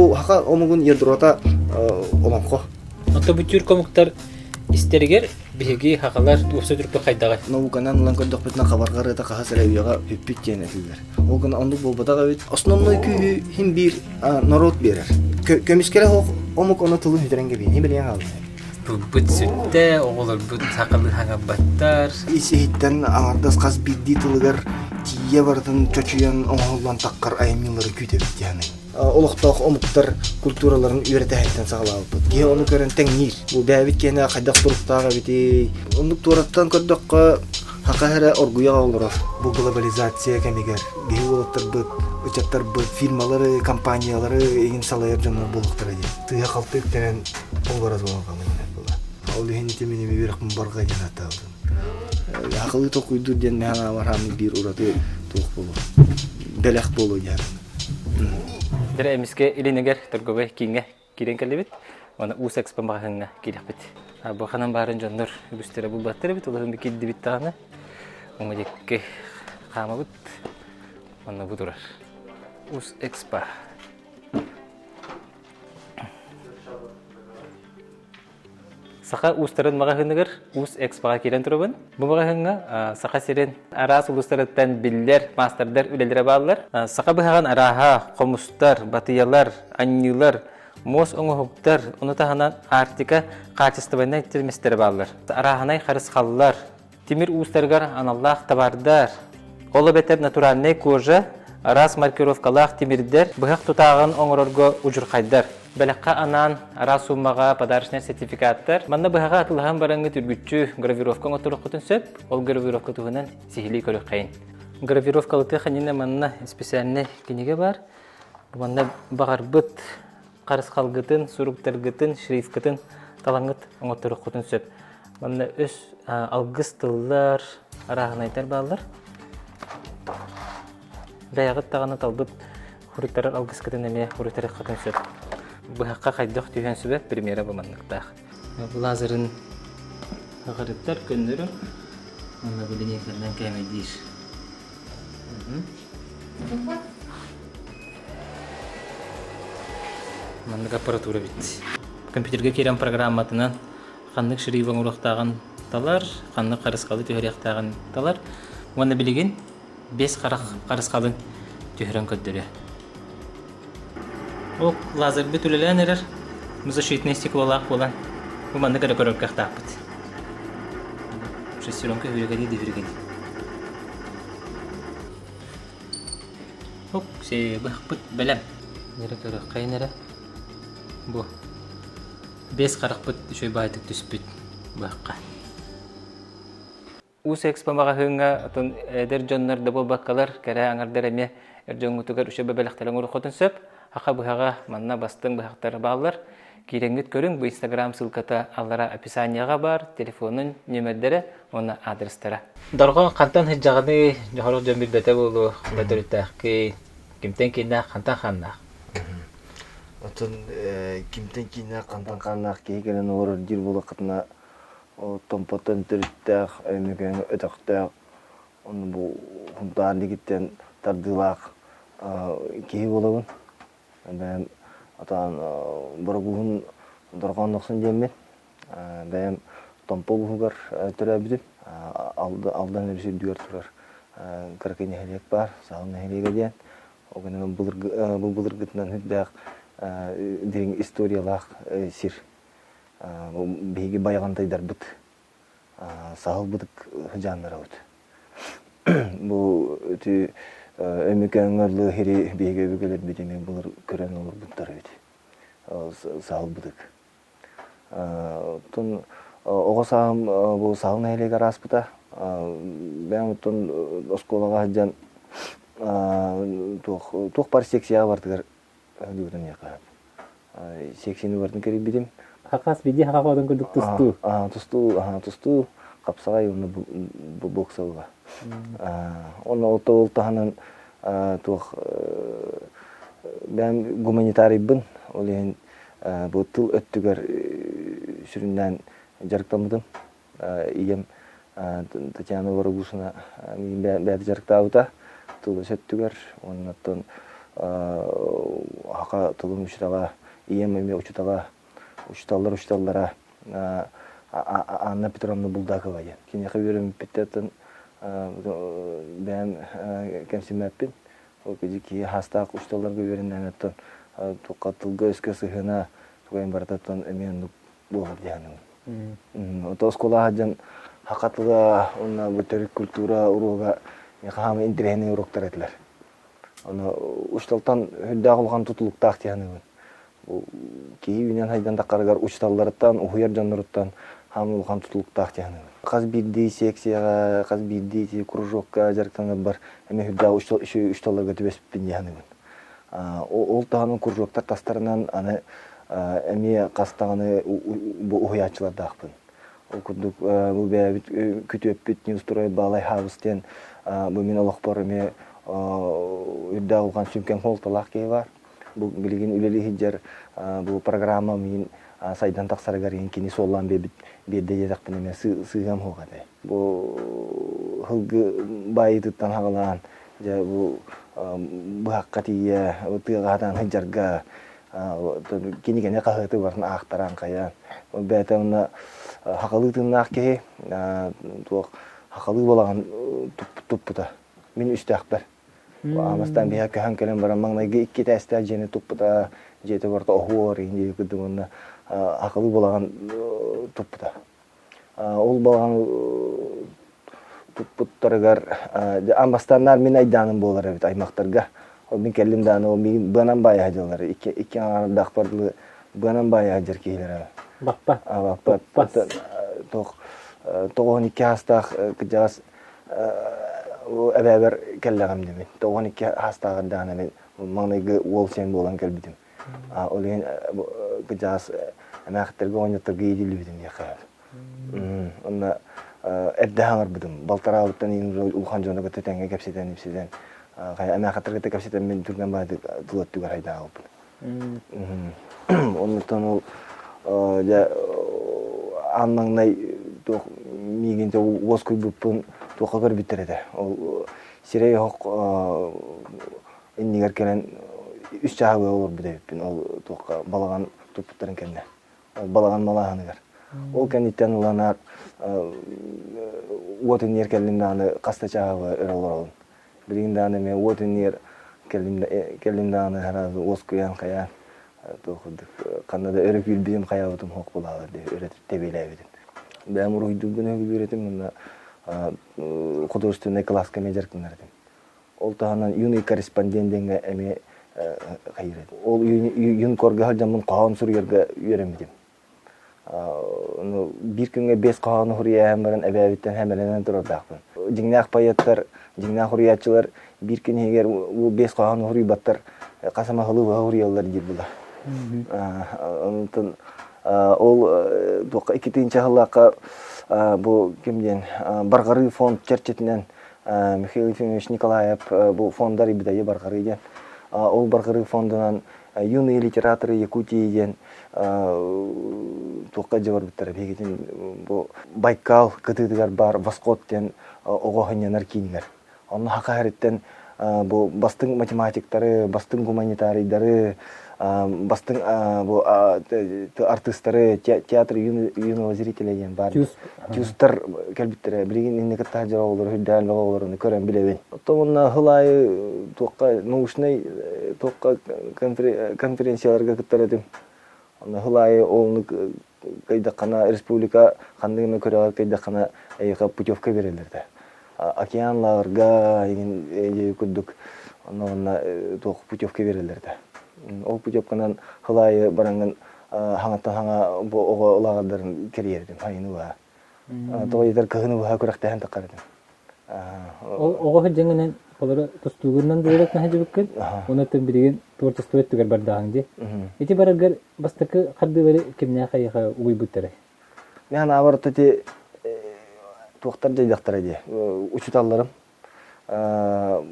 Бу саха омугун ядрота олоҥхо. Онто бу түүр омуктар истэригэр биһиги сахалар уопсай түркү хайдаҕай? Науканан ылан көрдөхпүтүнэ хабарҕа ырыата хаһыс эрэ үйэҕэ бүппүт диэн этиллэр. Ол гына оннук буолбатах эбит. Основной күүһү хин биир норуот биэрэр. Көмүскэлэ суох омук ону тылын сүтэрэн кэбиһин билиэн хаалла. Тылбыт сүттэ, оҕолорбут сахалыы хаҥарбаттар. Ис иһиттэн аҥардас хас биирдии тылыгар тиийэ барытын чочуйан оҥоһуллан таххар айымньылары күүтэбит диэн олохтоох омуктар культураларын үөрэтэһиттэн саҕалаабыппыт. Киһи ону көрөн тэҥниир. Бу бэйэбит киэнэ хайдах туруктаах эбитий? Оннук туораттан көрдөххө, Саха эрэ оргуйа олорор. Бу глобализация кэмигэр биһи уолаттарбыт, ыччаттарбыт фирмалары, компаниялары игин салайар дьоннор буолуохтара диэн. Тыыһа-халты үктэнэн образ буолан хаалла була. Ол иһин ити мин үөрэхпин барҕа диэн ааттаабытым. Сахалыы толкуйдуур диэн мэһэн аамар биир ураты туох буолуо. Бэлэх буолуо диэн. Дэрэ эмискэ илинигэр торговай кииҥҥэ киирэн кэллибит. Уонна Уус Экспо маҕаһыыҥҥа киириэхпит. Бу ханан баарын дьоннор үгүстэрэ булбаттар эбит, улахан киирдибит даҕаны. Уҥа диэки хаамабыт. Онно бу турар. Уус Экспо. Саха уустарын маҕаһыыныгар Уус Экспоҕа киирэн турабын. Бу маҕаһыыҥҥа Саха сирин араас улуустарыттан биллэр маастардар үлэлэрэ бааллар. Саха быһаҕын арааһа, хомустар, батыйалар, анньыылар, муос оҥоһуктар, ону таһынан Арктика хаачыстыбаннай тирмэстэрэ бааллар. Арааһынай харысхаллар, Тимир уустарыгар аналлаах табаардар, ол эбэтэр натуральнай кожа, араас маркировкалаах тимирдэр, быһах тутааҕын оҥорорго удьурхайдар. Бэлэххэ анаан араас суумаҕа подарочнай сертификаттар. Манна быһаҕы атылаһан бараҥҥыт үргүччү гравировка оҥотторуоххутун сөп. Ол гравировка туһунан сиһилии көрүөххэйин. Гравировкалатыах иннинэ манна специальнай кинигэ баар. Манна баҕарбыт харысхалгытын, суруктаргытын, шрифткытын талаҥҥыт оҥотторуоххутун сөп. Манна өс алгыс тыллар, арааһынайдар бааллар. Бэйэҕит даҕаны талбыт хуруйтарар алгыскытын эмиэ хуруйтарыаххытын сөп. Быһахха хайдах түһүөн сөбө премьера бу манныктаах. Лазерын аҕырыттар көннөрү уонна бу линейканан кээмэйдиир. Маннык аппаратура эбит. Компьютерга киирэн программатынан ханнык шрифт оҥоруохтааҕын талар, ханнык харысхалы түһэриэхтээҕин талар. Уонна билигин бэс харах харысхалын түһэрэн көрдөрүө. Ол лазербыт үлэлээн эрэр защитное стеклолаах буолан бу маннык эрэ көрөр кыахтаахпыт. Шестеренка үргэни дүһүргэни. Ок, быһахпыт бэлэм. Нэрэ көрөххөйүн эрэ. Бу бэс харахпыт үчүгэй баайтык түспүт быһахха. Уус Экспо маҕаһыыҥҥа отон эдэр дьоннор да буолбаккалар, кэрэ аҥардар эмиэ эр дьоҥҥутугар үчүгэй бэлэхтэри оҥоруоххутун сөп. Аха быһаҕа манна бастыҥ быһахтар бааллар. Киирэҥҥит көрүҥ, бу Инстаграм ссылката аллара описаниеҕа баар, телефонун нүөмэрдэрэ уонна адрестара. Дорҕоон хантан сылдьаҕыный, дьоһоруох дьон билбэтэ буолуо, ханна төрүттээххий, кимтэн кииннээх, хантан хааннаах? Оттон кимтэн кииннээх, хантан хааннаах киһи кэлэн олорор диир буоллаххытына, Томпоттон төрүттээх, Өймөкөөҥҥө өтөхтөөх, ону бу Һунтаар диэкиттэн тардыылаах киһи буолабын. Бэйэм отон борогууһун Дорҕоон Дохсун диэммин. Бэйэм Томпо улууһугар төрөөбүтүм. Алдан өрүс үрдүгэр турар кыракый нэһилиэк баар, Саһыл нэһилиэгэ диэн. Ол гынан бу былыргытынан сүрдээх дириҥ историялаах сир. Биһиги байаҕантайдарбыт саһыл бытык сыдьааннарабыт. Бу ити Өймөкөөҥҥө лыахири биһиги өбүгэлэрбит эмиэ былыр көрөн олорбуттар эбит. Саһыл бытык. Оттон оҕо сааһым бу Саһыл нэһилиэгэр ааспыта. Бэйэм оттон оскуолаҕа сылдьан туох туох баар секцияҕа барытыгар сылдьыбытым диэххэ сөп. Секцияны барытын кэрийбитим. Хакас биди хакаҕа курдук тустуу. Тустуу, тустуу, хапсаҕай уонна боксалга. Онно ол таһынан туох бэйэм гуманитарийбын, ол иһин бу тыл өттүгэр сүрүннээн дьарыктаммытым. Ийэм Татьяна Ворогушина миигин бэйэтэ дьарыктаабыта тыл өттүгэр уонна оттон. Саха тылын учуутала, ийэм эмиэ учуутала, учууталлар учууталлара Анна Петровна Булдакова диэн. Киниэхэ үөрэммиппиттэн бэйэм кэмсиммэппин. Ол киһи хаастаах учууталларга үөрэннээн оттон туохха тылга-өскө сыһыана тугайын барытыттан эмиэ оннук буолар дии саныыбын. Ото оскуолаҕа сылдьан саха тыла уонна бу төрүт культура уруога миэхэ хаамай интэриэһинэй уруоктар этилэр. Ону учууталтан үрдээх улахан тутулуктаах дии саныыбын. Бу киһи үүнэн-сайдан таххарыгар учууталларыттан, уһуйар дьонноруттан хаамай улахан тутулуктаах дии саныыбын. Хас биирдии секцияҕа, хас биирдии ити кружокка дьарыктанарбар эмиэ үрдээх учууталларга түбэспиппин дии саныыбын. Ол таһынан кружоктар тастарынан аны эмиэ хас даҕаны бу уһуйааччылардаахпын. Ол курдук бу бэйэбит күтүөппүт Неустрой Баалай Хаабыс диэн бу мин олохпор эмиэ үрдээх улахан сүҥкэн суолталаах киһи баар. Бу билигин үлэлии сылдьар бу программа миин сайдан тахсарыгар иһин кини суоллаан биэрбит биэрдэ диэтэхпинэ эмиэ сыыһам суох этэ. Бу һылгы баайыытыттан хаҕалаан дьэ бу быһахха тиийэ тыаҕа сатаан сылдьарга кинигэни хаһыаты барытын аахтаран хайаан бэйэтэ уонна хахалыы тыыннаах киһи туох хахалыы балаҕан туппута мин үстээхпэр Аамастаан биһиэхэ көһөн кэлэн баран маҥнайгы икки этээстээх дьиэни туппута дьиэтэ барыта оһуор иһин диэки курдук уонна хахалыы балаҕан туппута. Ол балаҕан туппуттарыгар аан бастааннаар мин айдааным буолар эбит аймахтарга. Ол мин кэллим даҕаны ол миигин быанан баайа сылдьаллар. Икки аҥаардаахпар дылы быанан баайа сылдьар киһилэрэ. Баппа. Баппа. Туох 92 саастаах кырдьаҕас эбээбэр кэллэҕим дии мин. 92 саастааҕар даҕаны мин маҥнайгы уол сиэн буолан кэлбитим. Ол иһин кырдьаҕас эмээхтэргэ оҕонньотторго иитиллибитим диэххэ сөп. Онно эрдэ хаҥарбытым. Балтараабыттан иһин улахан дьону кытта тэҥҥэ кэпсэтэн-ипсэтэн, хайа эмээхаттары кытта кэпсэтэн мин түргэн баайдык тыл өттүгэр айдаабыппын. Оннуттан ол дьэ аан маҥнай туох миигин уоскуйбуппун туохха көрбүттэр этэ. Ол сирэй оһох иннигэр кэлэн үс чааһы быһа олорбут эбиппин ол туохха балаҕан туппуттарын кэннэ. Ол балаҕан малааһыныгар. Ол кэнниттэн ылан уот иннигэр кэллим даҕаны хас да чааһы быһа өрө олоробун. Билигин даҕаны эмиэ уот иннигэр кэллим кэллим даҕаны сразу уоскуйан хайаан туох курдук ханна да өрө күүрбүтүм хайаабытым суох буолаалар дии өрө тэбиэлээбитим. Бэйэм уруһуйдуурбун сөбүлүүр этим уонна художественнай кылааска эмиэ дьарыктанар этим. Ол таһынан юный корреспондент диэҥҥэ эмиэ хайыыр этим. Ол юнкорга сылдьаммын хоһоон суруйарга үөрэммитим. Биир күҥҥэ биэс хоһоону суруйааһын баран эбээбиттэн сэмэлэнэн турардаахпын. Дьиҥнээх поэттар, дьиҥнээх суруйааччылар биир күн иһигэр бу биэс хоһоону суруйбаттар, хас эмэ сылы быһа суруйаллар диир буолар. Онтон ол туохха икки сыллаахха бу ким диэн Барҕарыы фонд чэрчитинэн Михаил Ефимович Николаев бу фондар Ибидайы Барҕарыы диэн. Ол Барҕарыы фондунан Юные литераторы Якутии диэн туохха дьэ барбыттара биһигитин бу Байкал кытыытыгар баар Восход диэн оҕо сынньанар киинигэр. Онно Саха сириттэн бу бастыҥ математиктары, бастыҥ гуманитарийдары, бастыҥ бу артыыстары, театр юного зрителя диэн баар. Тюстар кэлбиттэрэ. Билигин инни кытта сылдьар оҕолору, үрдээн бөҕө оҕолору көрөн билэбин. Оттон уонна сыл аайы туохха научнай туохха конференцияларга кыттар этим. Онно сыл аайы олнук кыйдаххына республика ханнык эмэ күрэҕэр кыйдаххына эйиэхэ путевка биэрэллэр этэ. Океан лааҕырга игин курдук онно уонна туох путевка биэрэллэр этэ. Ол путевканан сыл аайы бараҥҥын хаҥаттан хаҥа бу оҕо лааҕырдарын кэрийэр этим сайыны быһа. Тоҕо диэтэр кыһыны быһа күрэхтэһэн таххар этим. Ол оҕо сылдьаҥынан олору тустуугунан буолуох наһадьыбыккын, онон билигин творчество өттүгэр бардаҕыҥ дии. Ити бараргар бастакы хардыылары кимнээх эйиэхэ угуйбуттарай? Мен анаабар ити туохтар дьайдахтара дии учууталларым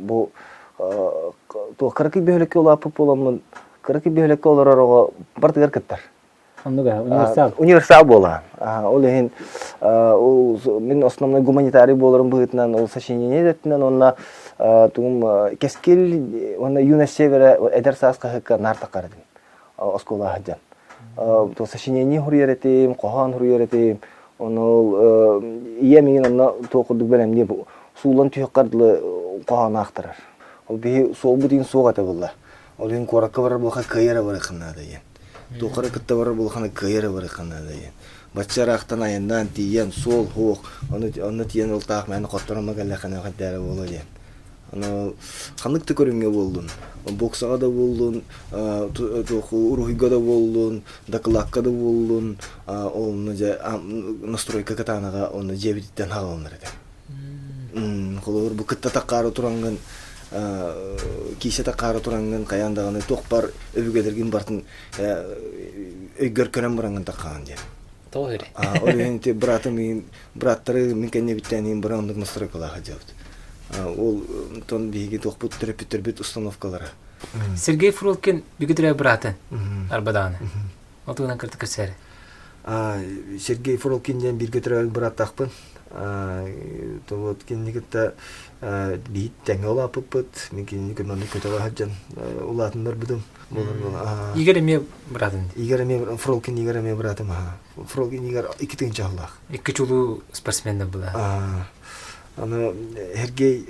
бу туох кыракый бөһүөлэккэ улааппыт буоламмын кыракый бөһүөлэккэ олорор оҕо барытыгар кыттар. Оннук универсал. Универсал буолаан. Ол иһин мин основной гуманитарий буоларым быһыытынан ол сочинение өттүнэн уонна тугум кэскил уонна юность севера эдэр саас хаһыакка наар таххар этим оскуола сылдьан. Сочинение суруйар этим, хоһоон суруйар этим. Ону ийэм миигин онно туох курдук бэлэмниир сууллан түһүөххэр дылы хоһоон аахтарар. Ол биһи суолбут иһин суох этэ буолла. Ол иһин куоракка барар буолха кыайар эрэ барыаххын наада диэн. Туохха эрэ кытта барар буолхана кыайар эрэ барыаххын наада диэн. Бачча ыраахтан айаннаан тиийэн суол суох, ону онно тиийэн ол таах мээнэ хотторон кэллэххинэ хайдаа буолуо диэн. Аны ханнык да көрүҥҥэ буоллун, боксаҕа да буоллун, туох уруһуйга да буоллун, дакылаакка да буоллун, онно дьэ настройка кытаанаҕа онно дьиэбититтэн хааланнар этэ. Холобур, бу кытта таккаары тураҥҥын, киисэ таккаары тураҥҥын хайаан даҕаны туох бар өбүгэлэргин бартын өйгөр көрөн бараҥҥын таккаҕын диэн. Тоҕо эрэ? Ол иһин ити быраатым иһин бырааттары мин кэннибиттэн иһин бара оннук настройкалаах сылдьабыт. Ол онтон биһиги туохпут төрөппүттэрбит установкалара. Сергей Фролкин бүгүтүрэ быраатын арбадааны. Ол туһунан кырдык кэпсээри. Сергей Фролкин диэн бииргэ төрөөбүт бырааттаахпын. Вот кинини кытта биир тэҥҥэ улааппыппыт. Мин кинини көмөнү көтөҕө сылдьан улаатыннарбытым. Игорь эмиэ быраатын. Игорь эмиэ Фролкин Игорь эмиэ быраатым аха. Фролкин Игорь икки тыһыынча сыллаах. Икки чулуу спортсменнар была. Аны Сергей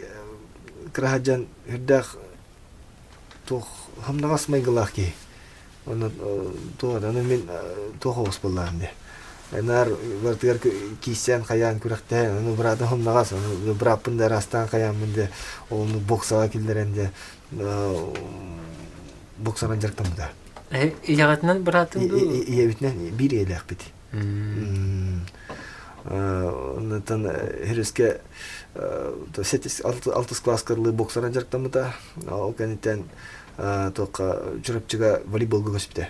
кыраһадьан үрдээх туох хамнаҕас майгылаах киһи. Онно туох аны мин туох оҕус буоллаҕым дии. Наар барытыгар киирсэн хайаан күрэхтэһэн, аны быраатым хамнаҕас, аны бырааппын да араастаан хайааммын дьэ, ону боксаҕа киллэрэн дьэ боксанан дьарыктаммыта. Ийэҕитинэн быраатыҥ дуу? Ийэбитинэн биир ийэлээхпит. Онтон Хирүскэ алтыс кылааска дылы боксанан дьарыктаммыта. Ол кэнниттэн туохха Чурапчыга волейболга көспүтэ.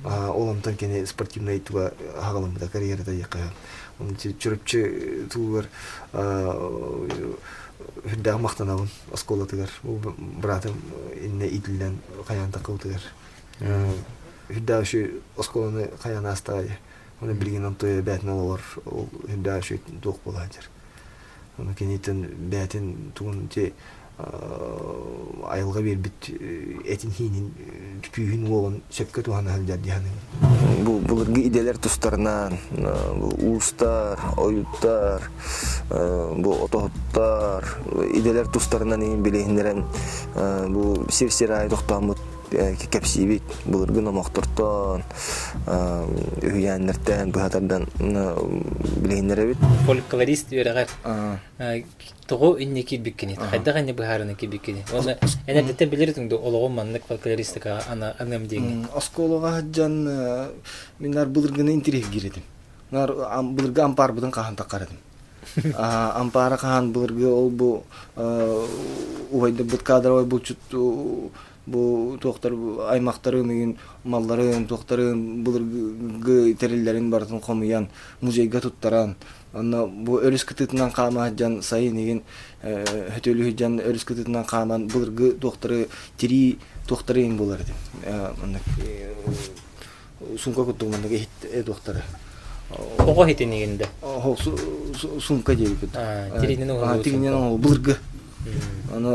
Ол онтон кини спортивнай туга хаҕаламмыта карьерата диэххэ. Чурапчы тугугар үрдээх махтанабын оскуолатыгар. Бу быраатым иннэ иитиллэн хайаан такыбытыгар. Үрдээх үчү оскуоланы хайаан аастаҕай. Оны билигин онто бээтин олор ол үрдээх үчү туох буолаачыр. Ону киниттэн бээтин тугун ти айылҕа биэрбит этин-хиинин күүһүн-уоҕун сөпкө туһана сылдьар дии саныыбын. Бу былыргы идэлэр тустарынан бу уустар, ойуттар, бу отоһуттар идэлэр тустарынан иһин билиһиннэрэн бу сир-сир аайы тохтооммут кэпсиибит былыргы номохтортон үһүйээннэртэн быһа тардан билиһиннэрэбит. Фольклорист үөрэҕэр тоҕо инньэ киирбиккиний? Хайдах инньэ быһаарынан киирбиккиний? Уонна эн эрдэттэн билэр этиҥ дуо олоҕум маннык фольклористикаҕа аныам диэҥҥин? Оскуолаҕа сылдьан мин наар былыргыны интириэһиргиир этим. Наар былыргы ампаарбытын хаһан таххар этим. Ампаара хаһан былыргы ол бу убайдарбыт кадровай булчут бу туохтар аймахтарын ыйын малларын туохтарын былыргы тэриллэрин барытын хомуйан музейга туттаран онно бу өрүс кытыытынан хаама сылдьан сайын игин хөтөлү сылдьан өрүс кытыытынан хааман былыргы туохтары тирии туохтары иҥ буолар этим маннык сумка курдук маннык иһит туохтары Оҕо иһитин игин да сумка диэбиппит тириинэн оҥоһуллубут тириинэн оҥоһуллубут былыргы ону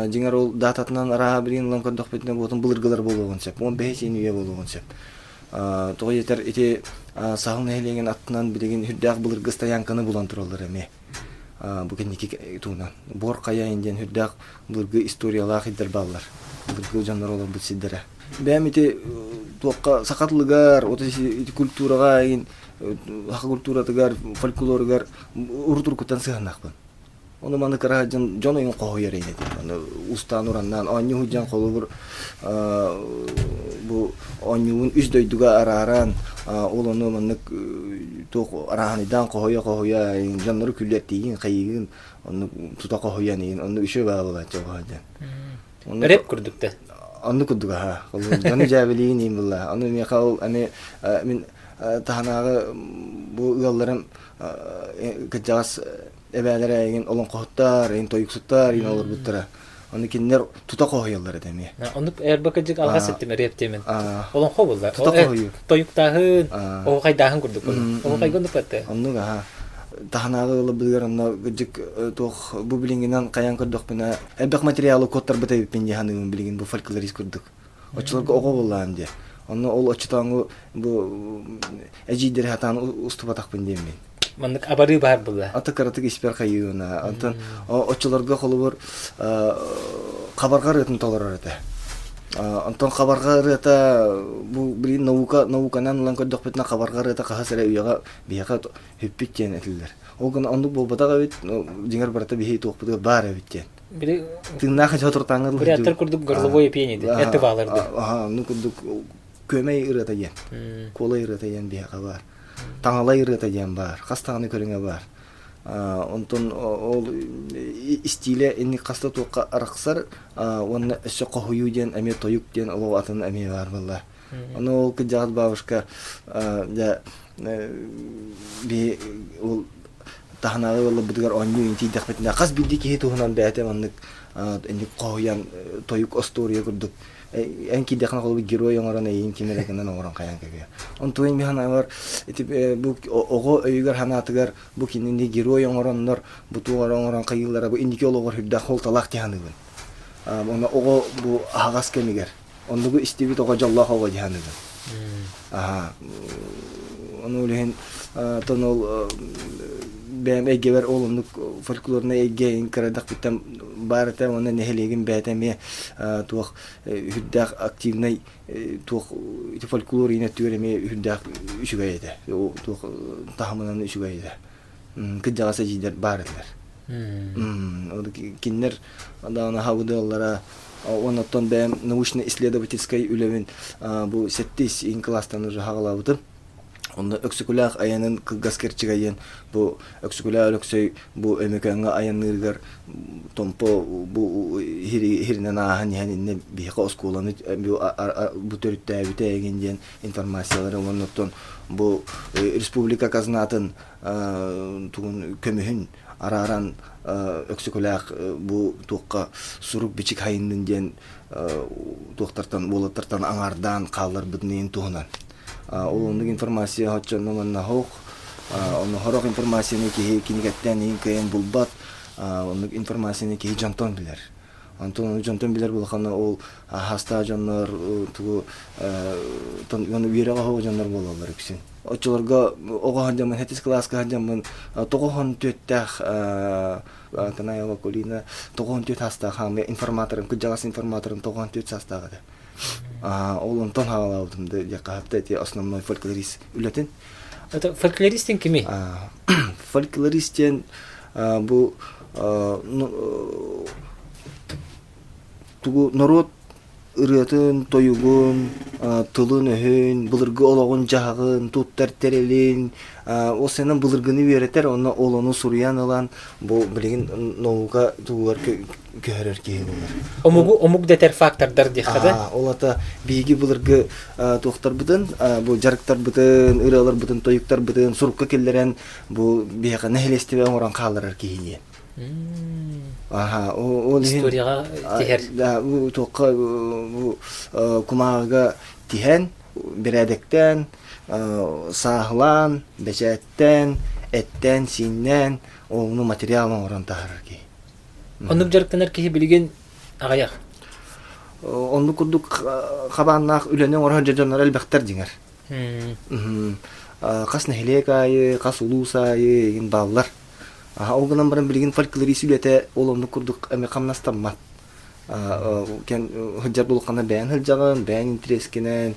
дьиҥэр ол даататынан арааһа билигин ылан көрдөхпүтүнэ буотун былыргылар буолуоҕун сөп 15 син үйэ буолуоҕун сөп тоҕо диэтэр ити Саһыл нэһилиэгин аттынан билигин үрдээх былыргы стоянканы булан тураллар эмиэ бу кэнники туһунан Буор Хайа диэн үрдээх былыргы историялаах идэр бааллар былыргы дьоннор олорбут сирдэрэ бэйэм ити туохха саха тылыгар вот ити культураҕа игин саха культуратыгар фольклоругар урут-уруккуттан сыһыаннаахпын Ону маны кыра дьон дьон ойун хоһуйар ини Аны устаан ураннаан оонньуу сылдьан холобур бу оонньуубун үс дойдуга арааран ол ону маннык туох арааһынайдаан хоһуйа-хоһуйа дьоннору күллэртиигин хайыыгын оннук тута хоһуйан иһин оннук үчүгэй баа буолааччы оҕо сылдьан. Рэп курдук да. Оннук курдук аха. Дьону дьээбэлиигин иин булла. Ону миэхэ ол аны мин таһынааҕы бу ыалларым кырдьаҕас эбээлэрэ эйигин олоҥхоһуттар, эйигин тойуксуттар, эйигин олорбуттара. Ону кинилэр тута хоһуйаллар этэ эмиэ. Оннук эрбакыдьык алҕас эттим эриэптиэмин. Олоҥхо буолла. Тута хоһуйуу. Тойуктааһын, оһуохайдааһын курдук буолла. Оһуохайга оннук этэ. Оннук аха. Таһынааҕы ылыбытыгар онно кыдьык туох бу билиҥҥинэн хайаан көрдөхпүнэ элбэх материалы куоттарбыт эбиппин дии саныыбын билигин бу фольклорист курдук. Оччолорго оҕо буоллаҕым дии. Онно ол оччотооҥу бу эдьиийдэри сатаан устубатахпын диэммин. Маннык абарыы баар буолла. Ата кыратык испэр хайыына. Онтон оччолорго холобур хабарҕа ырыатын толорор этэ. Онтон хабарҕа ырыата бу билигин наука науканан ылан көрдөхпүтүнэ хабарҕа ырыата хаһыс эрэ үйэҕэ биһиэхэ бүппүт диэн этиллэр. Ол гына оннук буолбатах эбит, дьиҥэр барыта биһи туохпутугар баар эбит диэн. Били Тыыннаах дьоотуртааҥҥа Буряттар курдук горловое пение диэн, это бааларды. Аха, оннук курдук күөмэй ырыата диэн. Куолай ырыата диэн биһиэхэ баар. Таҥалай ырыата диэн баар. Хас даҕаны көрүҥэ баар. Онтон ол истиилэ инник хаста туохха арахсар уонна өссө хоһуйуу диэн эмиэ тойук диэн олох атын эмиэ баар буолла. Ону ол кырдьаҕас бабушка дьэ би ол таһынааҕы ыалларбытыгар оонньуу интийдэхпитинэ хас биирдии киһи туһунан бэйэтэ маннык инник хоһуйан тойук остуоруйа курдук эн киирдэххинэ холобур герой оҥорон эйиин ким эрэ гынан оҥорон хайаан кэбиһэр. Онтуйун мин санаабар ити бу оҕо өйүгэр санаатыгар бу кинини герой оҥороннор бу туох эрэ оҥорон хайыыллара бу инники олоҕор сүрдээх суолталаах дии саныыбын. Уонна оҕо бу аһаҕас кэмигэр Оннугу истибит оҕо дьоллоох оҕо дии саныыбын. Аһаа, ону иһин тон ол бэйэм эйгэбэр ол оннук фольклорнай эйгэ кырадахпыттан баар этэ уонна нэһилиэгим бэйэтэ эмиэ туох үрдээх активнай туох ити фольклор иин өттүгэр эмиэ үрдээх үчүгэй этэ туох таһымынан үчүгэй этэ кырдьаҕас эдьиийдэр баар этилэр. Кинилэр даҕаны хабыдыаллара уонна оттон бэйэм научно-исследовательскай үлэбин бу сэттис иин кылаастан уже хаҕалаабытым. Онно Өксөкүлээх айанын кылгас кэрчигэ диэн бу Өксөкүлээх Өлөксөй бу Өймөкөөҥҥө айанныырыгар Томпо бу иһиринэн ааһан иһэн иннэ биһиэхэ оскуоланы бу төрүттээбитэ эҥин диэн информациялары уонна оттон бу республика казнатын тугун көмүһүн арааран Өксөкүлээх бу туохха сурук-бичик хайыннын диэн туохтартан уолаттартан аҥаардаан хаалларбытын иһин туһунан. Ол оннук информация оччонно манна хоох онно сорох информацияны киһи кинигэттээн иһин кыайан булбат оннук информацияны киһи дьонтон билэр. Онтон ону дьонтон билэр булахана ол хаастаах дьоннор тугу үөрэҕэ оһох дьоннор буолаллар үксүн. Оччолорго оҕо сылдьаммын, хетис кылааска сылдьаммын тоҕоһон түөттээх Танаева Кулина тоҕоһон түөт саастаах хаамы информаторым, кырдьаҕас информаторым тоҕоһон түөт саастаах этэ. Ол онтон хаалаабытым да диэххэ эти основной фольклорист үлэтин. Это фольклорист диэн кимий? Фольклорист диэн бу тугу норуот ырыатын, тойугун, тылын-өһүн, былыргы олоҕун-дьаһаҕын, туттар тэрилин, ол сэнэн былыргыны үөрэтэр, онно ол ону суруйан ылан бу билигин наука тугугар көһөрөр киһи буолар. Омугу омук дэтэр фактордар диэххэ да? Ол ата биһиги былыргы туохтарбытын, бу дьарыктарбытын, ырыаларбытын, тойуктарбытын сурукка киллэрэн бу биһиэхэ нэһилиэстибэ оҥорон хаалларар киһи диэн. Аха, ол иһин Историяҕа тиһэр. Да, бу туохха бу кумааҕыга тиһэн, бэрээдэктээн, сааһылаан, бэчээттээн, эттээн-сииннээн, ону материал оҥорон таһаарар киһи. Оннук дьарыктанар киһи билигин аҕыйах. Оннук курдук хабааннаах үлэни оҥорор дьоннор элбэхтэр дьиҥэр. Хас нэһилиэк аайы, хас улуус аайы игин бааллар. Ол гынан баран билигин фольклорист үлэтэ ол оннук курдук эмиэ хамнастаммат. Сылдьар булуххана бэйэн сылдьаҕын, бэйэн интэриэскинэн,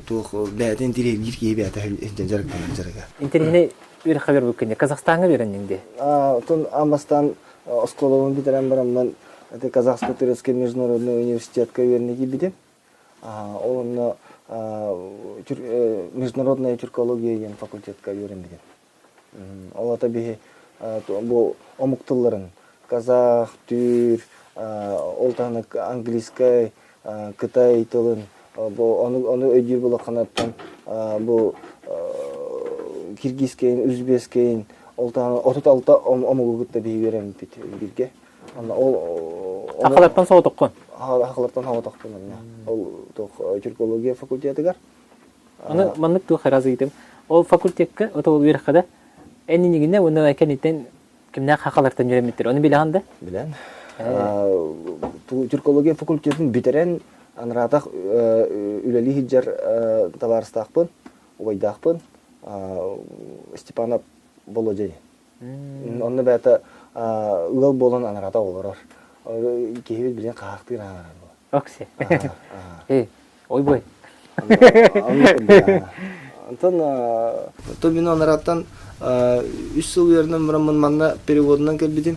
туох бэйэтин интэриэһиргиир киһи бэйэтэ сылдьан дьарыктанар дьарыга. Интэриэһинэй үөрэххэ барбыккын дии. Казахстаҥҥа үөрэнниҥ дии. Отон аан бастаан оскуолабын бүтэрэн бараммын Казахско-Турецкий международный университетка үөрэнэ киирбитим. Ол онно международная тюркология диэн факультетка үөрэммитим. Ол ата биһи бу омук тылларын казах, түүр, ол таһынан английскай, кытай тылын бу ону ону өйдүүр буолахханаттан бу киргизскэйин, узбекскэйин ол таһынан 36 омугу кытта биһи үөрэммиппит бииргэ. Онно ол Сахалартан соҕотоххун? Сахалартан соҕотохпун онно. Ол туох тюркология факультетыгар. Аны маннык туох араас ыйытым. Ол факультекка, ото ол үөрэххэ да эн иннигинэ уонна кэнниттэн кимнээх хахалартан үөрэммиттэр? Ону билэҕин да? Билэн. Тюркология факультетын бүтэрэн анараатах үлэлии сылдьар табаарыстаахпын, убайдаахпын Степанов Володя Онно бэйэтэ ыал буолан анарата олорор. Киһибит билин хаахтыыр аанарар буолар. Окси. Эй, ой бой. Онтон то мин анараттан үс сыл үөрэнэн бараммын манна переводунан кэлбитим.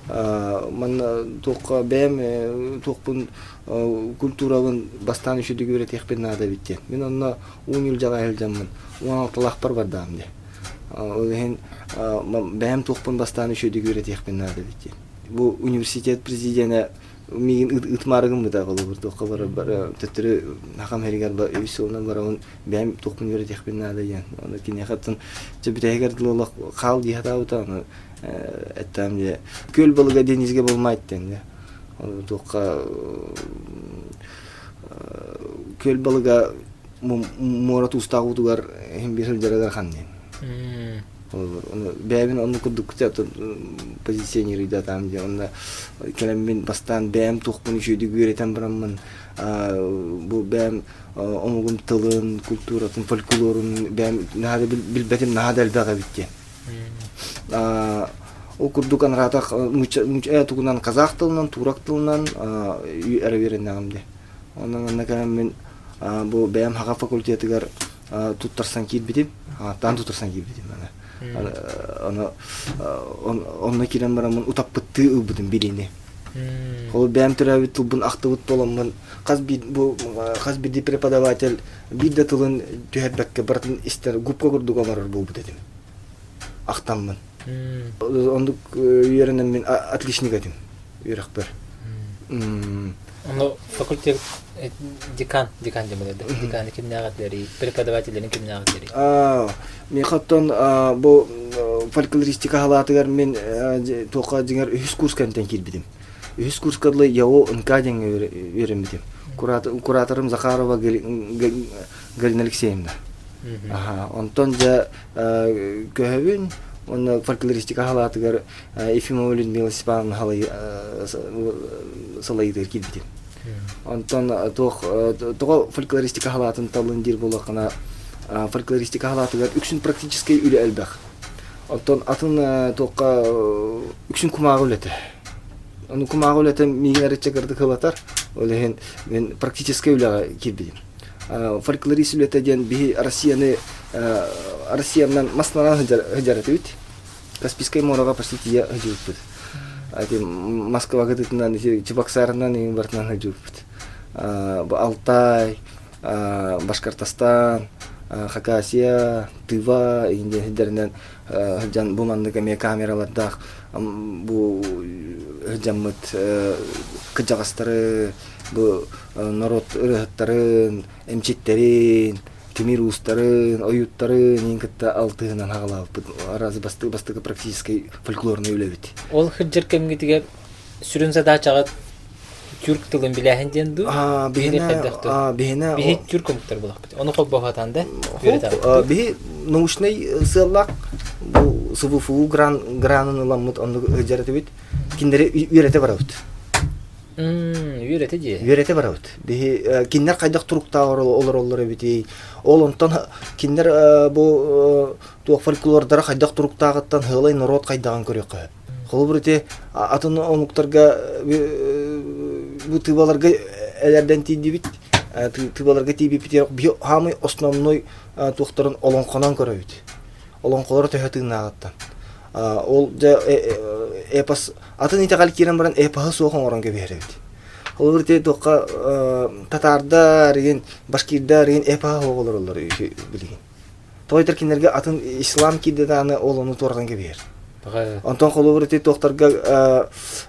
Манна туохха бэйэм туохпун культурабын бастаан үчүгдүк үөрэтиэхпин наада эбит диэн. Мин онно уун илдьэҕэ сылдьаммын 16-лаахпар бардаам диэн. Ол иһин бэйэм туохпун бастаан үчүгэйдик үөрэтиэхпин наада эбит диэн. Бу университет президенэ миигин ытмаары гыммыта холобур туохха барар төттөрү хахам иһигэр үс сылынан барабын бэйэм туохпун үөрэтиэхпин наада диэн. Ону киниэхэ оттон дьэ бүтэһигэр дылы олох хаал дии сатаабыта ону эттэм дьэ күөл балыга Денисгэ булмайт диэн дьэ. Ону туохха күөл балыга муора туустаах уутугар иһин биир сылдьарыгар хан диэн. Ону бэйэбин оннук курдук позиционируйдатаам диэн онно кэлэммин бастаан бэйэм туохпун үчүгэйдик үөрэтэн бараммын бу бэйэм омугум тылын, культуратын, фольклорун бэйэм наһаа да билбэтим наһаа да элбэх эбит диэн. Ол курдук анараатах тугунан казах тылынан, турок тылынан эрэ үөрэннэҕим дии. Онон манна кэлэммин бу бэйэм Хаха факультетыгар туттарсан киирбитим. Ааттаан туттарсан киирбитим. Аны онно киирэн бараммын утаппыттыы ылбытым билиини. Ол бэйэм төрөөбүт тылбын ахтыбыт буоламмын хас биир бу хас биирдии преподаватель биир да тылын түһэрбэккэ барытын истэр губка курдук олорор буолбут этим. Ахтаммын. Оннук үөрэнэммин отличник этим үөрэхпэр. Ону факультет декан, декан диэн да, деканы кимнээҕ этилэрий, преподавателлэрин кимнээҕ этилэрий? Миэхэ оттон бу фольклористика халаатыгар мин туохха дьиҥэр үһүс курс кэнниттэн киирбитим. Үһүс курска дылы ЯО НК диэҥҥэ үөрэммитим. Кураторым Захарова Галина Алексеевна. Онтон дьэ көһөбүн уонна фольклористика халаатыгар Ефимова Людмила Степановна салайыытыгар киирбитим. Онтон туох тоҕо фольклористика халаатын талын диир буоллаххына фольклористика халаатыгар үксүн практическай үлэ элбэх. Оттон атын туохха үксүн кумааҕы үлэтэ. Ону кумааҕы үлэтэ миигин арычча кырдык ылатар. Ол иһин мин практическай үлэҕэ киирбитим. Фольклорист үлэтэ диэн биһи Россияны Россиянан масланан сылдьар этибит. Каспийскай муораҕа почти тиийэ сылдьыбыппыт. Ити Москва кытытынан, ити Чебоксарынан иҥин барытынан сылдьыбыппыт. Бу Алтай, Башкортостан, Хакасия, Тыва иҥин диэн сирдэринэн сылдьан бу маннык эмиэ камералардаах бу сылдьаммыт кырдьаҕастары, бу норуот ырыаһыттарын, эмчиттэрин, тимир уустарын, ойууттарын иин кытта алтыһынан хаҕалаабыппыт араас бастакы бастакы практическай фольклорнай үлэбит. Ол сылдьар кэмҥитигэр сүрүн задачаҕыт тюрк тылын билээһин диэн дуу? Биһинэ биһинэ биһи тюрк омуктар булахпыт. Ону холбоһотан да Биһи научнай сыаллаах бу СВФУ гран гранын ыламмыт оннук сылдьар этибит. Кинилэри үөрэтэ барабыт. Үөрэтэ дии. Үөрэтэ барабыт. Биһи кинилэр хайдах туруктаах олороллор эбитий? Ол онтон кинилэр бу туох фольклордара хайдах туруктааҕыттан сыалай норуот хайдаҕын көрүөххэ сөп. Холобур ити атын омуктарга бу тыыбаларга элэрдэн тиийдибит. Тыыбаларга тиийбиппит биһи хаамый основной туохтарын олоҥхонон көрөбүт. Олоҥхолоро төһө тыыннааҕыттан. Ол дьэ эпос атын итэҕэл киирэн баран эпоһы суох оҥорон кэбиһэр эбит. Холобур ити туохха татаардар игин башкирдар игин эпоһа суох олороллор билигин. Тоҕо этэр кинилэргэ атын ислам киирдэ даҕаны ол ону туоратан кэбиһэр. Онтон холобур ити туохтарга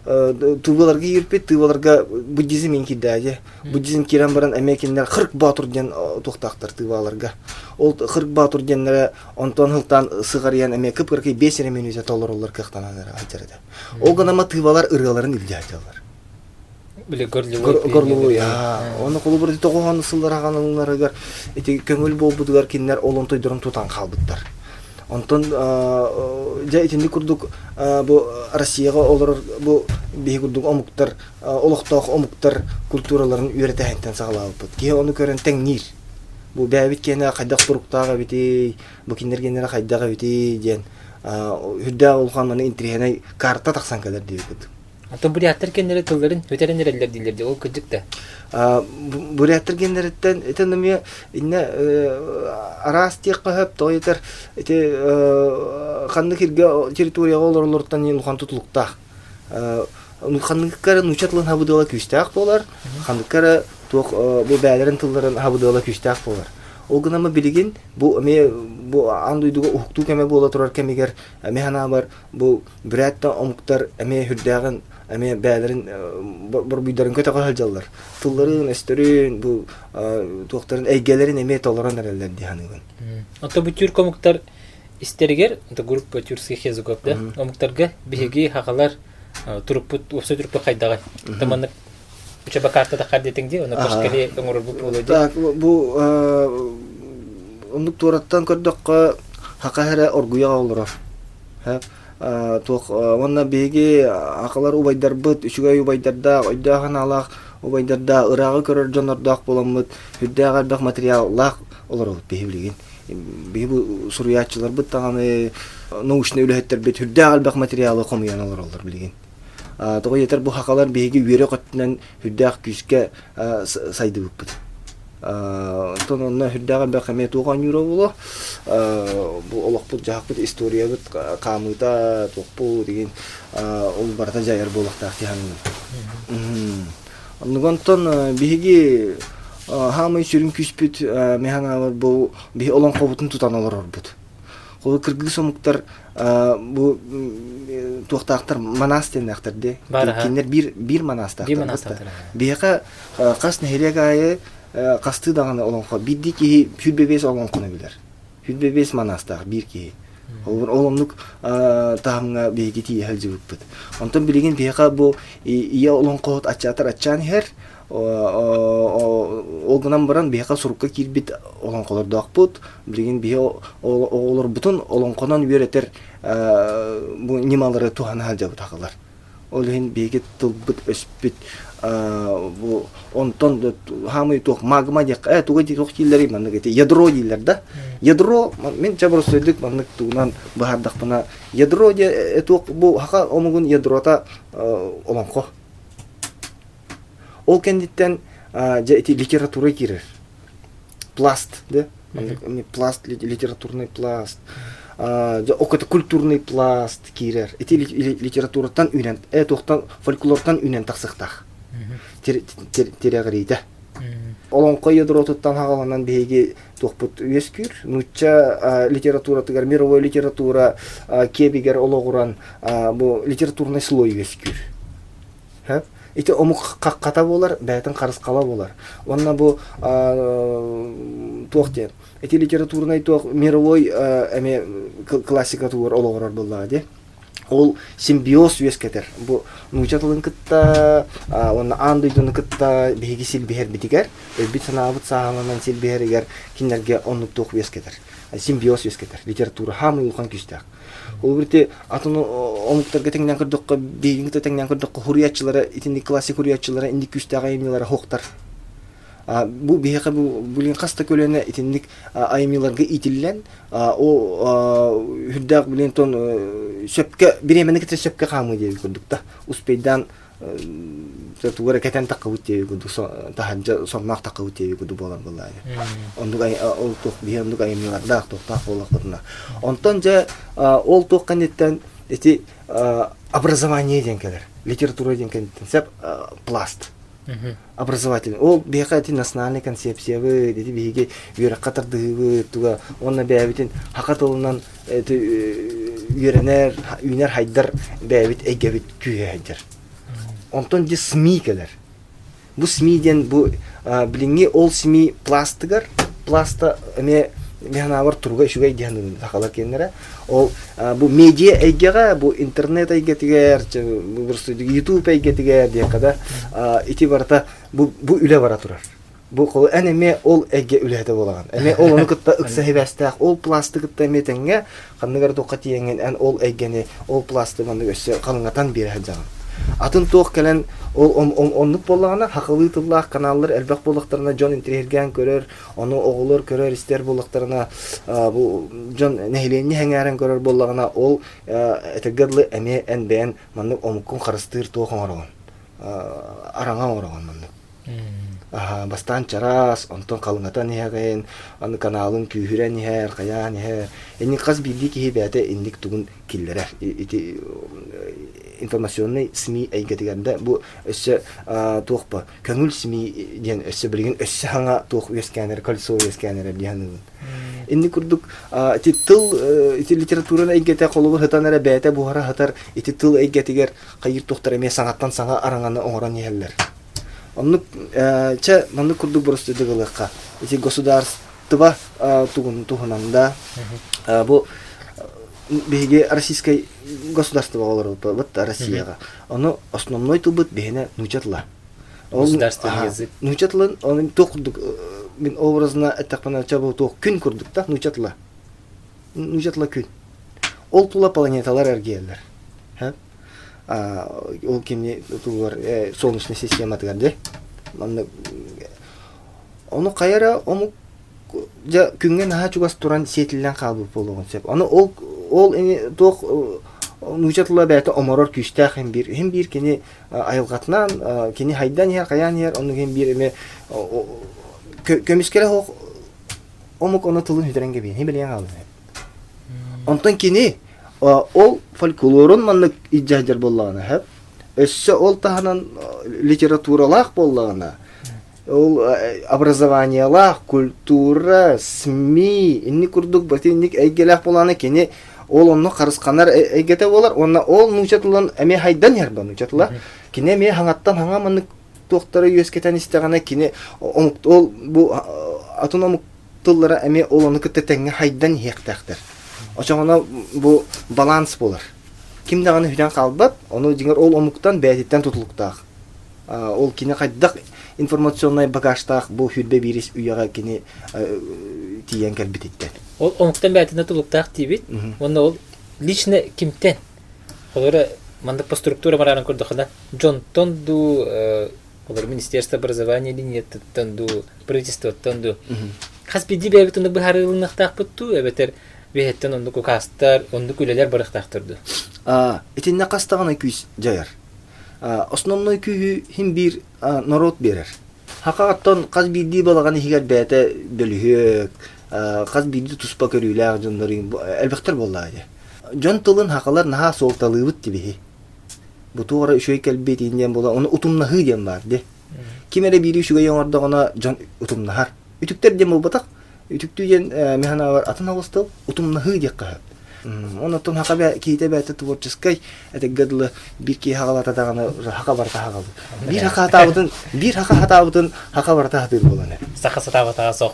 тыыбаларга киирбит, тыыбаларга буддизм иин киирдээги. Буддизм киирэн баран эмиэ кинилэр Хырк Баатур диэн туохтаахтар тыыбаларга. Ол Хырк Баатур диэннэрэ онтон сылтаан сыҕарыйан эмиэ кып-кыракый биэс эрэ мүнүүтэ толоруллар кыахтанан эрэ сылдьар этэ. Ол гынан тыыбалар ырыаларын илдьэ сылдьаллар. Били горловой Горловой, Оны холобур тоҕоһон сыллар аҕаналарыгар ити көҥүл буолбутугар кинилэр ол онтойдорун тутан хаалбыттар. Онтон дьэ итинник курдук бу Россияҕа олорор бу биһи курдук омуктар олохтоох омуктар культураларын үөрэтэһинтэн саҕалаабыппыт. Киһи ону көрөн тэҥниир. Бу бэйэбит киэнэ хайдах туруктаах эбитий, бу кинилэр киэннэрэ хайдах эбитий диэн үрдээх улахан маны интириэһинэй карта тахсан кэлэр диэбиппит. Оттон буряттар кэннэрэ тылларын бүтэрэн эрэллэр дииллэр дии, ол кырдьык да? Буряттар кэннэриттэн ити эмиэ иннэ араас диэххэ сөп, тоҕо этэр ити ханнык иргэ территорияҕа олоролоруттан улахан тутулуктаах. Ханныкка эрэ нуучча тылын хабыдыала күүстээх буолар, ханныкка эрэ туох бу бээлэрин тылларын хабыдыала күүстээх буолар. Ол гынан билигин бу эмиэ бу аан дойдуга уһуктуу кэмэ буола турар кэмигэр эмиэ санаабар бу бүрээт да омуктар эмиэ сүрдээҕин эмиэ бэйэлэрин борбуйдарын көтөҕө сылдьаллар. Тылларын, өстөрүн, бу туохтарын эйгэлэрин эмиэ толорон эрэллэр дии саныыбын. Оттон бу тюрк омуктар истэригэр, это группа тюркских языков, да, омуктарга биһиги хахалар турукпут, уопсай турукпут хайдаҕай? Маннык учеба картата хардетиҥ дии, онно пашкали оҥорорбут буолуо дии. Так, бу оннук туораттан көрдөххө, хака эрэ оргуйа олорор. Туох уонна биһиги акалар убайдарбыт, үчүгэй убайдардаах, өйдөөх санаалаах убайдардаах, ырааҕы көрөр дьоннордоох буоламмыт, сүрдээх элбэх материаллаах олоробут биһи билигин. Биһи бу суруйааччыларбыт даҕаны научнай үлэһиттэрбит сүрдээх элбэх материалы хомуйан олороллор билигин. Тоҕо диэтэр бу хахалар биһиги үөрэх өттүнэн сүрдээх күүскэ сайдыбыппыт. Онтон онно сүрдээх элбэх эмиэ туох оонньуура буолуо бу олохпут-дьаһахпыт историябыт хаамыыта туохпут игин ол барыта дьайар буолуохтаах дии саныыбын. Оннук онтон биһиги хаамай сүрүн күүспүт мин санаабар бу биһи олоҥхобутун тутан олорорбут. Ол кыргыз омуктар бу туохтаахтар манаас диэннээхтэр дии. Кинилэр биир биир манаастаахтар. Биһиэхэ хас нэһилиэк аайы хастыы даҕаны олоҥхо биирдии киһи 25 олоҥхону билэр. 25 манаастаах биир киһи. Ол оннук таһымҥа биһиги тиийэ сылдьыбыппыт. Онтон билигин биһиэхэ бу ийэ олоҥхоһут аччаатар аччаан иһэр. Ол гынан баран биһиэхэ сурукка киирбит олоҥхолордоохпут. Билигин биһи оҕолорбутун олоҥхонон үөрэтэр бу ньымалары туһана сылдьабыт аҕалар. Ол иһин биһиги тылбыт өспүт бу онтон хаамый туох магма диэххэ э туга туох дииллэрий маннык ити ядро дииллэр да ядро мин чэ боростуойдук маннык тугунан быһаардахпына ядро диэ туох бу хака омугун ядрота олоҥхо Ол кэнниттэн дьэ ити литература киирэр. Пласт, да? Пласт, литературный пласт. Дьэ, окото культурный пласт киирэр. Ити литератураттан үүнэн, туохтан фольклортан үүнэн тахсыахтаах. Тирэҕириитэ. Олоҥхо ядротуттан хаҕаланан биһиги туохпут үөскүүр. Нуучча литературатыгар, мировой литература киэбигэр олоҕуран бу литературный слой үөскүүр. Ити омук хаххата буолар, бэйэтин харысхала буолар. Уонна бу туох диэн, ити литературнай туох мировой эмиэ классикатыгар олоҕурар буоллаҕа дии. Ол симбиоз үөскэтэр. Бу нуучча тылын кытта уонна аан дойдуну кытта биһиги силбиһэрбитигэр, өйбүт-санаабыт сааһыланан силбиһэригэр кинилэргэ оннук туох үөскэтэр. Симбиоз үөскэтэр. Литература хаамый улахан күүстээх. Ол ити атын омуктарга тэҥнээн көрдөххө, биһигини кытта тэҥнээн көрдөххө, хуруйааччылара итинник классик хуруйааччылара инник күүстээх айымньылара суохтар. Бу биһиэхэ бу билин хас да көлүөнэ итинник айымньыларга иитиллэн, ол үрдээх билин тон сөпкө бириэмэни кытта сөпкө хаамыы диэбит курдук да успейдаан тугу эрэ кэтэн таххыбыт диэби курдук таһырдьа сонноох таххыбыт диэби курдук буолар буоллаҕа оннук ол туох биһи оннук айымньылардаах туохтаах буоллахпытына онтон дьэ ол туох кэнниттэн ити образование диэн кэлэр литература диэн кэнниттэн сеп пласт образовательный ол биһиэхэ ити национальный концепциябыт ити биһиги үөрэххэ тардыһыыбыт туга уонна бэйэбитин хака тылынан үөрэнэр үүнэр хайдар бэйэбит эйгэбит күүһэ сылдьар онтон дьэ СМИ кэлэр бу СМИ диэн бу билиҥҥи ол СМИ пластыгар пласта эмиэ Мин санаабар туруга үчүгэй диэн сахалар киэннэрэ. Ол бу медиа эйгэҕэ, бу интернет эйгэтигэр, YouTube эйгэтигэр диэххэ да, ити барыта бу, бу үлэ бара турар. Бу эн эмиэ ол эйгэ үлэһитэ буолаҕын. Эмиэ ол ону кытта ыкса сибээстээх, ол пласты кытта эмиэ тэҥҥэ ханнык эрэ туохха тиийэҥҥин эн ол эйгэни, ол пласты маннык өссө халыҥатан биэрэ сылдьаҕын. Атын туох кэлэн ол оннук буоллаҕына, хахылыы тыллаах каналлар элбэх буоллахтарына дьон интэриэһиргээн көрөр, ону оҕолор көрөр-истэр буоллахтарына, бу дьон нэһилиэнньэ сэҥээрэн көрөр буоллаҕына, ол этэргэ дылы эмиэ эн бэйэн маннык омуккун харыстыыр туох оҥороҕун, араҥа оҥороҕун маннык. Бастаан чараас, онтон халыҥатан иһэҕин, аны каналын күүһүрэн иһэр, хайаан иһэр. Инник хас биирдии киһи бэйэтэ инник тугун киллэрэр. Ити информационнай СМИ эйгэтигэр да бу өссө туох ба көҥүл СМИ диэн өссө билигин өссө хаҥа туох үөскээн эрэр, кольцо үөскээн эрэр дии саныыбын. Инник курдук ити тыл ити литератураны эйгэтэ холобур сытан эрэ бэйэтэ буһара сытар ити тыл эйгэтигэр хайыыр туохтар эмиэ саҥаттан саҥа араҥаны оҥорон иһэллэр. Оннук чэ маннык курдук боростуойдук ылыахха. Ити государство тугун туһунан да бу биһиги российскай государствоҕа олоробут Россияҕа. Ону основной тылбыт биһиэнэ нууча тыла. Государственный язык. Нууча тылын оны туох курдук мин образно эттэхпинэ чэ бу туох күн курдук да нууча тыла. Нууча тыла күн. Ол тула планеталар эргийэллэр. Ол кини тугугар солнечный систематыгар дии. Манна ону хайа эрэ омук дьэ күҥҥэ наһаа чугас туран сиэтиллэн хаалбыт буолуоҕун сөп. Ону ол ол туох нууча тыла бэйэтэ оморор күүстээх иһин биир иһин биир кини айылҕатынан кини хайдан иһэр хайаан иһэр оннук иһин биир эмиэ көмүскэлэ суох омук ону тылын сүтэрэн кэбиһин билиэн хаалла. Онтон кини ол фольклорун маннык илдьэ сылдьар буоллаҕына сөп. Өссө ол таһынан литературалаах буоллаҕына, ол образованиелаах, культура, СМИ инник курдук итинник эйгэлээх буоллаҕына кини ол онно харысханар эйгэтэ буолар уонна ол нууча тылын эмиэ хайдан иһэр ба нууча тыла. Кини эмиэ хаҥаттан хаҥа маннык туохтары үөскэтэн истэҕинэ кини ол бу атын омук тыллара эмиэ ол ону кытта тэҥҥэ хайдан иһиэхтээхтэр. Очоҕуна бу баланс буолар. Ким даҕаны сүтэн хаалбат, ону дьиҥэр ол омуктан бэйэтиттэн тутулуктаах. Ол кини хайдах информационнай багажтаах бу 21 үйэҕэ кини тиийэн кэлбититтэн. Ол омуктан бэйэтинэн тутулуктаах диибит. Уонна ол лично кимтэн? Холобура, маннык по структура барарын көрдөххүнэ, дьонтон дуу, Олор Министерство образования линияттан дуу, правительствоттан дуу. Хас биирдии бэйэбит оннук быһаарыылыныахтаахпыт дуу, эбэтэр биһиэттэн оннук указтар, оннук үлэлэр барыахтаахтар дуу? Итиннэ хас даҕаны күүс дьайар. Основной күүһү хин биир норуот биэрэр. Хакаҕаттан хас биирдии балаҕан иһигэр бэйэтэ бөлүһүөк, хас биирдии туспа көрүүлээх дьоннор элбэхтэр буоллаҕа дии. Дьон тылын хакалар наһаа суолталыыбыт тибиһи. Бу туох эрэ үчүгэй кэлбит иин диэн буола, ону утумнаһыы диэн баар дии. Ким эрэ биири үчүгэй оҥордоҕуна дьон утумнаһар. Үтүктэр диэн буолбатах. Үтүктүү диэн мин санаабар атын оҕус тыл утумнаһыы диэххэ сөп. Онтон хака бэ киһитэ бэйэтэ творческай этэргэ дылы биир киһи хаҕалата даҕаны хака барыта хаҕалыыр. Биир хака хатаабытын биир хака хатаабытын хака барыта хатыыр буолан эр. Саха сатаабатаҕа суох.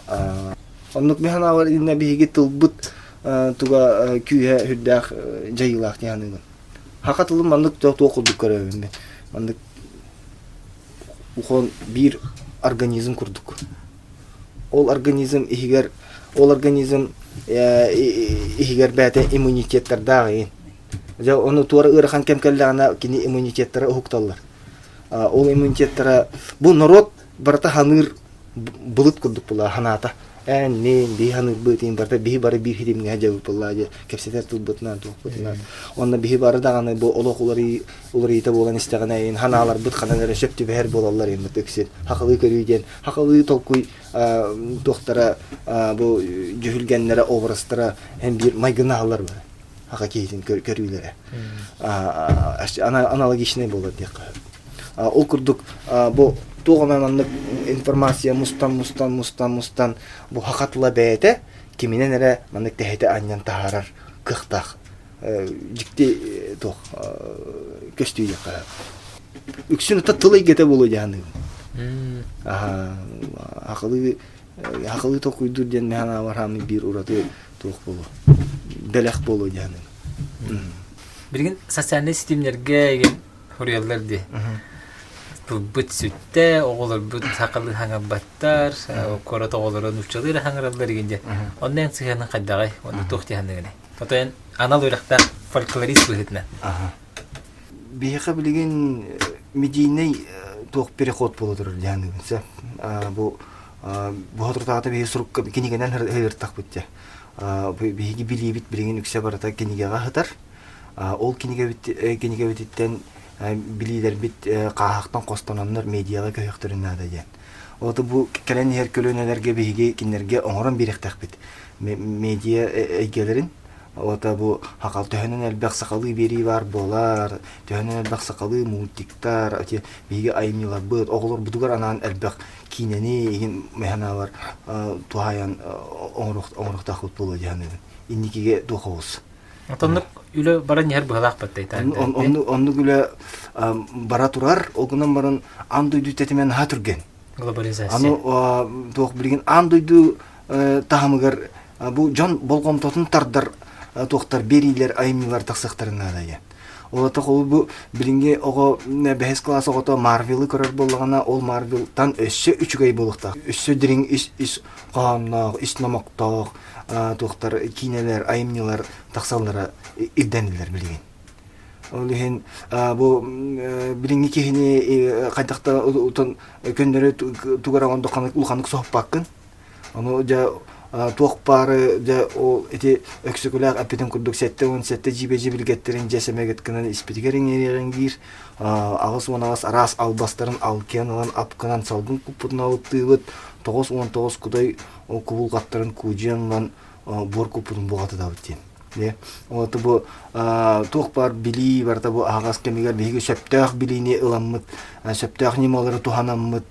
Оннук мин санаабар иннэ биһиги тылбыт туга күүһэ сүрдээх дьайыылаах дии саныыбын. Хака тылын маннык туох курдук көрөбүн мин. Маннык ухон биир организм курдук. Ол организм иһигэр ол организм иһигэр бэйэтэ иммунитеттардаах иин. Дьэ ону туора ыарахан кэм кэллэҕинэ кини иммунитеттара уһукталлар. Ол иммунитеттара бу норуот барыта ханыыр былыт курдук була ханаата. Эн, мин, биһи ханыырбыт иин барыта биһи бары биир хитимҥэ дьабыт буолла дьэ кэпсэтэр тылбытынан туохпутунан. Онно биһи бары даҕаны бу олох уларыы уларыйыыта буолан истэҕинэ иин ханааларбыт ханан эрэ сөп түбэһэр буолаллар иин ыксин. Хахалыы көрүү диэн хахалыы толкуй туохтара бу дьүһүлгэннэрэ образтара эн биир майгынаһаллар бары хака киһитин көрүүлэрэ аналогичный буолар диэххэ ол курдук бу туох эмэ маннык информация мустан мустан мустан мустан бу хака тыла бэйэтэ киминэн эрэ маннык тэһитэ анньан таһаарар кыахтаах дьикти туох көстүү диэххэ үксүн ата тыл эйгэтэ буолуо дии саныыбын. Аха, акылыы. Хахылыы толкуйдуур диэн мин санаабар хаамый биир ураты туох буолуо. Бэлэх буолуо диэн. Билигин социальнай ситимнэргэ игин суруйаллар дии. Тылбыт сүттэ, оҕолорбут сахалыы хаҥарбаттар, куорат оҕолоро нууччалыы эрэ хаҥараллар игин диэн. Онно эн сыһыаныҥ хайдаҕый? Онно туох дии саныыгыный? Оттон анал үөрэхтээх фольклорист быһыытынан. Биһиэхэ билигин медийнэй туох переход буола турар дии саныыбын сөп. Бу бу биһи сурукка кинигэнэн ыһыыртахпыт дьэ. Биһиги билиибит билигин үксэ барыта кинигэҕэ сытар. Ол кинигэбит кинигэбититтэн билиилэрбит хааһахтан хостононнор медиаҕа көһүөхтэрин наада диэн. Ол бу кэлэн иһэр көлүөнэлэргэ биһиги кинилэргэ оҥорон биэриэхтээхпит медиа эйгэлэрин. Ота бу хахал төһөнөн элбэх сахалыы биэрии баар буолар, төһөнөн элбэх сахалыы мультиктар, эти биһиги айымньыларбыт, оҕолорбутугар анаан элбэх киинэни иһин мэханаалар туһаайан оҥоруохтаахпыт буолуо дии саныыбын. Инникигэ туох оҕус. Оннук үлэ баран иһэр быһалаах баттай Оннук үлэ бара турар, ол гынан баран аан дойду тэтимэ наһаа түргэн. Глобализация. Аны туох билигин аан дойду таһымыгар бу дьон болҕомтотун тардар туохтар биэриилэр айымньылар тахсыахтарын наада диэн. Ол ол бу билиҥҥи оҕо бэһис кылаас оҕото Марвелы көрөр буоллаҕына ол Марвелтан өссө үчүгэй буолуохтаах. Өссө дириҥ ис ис хоһоонноох, ис номохтоох туохтар киинэлэр, айымньылар тахсаллара ирдэниллэр билигин. Ол иһин бу билиҥҥи киһини хайдах да көннөрү тугу эрэ оҥордоххуна улаханнык соһуппаккын. Ону дьэ туох баары дьэ ол ити Өксөкүлээх эппитин курдук 77 дьиибэ дьибилгэттэрин дьэ сэмэгит гынан испитигэр иҥэриэҕиҥ диир. 88 араас албастарын алкыйан ылан апкынан салгын куппутун алыптыыбыт. 99 кудай кубулҕаттарын куудьуйан ылан буор куппутун буҕатытабыт диэн. Ол бу туох баар билии барыта бу аһаҕас кэмигэр биһиги сөптөөх билиини ыламмыт, сөптөөх ньымалары туһанаммыт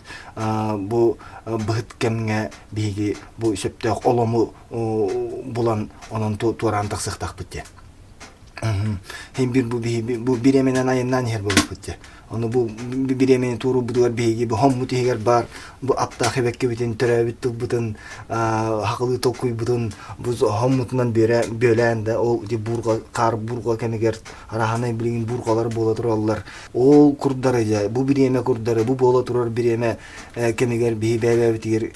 бу быһыт кэмҥэ биһиги бу сөптөөх олому булан онон туораан тахсыахтаахпыт диэн. Хин бир бу бу бириэмэнэн айаннаан иһэр буолбуппут дии. Ону бу бириэмэни туоруурбутугар биһиги бу хоммут иһигэр баар бу аптаах эбэккэбитин, төрөөбүт тылбытын, хахылыы толкуйбутун бу хоммутунан бүөлээн да ол ити буурҕа хаар буурҕа кэмигэр араһанай билигин буурҕалар буола тураллар. Ол курдары дьэ бу бириэмэ курдары бу буола турар бириэмэ кэмигэр биһи бэйэ-бэйэбитигэр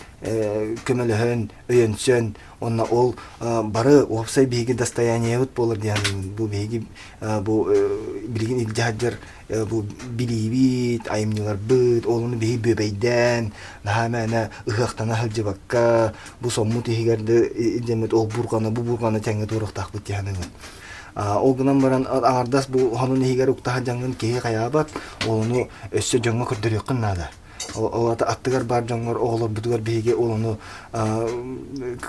көмөлөһөн, өйөнсөн Онно ол бары уопсай биһиги достояниебыт буолар диэн бу биһиги бу билигин илдьэ сылдьар бу билиибит, айымньыларбыт, ол ону биһиги бүөбэйдээн, наһаа мээнэ ыһыахтана сылдьыбакка, бу соммут иһигэр да илдьэммит ол бурҕаны, бу бурҕаны тэҥҥэ туруохтаахпыт дии саныыбын. Ол гынан баран аҥардас бу хонун иһигэр уктаһа дьаҥҥын киһи хайаабат, ол ону өссө дьоҥҥо көрдөрүөххүн наада. Ол аттыгар баар дьоҥҥор, оҕолорбутугар биһиги ол ону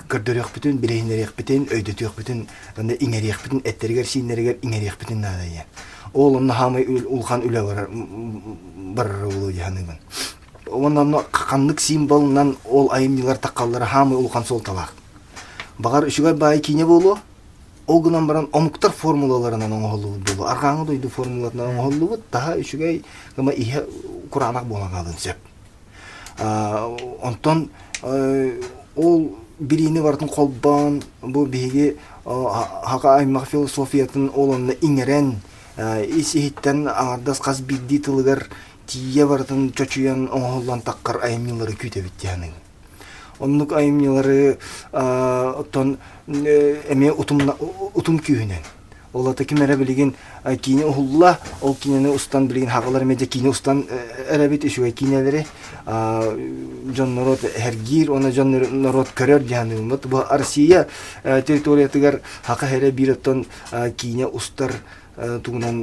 көрдөрүөхпүтүн, билиһиннэриэхпитин, өйдөтүөхпүтүн, уонна иҥэриэхпитин, эттэригэр-сииннэригэр иҥэриэхпитин наада диэн. Ол онно хаамай улахан үлэ барар барара буолуо дии саныыбын. Уонна онно ханнык символунан ол айымньылар таххаллара хаамай улахан суолталаах. Баҕар үчүгэй баай киинэ буолуо, Ол гынан баран омуктар формулаларынан оҥоһуллубут буолуо. Арҕааҥы дойду формулатынан оҥоһуллубут таһа үчүгэй гыма иһэ кураанах буолан хаалыан сөп. Онтон ол билиини барытын холбоон бу биһиги хака аймах философиятын ол онно иҥэрэн ис иһиттэн аҥардас хас биирдии тылыгар тиийэ барытын чочуйан оҥоһуллан таххар айымньылары күүтэбит дии саныыбын. Оннук айымньылары оттон эмиэ утум күүһүнэн. Ол ата ким эрэ билигин киинэ уһулла, ол киинэни устан билигин хаҕалар эмиэ дьэ киинэ устан эрэбит үчүгэй киинэлэри дьон норуот эһэргиир уонна дьон норуот көрөр дии саныыбын. Бу Россия территориятыгар хака эрэ биир оттон киинэ устар тугунан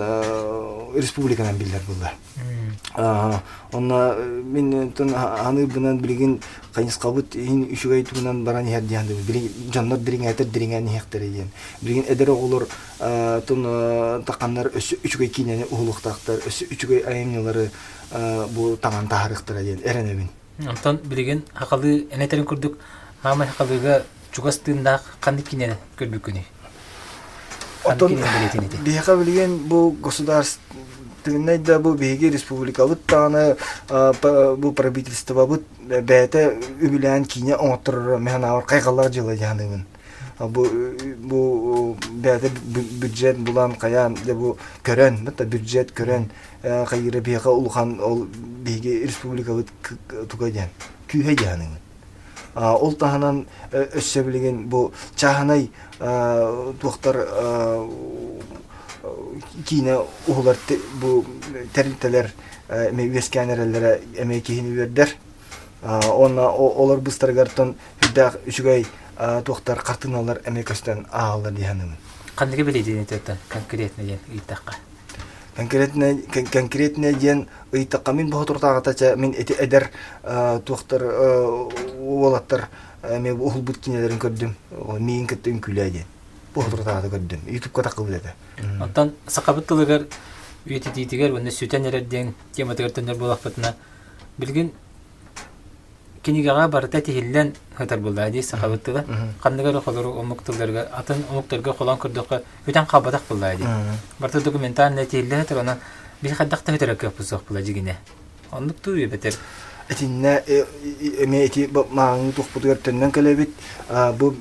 республиканан биллэр буолла. Онно мин аныырбынан билигин хайысхабыт иһин үчүгэй тугунан баран иһэр диэн билигин дьоннор дириҥээтэр дириҥээн иһиэхтэрэ диэн. Билигин эдэр оҕолор таханнар өссө үчүгэй киинэни уһулуохтаахтар, өссө үчүгэй айымньылары бу таҥан таһаарыахтара диэн эрэнэбин. Онтон билигин хахалыы эн этэрин курдук маамай хахалыыга чугас тыыннаах ханнык киинэни көрбүккүнүй? Оттон биһиэхэ билигин бу государственный Коллективнай да бу биһиги республикабыт даҕаны бу правительствобыт бэйэтэ үбүлээн киинэ оҥоттороро мин хайҕаллаах дьыала дьаһаныбын. Бу бу бэйэтэ бюджет булан хайаан дьэ бу көрөн бюджет көрөн хайыыра биһиэхэ улахан ол биһиги республикабыт туга диэн күүһэ дьаһаныбын. Ол таһынан өссө билигин бу чааһынай туохтар киинэ уһулар бу тэрилтэлэр эмиэ үөскээн эрэллэрэ эмиэ киһини үөрдэр. Уонна олор быстарыгартан үрдээх үчүгэй туохтар хартыыналар эмиэ көстөн ааһаллар дии саныыбын. Ханныгы билиитин конкретно диэн ыйыттахха? Конкретно конкретно диэн ыйыттахха мин боһотуртааҕыта чэ мин ити эдэр туохтар уолаттар эмиэ уһулбут кинилэрин көрдүм миигин кытта үҥкүүлээ диэн боһотуртааҕыта көрдүм ютубка таххыбыт этэ. Онтон сахабыт тылыгар үйэтитиитигэр уонна сүтэн эрэр диэн тематыгар төннөр буоллахпытына билигин Кинигэҕэ барыта тиһиллэн сытар буоллаҕа дии сахабыт тыла. Ханнык эрэ холору омук тылларыгар атын омуктарга холоон көрдөххө бүтэн хаалбатах буоллаҕа дии. Барыта документальнай тиһиллэ сытар онон биһи хайдах да бүтэрэр кыахпыт суох буолла дьигинэ. Оннук дуу эбэтэр Итиннэ эмиэ ити мааҕыҥҥы туохпутугар төннөн кэлэбит. Бу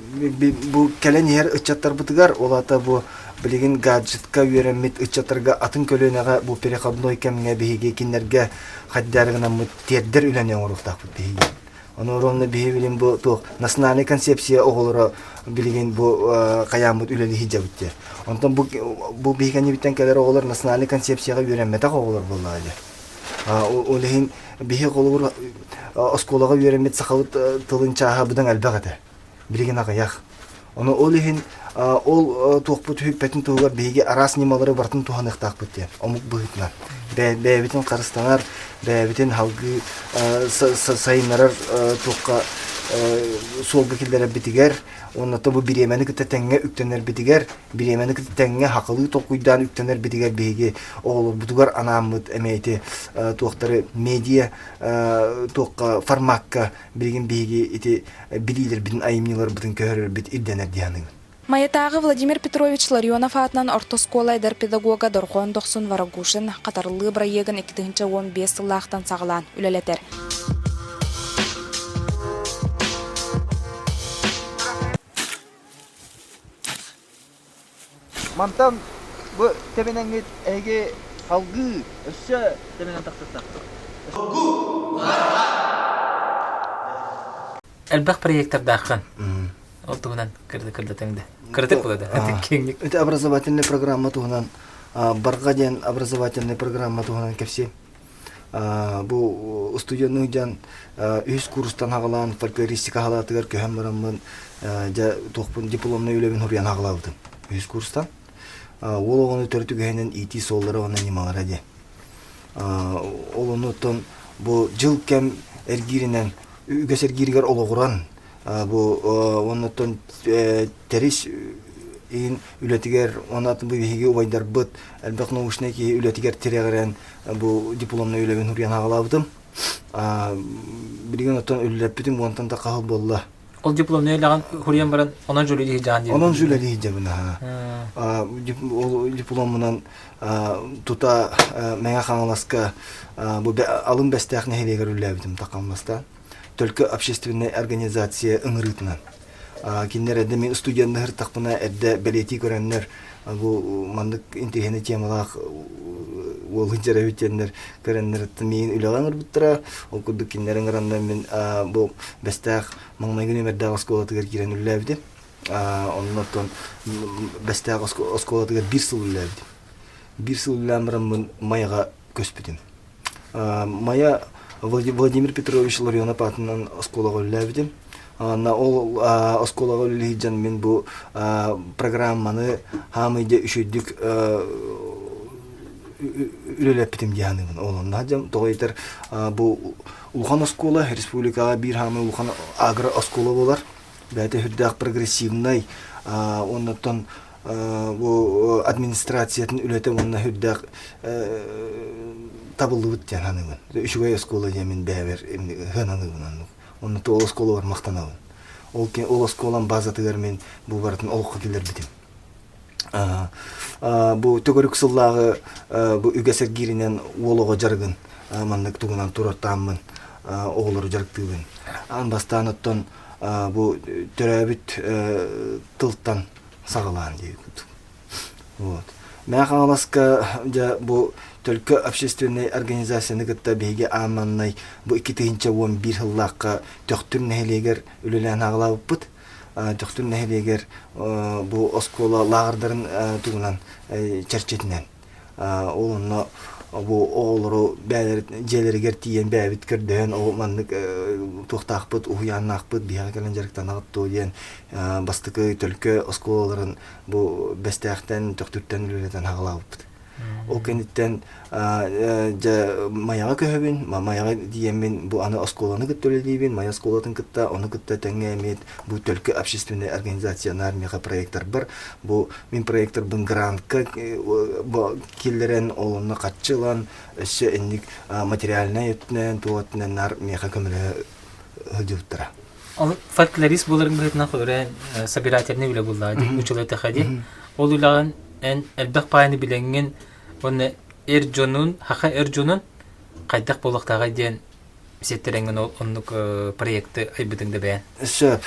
бу кэлэн иһэр ыччаттарбытыгар, ол аата бу билигин гаджетка үөрэммит ыччаттарга атын көлүөнэҕэ бу переходной кэмҥэ биһиги кинилэргэ хайдары гынаммыт тиэрдэр үлэни оҥоруохтаахпыт биһиги. Ону ровно биһи билин бу туох национальный концепция оҕолоро билигин бу хайааммыт үлэлии сылдьабыт диye. Онтон бу бу биһи кэннибиттэн кэлэр оҕолор национальный концепцияҕа үөрэммэтэх оҕолор буоллаҕа дии. Ол иһин биһи холобур оскуолаҕа үөрэммит сахабыт тылын чааһа быдан элбэх этэ. Билигин аҕыйах. Ону ол иһин ол туохпут үһүппэтин туһугар биһиги араас ньымалары барытын туһаныахтаахпыт диэн омук быһыытынан. Бэйэбитин харыстанар, бэйэбитин салгыы сайыннарар туохха суолга киллэрэрбитигэр уонна бу бириэмэни кытта тэҥҥэ үктэнэрбитигэр, бириэмэни кытта тэҥҥэ хахылыы толкуйдаан үктэнэрбитигэр биһиги оҕолорбутугар анааммыт эмиэ ити туохтары медиа туохха формакка билигин биһиги ити билиилэрбитин, айымньыларбытын көһөрөрбүт ирдэнэр дии саныыбын. Майатааҕы Владимир Петрович Ларионов аатынан орто оскуола эдэр педагога Дорҕоон Дохсун Ворогушин хатарыллыы бырайыагын 2015 сыллаахтан саҕалаан үлэлэтэр. Мантан бу тэбинэҥҥит эһиги салгыы өссө тэбинэн тахсыттаххыт. Элбэх проектордааххын. Ол туһунан кырдатыҥ да. Кыратык була да. Киэҥник. Это образовательная программа туһунан Барҕа диэн образовательная программа туһунан кэпсиэм. Бу устудьуоннуу дьон үһүс курстан аҕалаан фольклористика халаатыгар көһөн бараммын дьэ туохпун дипломнай үлэбин суруйан аҕалаабытым үһүс курстан. Уол оҕону төрүт үгэһинэн иитии суоллара уонна ньымалара диэн. Ол оннуттан бу дьыл кэм эргииринэн үгэс эргииригэр олоҕуран бу оннуттан тэрис иин үлэтигэр уонна бу биһиги убайдарбыт элбэх научнай киһи үлэтигэр тирэҕирэн бу дипломнай үлэбин суруйан аҕалаабытым. Билигин оттон үлэлэппитим уонтан да хаһыл буолла. Ол дипломнай үлэҕин суруйан баран онон үлэлии сылдьаҕын диэн. Онон үлэлии сылдьабын аһа. Ол дипломунан тута Мэҥэ Хаҥаласка бу Алын Бэстээх нэһилиэгэр үлэлээбитим Тахаммастаан. Төлкө общественнай организация ыҥырыытынан. Кинилэр эрдэ мин студенныһыртахпына эрдэ бэлиэтии көрөннөр бу маннык интириэһинэй темалаах уол сылдьар эбит диэннэр көрөннөр миигин үлэҕэ ыҥырбыттара. Ол курдук кинилэр ыҥыраннар мин бу Бэстээх маҥнайгы нүөмэрдээх оскуолатыгар киирэн үлэлээбитим. Онно оттон Бэстээх оскуолатыгар биир сыл үлэлээбитим. Биир сыл үлэлээн бараммын Майаҕа көспүтүм. Майа Владимир Петрович Ларионов аатынан оскуолаҕа үлэлээбитим. Онно ол оскуолаҕа үлэлии сылдьан мин бу программаны хаамый дьэ үчүгдүк үлэлэппитим дии саныыбын. Ол онно сылдьан тоҕо диэтэр бу улахан оскуола республикаҕа биир хаамый улахан агро оскуола буолар. Бэйэтэ сүрдээх прогрессивнай уоннаттан бу администрациятын үлэтэ уонна сүрдээх табыллыбыт диэн саныыбын. Үчүгэй оскуола диэн мин бэйэбэр сыаналыыбын оннук. Онно ол оскуолабар махтанабын. Ол, ол оскуолам базатыгар мин бу барытын олоххо киллэрбитим. Бу төгүрүк сыллааҕы бу үгэс эргииринэн уол оҕо дьарыгын маннык тугунан туруортааммын оҕолору дьарыктыыбын. Аан бастаан оттон бу төрөөбүт тылтан саҕалаан диэбит. Вот. Мэҥэ Хаҥаласка дьэ бу Төлкө общественнай организацияны кытта биһиги аан маҥнай бу 2011 сыллаахха Төхтүр нэһилиэгэр үлэлээн аҕалаабыппыт. Төхтүр нэһилиэгэр бу оскуола лааҕырдарын тугунан чэрчитинэн ол онно бу оҕолору бэйэлэр дьиэлэригэр тиийэн бэйэбит көрдөһөн ол маннык туохтаахпыт уһуйааннаахпыт биһиэхэ кэлэн дьарыктанаҕыт дуо диэн бастакы төлкө оскуолаларын бу Бэстээхтэн Төхтүртэн үлэлэтэн аҕалаабыппыт. Ол кэнниттэн дьэ Майаҕа көһөбүн, Майаҕа тиийэммин бу аны оскуоланы кытта үлэлиибин, Майа оскуолатын кытта, ону кытта тэҥҥэ эмиэ бу Төлкө общественнай организация армияҕа проектарбар бу мин проектарбын грантка киллэрэн, ол онно харчы ылан, өссө инник материальнай өттүнэн, туох өттүнэн наар миэхэ көмөлөһө сылдьыбыттара. Ол фольклорист буоларыҥ быһыытынан холобура собирательный үлэ буоллаҕа дии, учуутал эттэххэ дии. Ол үлэҕин эн элбэх паайаны билэҥҥин уонна эр дьонун, хаха эр дьонун хайдах буолуохтааҕый диэн сиэттэрэҥҥин ол оннук проекты айбытыҥ да бэйэн. Сөп.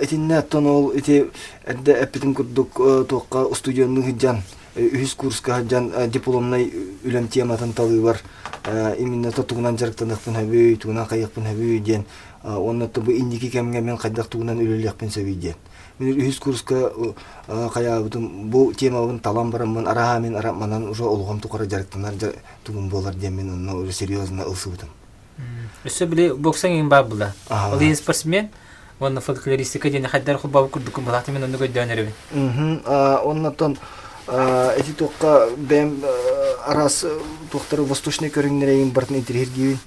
Итиннэ оттон ол ити эрдэ эппитим курдук туохха устудьуоннуу сылдьан үһүс курска сылдьан дипломнай үлэм тематын талыыбар именно тугунан дьарыктаныахпын сөбүй, тугунан хайыахпын сөбүй диэн уонна бу инники кэмҥэ мин хайдах тугунан үлэлиэхпин сөбүй диэн. Мин үһүс курска хайаабытым бу темабын талан бараммын арааһа мин манан уже олоҕум тухары дьарыктанар тугум буолар диэн мин онно уже серьезно ылсыбытым. Өссө били боксаҥ иҥин баар була. Ол иһин спортсмен уонна фольклористика диэн хайдар холбообут курдуккун былаата мин оннук өйдөөн эрэбин. Оннотон эти туохха бэйэм араас туохтары восточный көрүҥнэрин барытын интириэһиргиибин.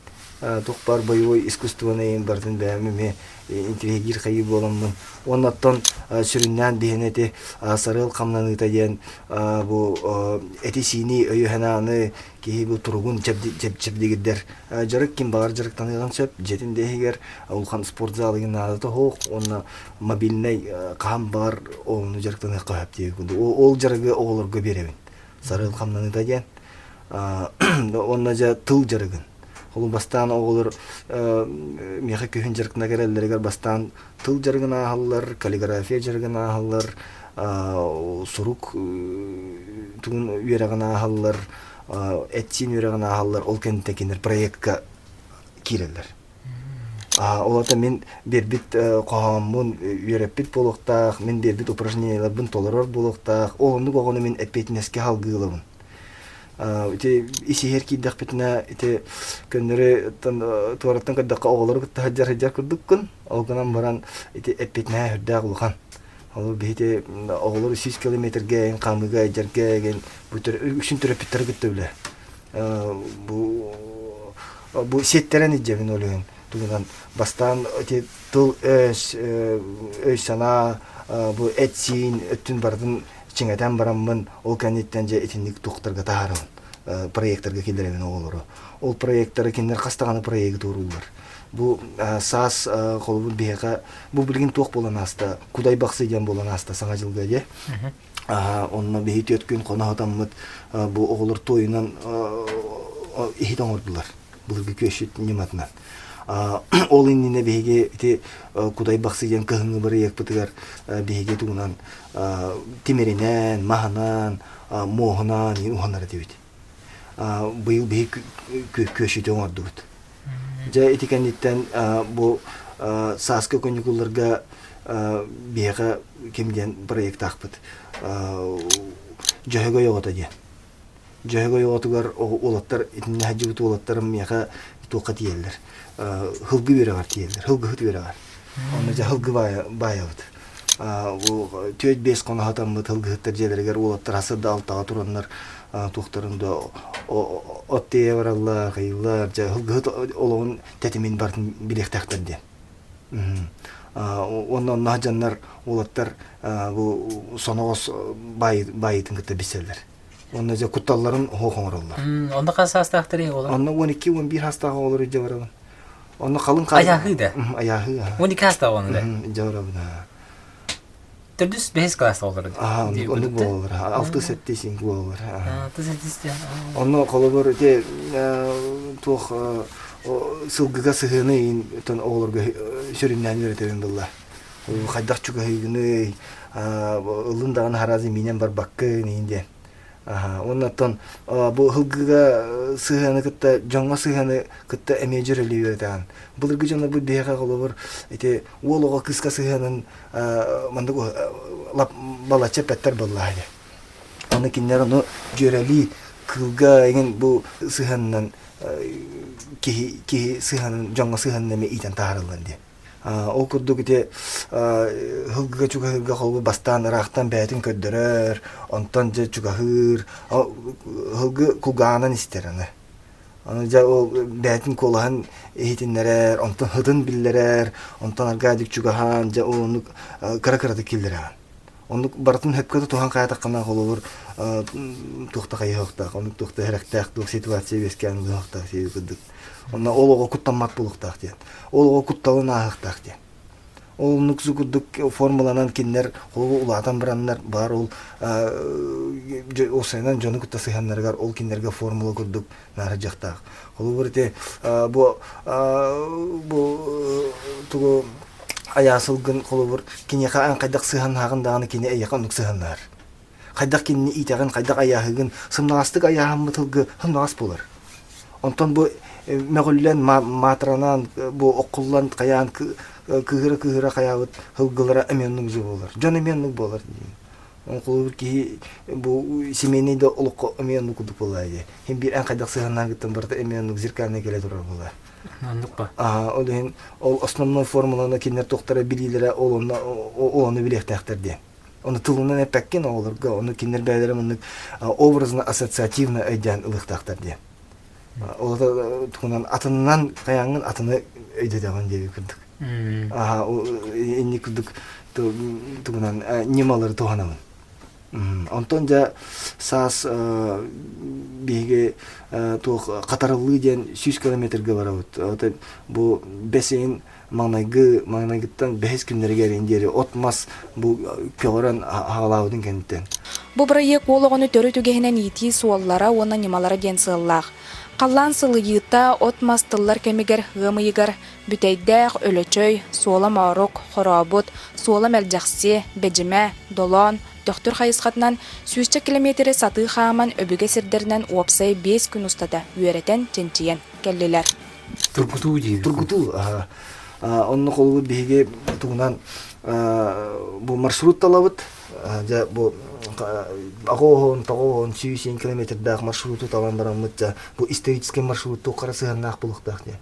Туох баар боевой искусствоны барытын бэйэм эмиэ интириэһиргиир хайыы буоламмын. Уонна оттон сүрүннээн биһиэнэ ити сарыал хамнаныыта диэн бу эти-сиини өйү-санааны киһи бу туругун чэбдигирдэр дьарык ким баҕар дьарыктаныаҕын сөп дьиэтин да иһигэр улахан спортзалыгын наадата суох уонна мобильнай хаһан баҕар ону дьарыктаныахха сөп диэбит курдук ол дьарыгы оҕолорго биэрэбин сарыал хамнаныыта диэн уонна дьэ тыл дьарыгын Холу бастаан оҕолор миэхэ күһүн дьарыктана кэлэллэригэр бастаан тыл дьарыгын ааһаллар, каллиграфия дьарыгын ааһаллар, сурук тугун үөрэҕин ааһаллар, эт-сиин үөрэҕин ааһаллар, ол кэнниттэн кинилэр проектка киирэллэр. Ол аата мин биэрбит хоһооммун үөрэппит буолуохтаах, мин биэрбит упражнениеларбын толорор буолуохтаах, ол оннук оҕону мин эппиэтинэскэ салгыы ылабын. Ити ис-иһэр киирдэхпитинэ ити көннөрү туораттан көрдөххө оҕолору кытта сылдьар сылдьар курдуккун. Ол гынан баран ити эппиэтинэһэ сүрдээх улахан. Ол биһити оҕолору 100 километргэ эн хаамыыга дьэргэ эн бу үксүн төрөппүттэри кытта үлэ. Бу бу сиэттэрэн илдьэбин ол иһин тугунан бастаан ити тыл өс өй-санаа бу эт-сиин өттүн барытын чиҥэтэн бараммын ол кэнниттэн дьэ итинник туохтарга таһаарабын проекторга киллэрэбин оҕолору ол проекторы кинилэр хас даҕаны проегы туорууллар бу саас холобур биһиэхэ бу билигин туох буолан ааста кудай бахсы диэн буолан ааста саҥа дьылга дьэ онно биһи түөрт күн хоно сытаммыт бу оҕолор туойунан иһит оҥордулар былыргы күөсчүт ньыматынан Ол иннинэ биһиги ити Кудай Бахсы диэн кыһыҥҥы бырайыакпытыгар биһиги тугунан тимиринэн, маһынан, муоһунан уһанар этибит. Быйыл биһиги күөсүтэ оҥордубут. Дьэ ити кэнниттэн бу сааскы каникулларга биһиэхэ ким диэн проектаахпыт Дьөһөгөй оҕото диэн. Дьөһөгөй оҕотугар уолаттар итиннэ сылдьыбыт уолаттарым миэхэ туохха тиийэллэр һылгы үөрэҕэр тиийэллэр һылгыһыт үөрэҕэр онно дьэ һылгы баайабыт бу түөрт биэс хоно сатаммыт һылгыһыттар дьиэлэригэр уолаттар сырда алтаҕа тураннар туохтарын да от тиэйэ бараллар хайыыллар дьэ һылгыһыт олоҕун тэтимин барытын билиэхтээхтэр диэн уонна онно дьоннор уолаттар бу соноҕос баайыытын кытта билсэллэр Уонна дьэ кутталларын оһох оҥороллор. Онно хас саастаахтарый оҕолор? Онно 12-11 саастаах оҕолор илдьэ барабын. Онно халыҥ хаар... Айааһыы да? Айааһыы. 12 саастаах оҕону да? Илдьэ барабын. Төрдүс бэһис класс оҕолоро Оннук буолаллар. Алты-сэттис син буолаллар. Алты-сэттис Онно холобур ити туох сылгыга сыһыаны иин оҕолорго сүрүннээн үөрэтэбин булла. Хайдах чугаһыыгыный, ылын даҕаны харазы миинэн барбаккын иин диэн. Уонна оттон бу ыһылгыга сыһыаны кытта дьоҥҥо сыһыаны кытта эмиэ дьөрөлүү үөрэтэҕин. Былыргы дьоннорбут биһиэхэ холобур ити уол оҕо кыыска сыһыанын маннык балачча эппэттэр буоллаҕа дии. Аны кинилэр ону дьүөрэлии кыылга эҥин бу сыһыанынан киһи киһи сыһыанын дьоҥҥо сыһыанын эмиэ иитэн таһаараллар диэн. Ол курдук ити ыһылгыга чугаһыырга холбу бастаан ыраахтан бэйэтин көрдөрөр, онтон дьэ чугаһыыр, ыһылгы кулгааҕынан истэр аны. Аны дьэ ол бэйэтин куолаһын иһитиннэрэр, онтон һытын биллэрэр, онтон аргаадик чугаһаан, дьэ ол оннук кыра-кыратык киллэрэҕин. Оннук барытын сөпкө тутуһан хаайтаххына холобур туохта хайыһыахтаах, оннук туохта эрэхтээх туох ситуация үөскээн ылыахтаах диэби курдук. Онно ол оҕо куттаммат буолуохтаах диэн. Ол оҕо кутталын ааһыахтаах диэн. Ол оннук курдук формуланан кинилэр холобур улаатан бараннар баар ол уопсайынан дьону кытта сыһыаннарыгар ол кинилэргэ формула курдук наардьахтаах. Холобур ити бу бу тугу айаа сылгын холобур киниэхэ эн хайдах сыһыаннаһаҕын даҕаны кини эйиэхэ оннук сыһыаннаһар. Хайдах кинини иитэҕин, хайдах айааһыгын, сымнаҕастык айааһаммыт сылгы сымнаҕас буолар. Онтон бу мөҕүллэн, маатыранан, бу оккуллан хайаан кыыһыра-кыыһыра хайаабыт сылгылара эмиэ оннук дьыл буолар. Дьон эмиэ оннук буолар. Холобур киһи бу семейный да олоххо эмиэ оннук курдук буолаа дии. Хин биир эн хайдах сыһыаннааҕыттан барыта эмиэ оннук зеркальный кэлэ турар буолаа. Оннук ба. Ол иһин ол основной формуланы кинилэр туохтара билиилэрэ ол онно ол ону билиэхтээхтэр диэн. Ону тылынан эппэккин оҕолорго, ону кинилэр бэйэлэрэ маннык образно ассоциативно өйдөөн ылыахтаахтар диэн. Ол туһунан атынынан хайааҥҥын атыны өйдөтөҕүн диэби курдук. Аха, инник курдук тугунан ньымалары туһанабын. Онтон дьэ саас биһиги туох хатарыллыы диэн 100 километрга барабыт. Бу бэс ыйын маҥнайгы маҥнайгыттан бэһис күннэригэр диэри от-мас бу көҕөрөн аҕалаабытын кэнниттэн. Бу бырайыак уол оҕону төрүт үгэһинэн иитии суоллара уонна ньымалара диэн сыаллаах. Халлаан сылыйыыта, от-мас тыллар кэмигэр ыам ыйыгар Бүтэйдээх, Өлөчөй, Суола Моорук, Хорообут, Суола Мэлдьэхси, Бэдьимэ, Долоон, Төхтүр хайысхатынан сүүсчэ километры сатыы хааман өбүгэ сирдэринэн уопсай 5 күн устата үөрэтэн, чинчийэн кэллилэр. Тургутуу диир. Тургутуу. Онно холобур биһиги тугунан бу маршрут талабыт. Дьэ бу аҕоһон, тоҕоһон, 100 километрдаах маршруту талан бараммыт дьэ бу историческай маршрут туохха сыһыаннаах буолуохтаах диэн.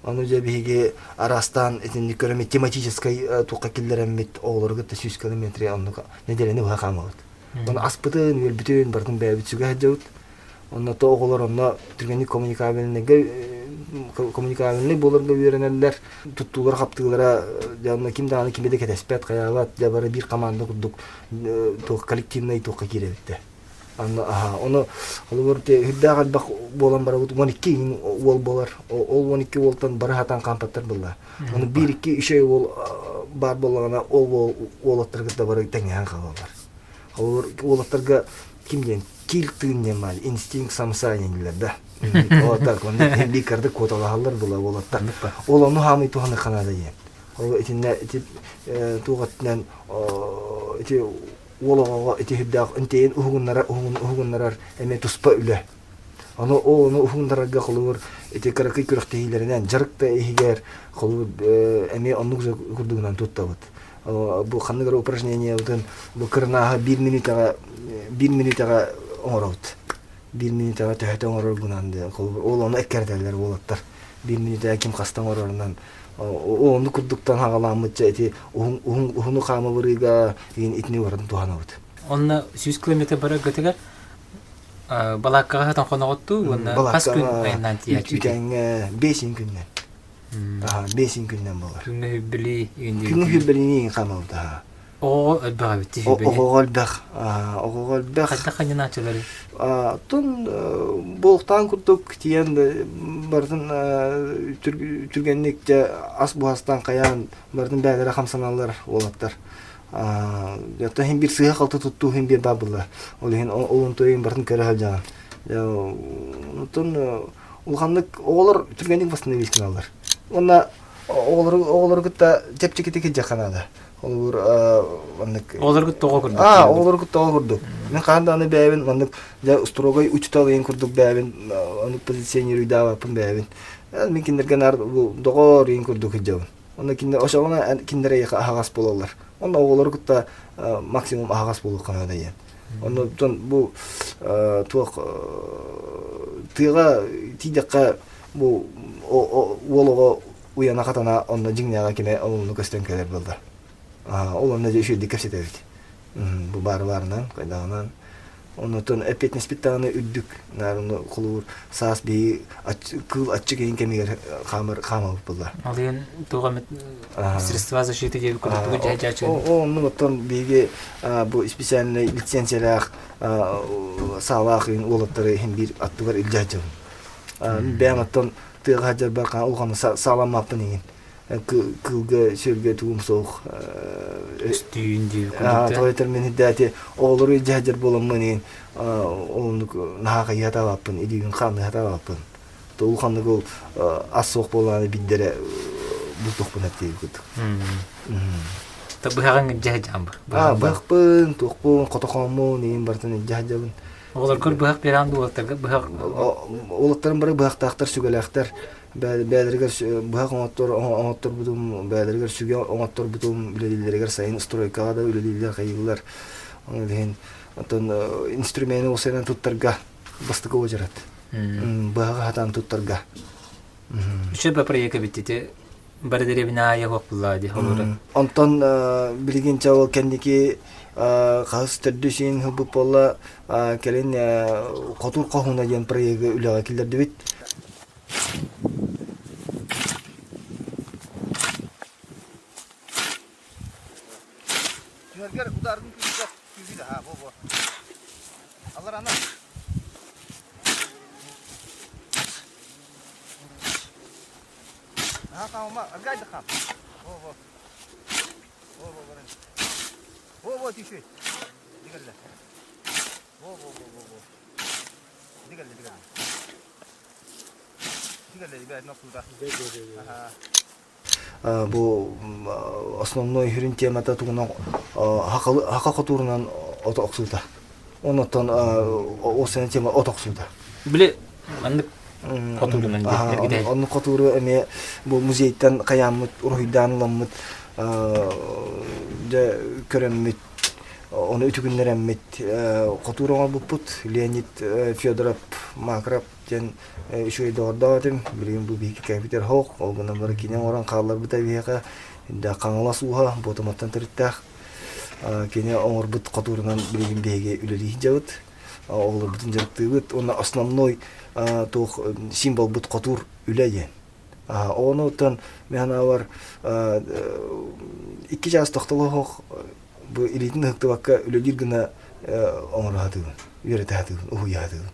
Ону дьэ биһиги араастаан итинник көрөммүт тематическай туохха киллэрэммит оҕолору кытта 100 километры оннук нэдиэлэни быһа хаамабыт. Ону аспытын, үөлбүтүн барытын бэйэбит сүгэ сылдьабыт. Онно то оҕолор онно түргэнник коммуникабельныйга коммуникабельный буоларга үөрэнэллэр. Туттуулар хаптыылара дьэ онно ким даҕаны кими да кэтэспэт, хайаабат, дьэ бары биир команда курдук туох коллективнай туохха киирэбит Онно аха ону холобур үрдээх элбэх буолан барабыт 12 уол буолар. Ол 12 уолтан бары хатан хаампаттар буолла. Ону биир икки үчүгэй уол баар буоллаҕына ол уол уолаттары кытта бары тэҥнэһэн хаалаллар. Холобур уолаттарга ким диэн киил тыын диэн баар инстинкт самса дииллэр да. Уолаттар онно биир куоталаһаллар була уолаттар. Ол ону хаамый туһаныхха наада диэн. Ол итиннэ ити туох өттүнэн ити уол оҕоҕо ити сүрдээх интэйин уһугуннарар уһугуннарар эмиэ туспа үлэ. Ону ол ону уһугуннарарга холобур ити кыракый күрэхтэһиилэринэн дьарык да иһигэр холобур эмиэ оннук курдугунан туттабыт. Бу ханнык эрэ упражнениебытын бу кырынааһы биир мүнүүтэҕэ биир мүнүүтэҕэ оҥоробут. Биир мүнүүтэҕэ төһөтө оҥороргунан холобур ол ону эккирэтэллэр уолаттар. Биир мүнүүтэҕэ ким хаста оҥорорунан оннук курдуктан хаҕалааммытча ити уһун уһун уһуну хаамабырыыга итини барытын туһанабыт. Онно 100 километр бараргытыгар балааккаҕа сытан хоноҕуттуу уонна хас күн айаннаан тиийээччи? Үтэҥҥэ 5 күннэн. Бэсин күннэн буолар. Күҥҥэ хүббэлии Күҥҥэ хүббэлии хаамабыт. Оҕоҕо элбэх эбит Оҕоҕо элбэх. Оҕоҕо элбэх. Хайдах ханньанааччыларый? Оттон буолуохтаан курдук тиийэн барытын түргэнник дьэ ас буһастан хайаан барытын бэйэлэрэ хамсаналлар уолаттар. Оттон иһин биир сыыһа-халты туттуу иһин биир баар буолла. Ол иһин ол онтуйун барытын көрө сылдьаҕын. Оттон улаханнык оҕолор түргэнник восстановить гыналлар. Уонна оҕолору оҕолору кытта чэпчэкитик илдьэххэ наада. Холобур, маннык Оҕолору кытта оҕо курдук. Аа, оҕолору кытта оҕо курдук. Мин хаһан даҕаны бэйэбин маннык дьэ строгай учуутал иһин курдук бэйэбин оннук позиционируйдаабаппын бэйэбин. Мин кинилэргэ наар доҕор иһин курдук сылдьабын. Онно кинилэр ошоҕуна кинилэр эйиэхэ аһаҕас буолаллар. Онно оҕолору кытта максимум аһаҕас буолуохха наада диэн. Оннуттан бу туох тыаҕа тиийдэххэ бу уол оҕо уйана хатана онно дьиҥнээҕэ кини олунну көстөн кэлэр буолла. Ол онно дьэ үчүгэйдик кэпсэтэбит. Бу баары баарынан, хайдаҕынан. Оннуттан эппиэтинэспит даҕаны үрдүк. Наар ону холуур саас биһи кыыл аччык иһин кэмигэр хаамар хаамабыт буолла. Ал иһин туох эмит средства защиты диэбит курдук тугу дьаһайдьааччы. Оннук оттон биһиги бу специальнай лицензиялаах саалаах иһин уолаттары иһин биир аттыгар илдьэ сылдьабын. Бэйэм оттон тыаҕа сылдьарбар улаханнык сааламмаппын иһин кыылга сүөлгэ тугум суох өстүүн диир курдук тоҕо этэр мин ирдээти оҕолору илдьэ сылдьар буоламмын иһин оннук наһаа хайыһа табаппын илиибин хаанныһа табаппын то улаханнык ол ас суох буолааны биддэрэ бултуохпун эптиир курдук быһаҕыҥ илдьэ сылдьаҕын быһахпын туохпун хотохооммун иин барытын илдьэ сылдьабын оҕолоргор быһах биэрэҕин дуу уолаттарга быһах уолаттарым бары быһахтаахтар сүгэлээхтэр бэйэлэригэр быһах оҥотторбутум, бэйэлэригэр сүгэ оҥотторбутум, үлэлииллэригэр сайын стройкаҕа да үлэлииллэр, хайыыллар. Ол иһин оттон инструмены уопсайынан туттарга бастакы уочарат. Быһаҕы хатаан туттарга. Үчүгэй проект эбит ити бары дэриэбинэ аайы суох буллаа дии холура. Онтон билигин чэ ол кэнники хаһыс төрдүс иһин ылбыт буолла кэлин Хотур хоһууна диэн проегы үлэҕэ киллэрдибит. Түһэргэр ударгын күүһүгэр күүһү да бу бу. Алларана. Наһаа хаамма, аргай да хаам. Во во. Во во баран. Во во түшүй. Дигэлле. Во во во во во. Дигэлле дигэлле. Бу основной сүрүн темата тугунан хака хотуурунан от охсуута. Оннуттан ол сene тема от охсуута. Били маннык хотуурунан Оннук хотууру эмиэ бу музейтан хайааммыт, уруһуйдаан ыламмыт, дьэ көрөммүт, ону үтүгүннэрэммит хотуур оҥорбуппут. Леонид Федоров Макров диэн үчүгэй доҕордоох этим. Билигин бу биһиги кэпитэр хоох. Ол гынан баран кини оҥорон хаалларбыта биһиэхэ Хаҥалас ууһа Буотаматтан төрүттээх. Кини оҥорбут хотуурунан билигин биһиги үлэлии сылдьабыт. Оҕолорбутун дьарыктыыбыт. Уонна основной туох символбут хотуур үлэ диэн. Ону оттон мин санаабар икки чаас тохтолоох бу илиитин ыһыктыбакка үлэлиир гына оҥоро сатыыбын, үөрэтэ сатыыбын, уһуйа сатыыбын.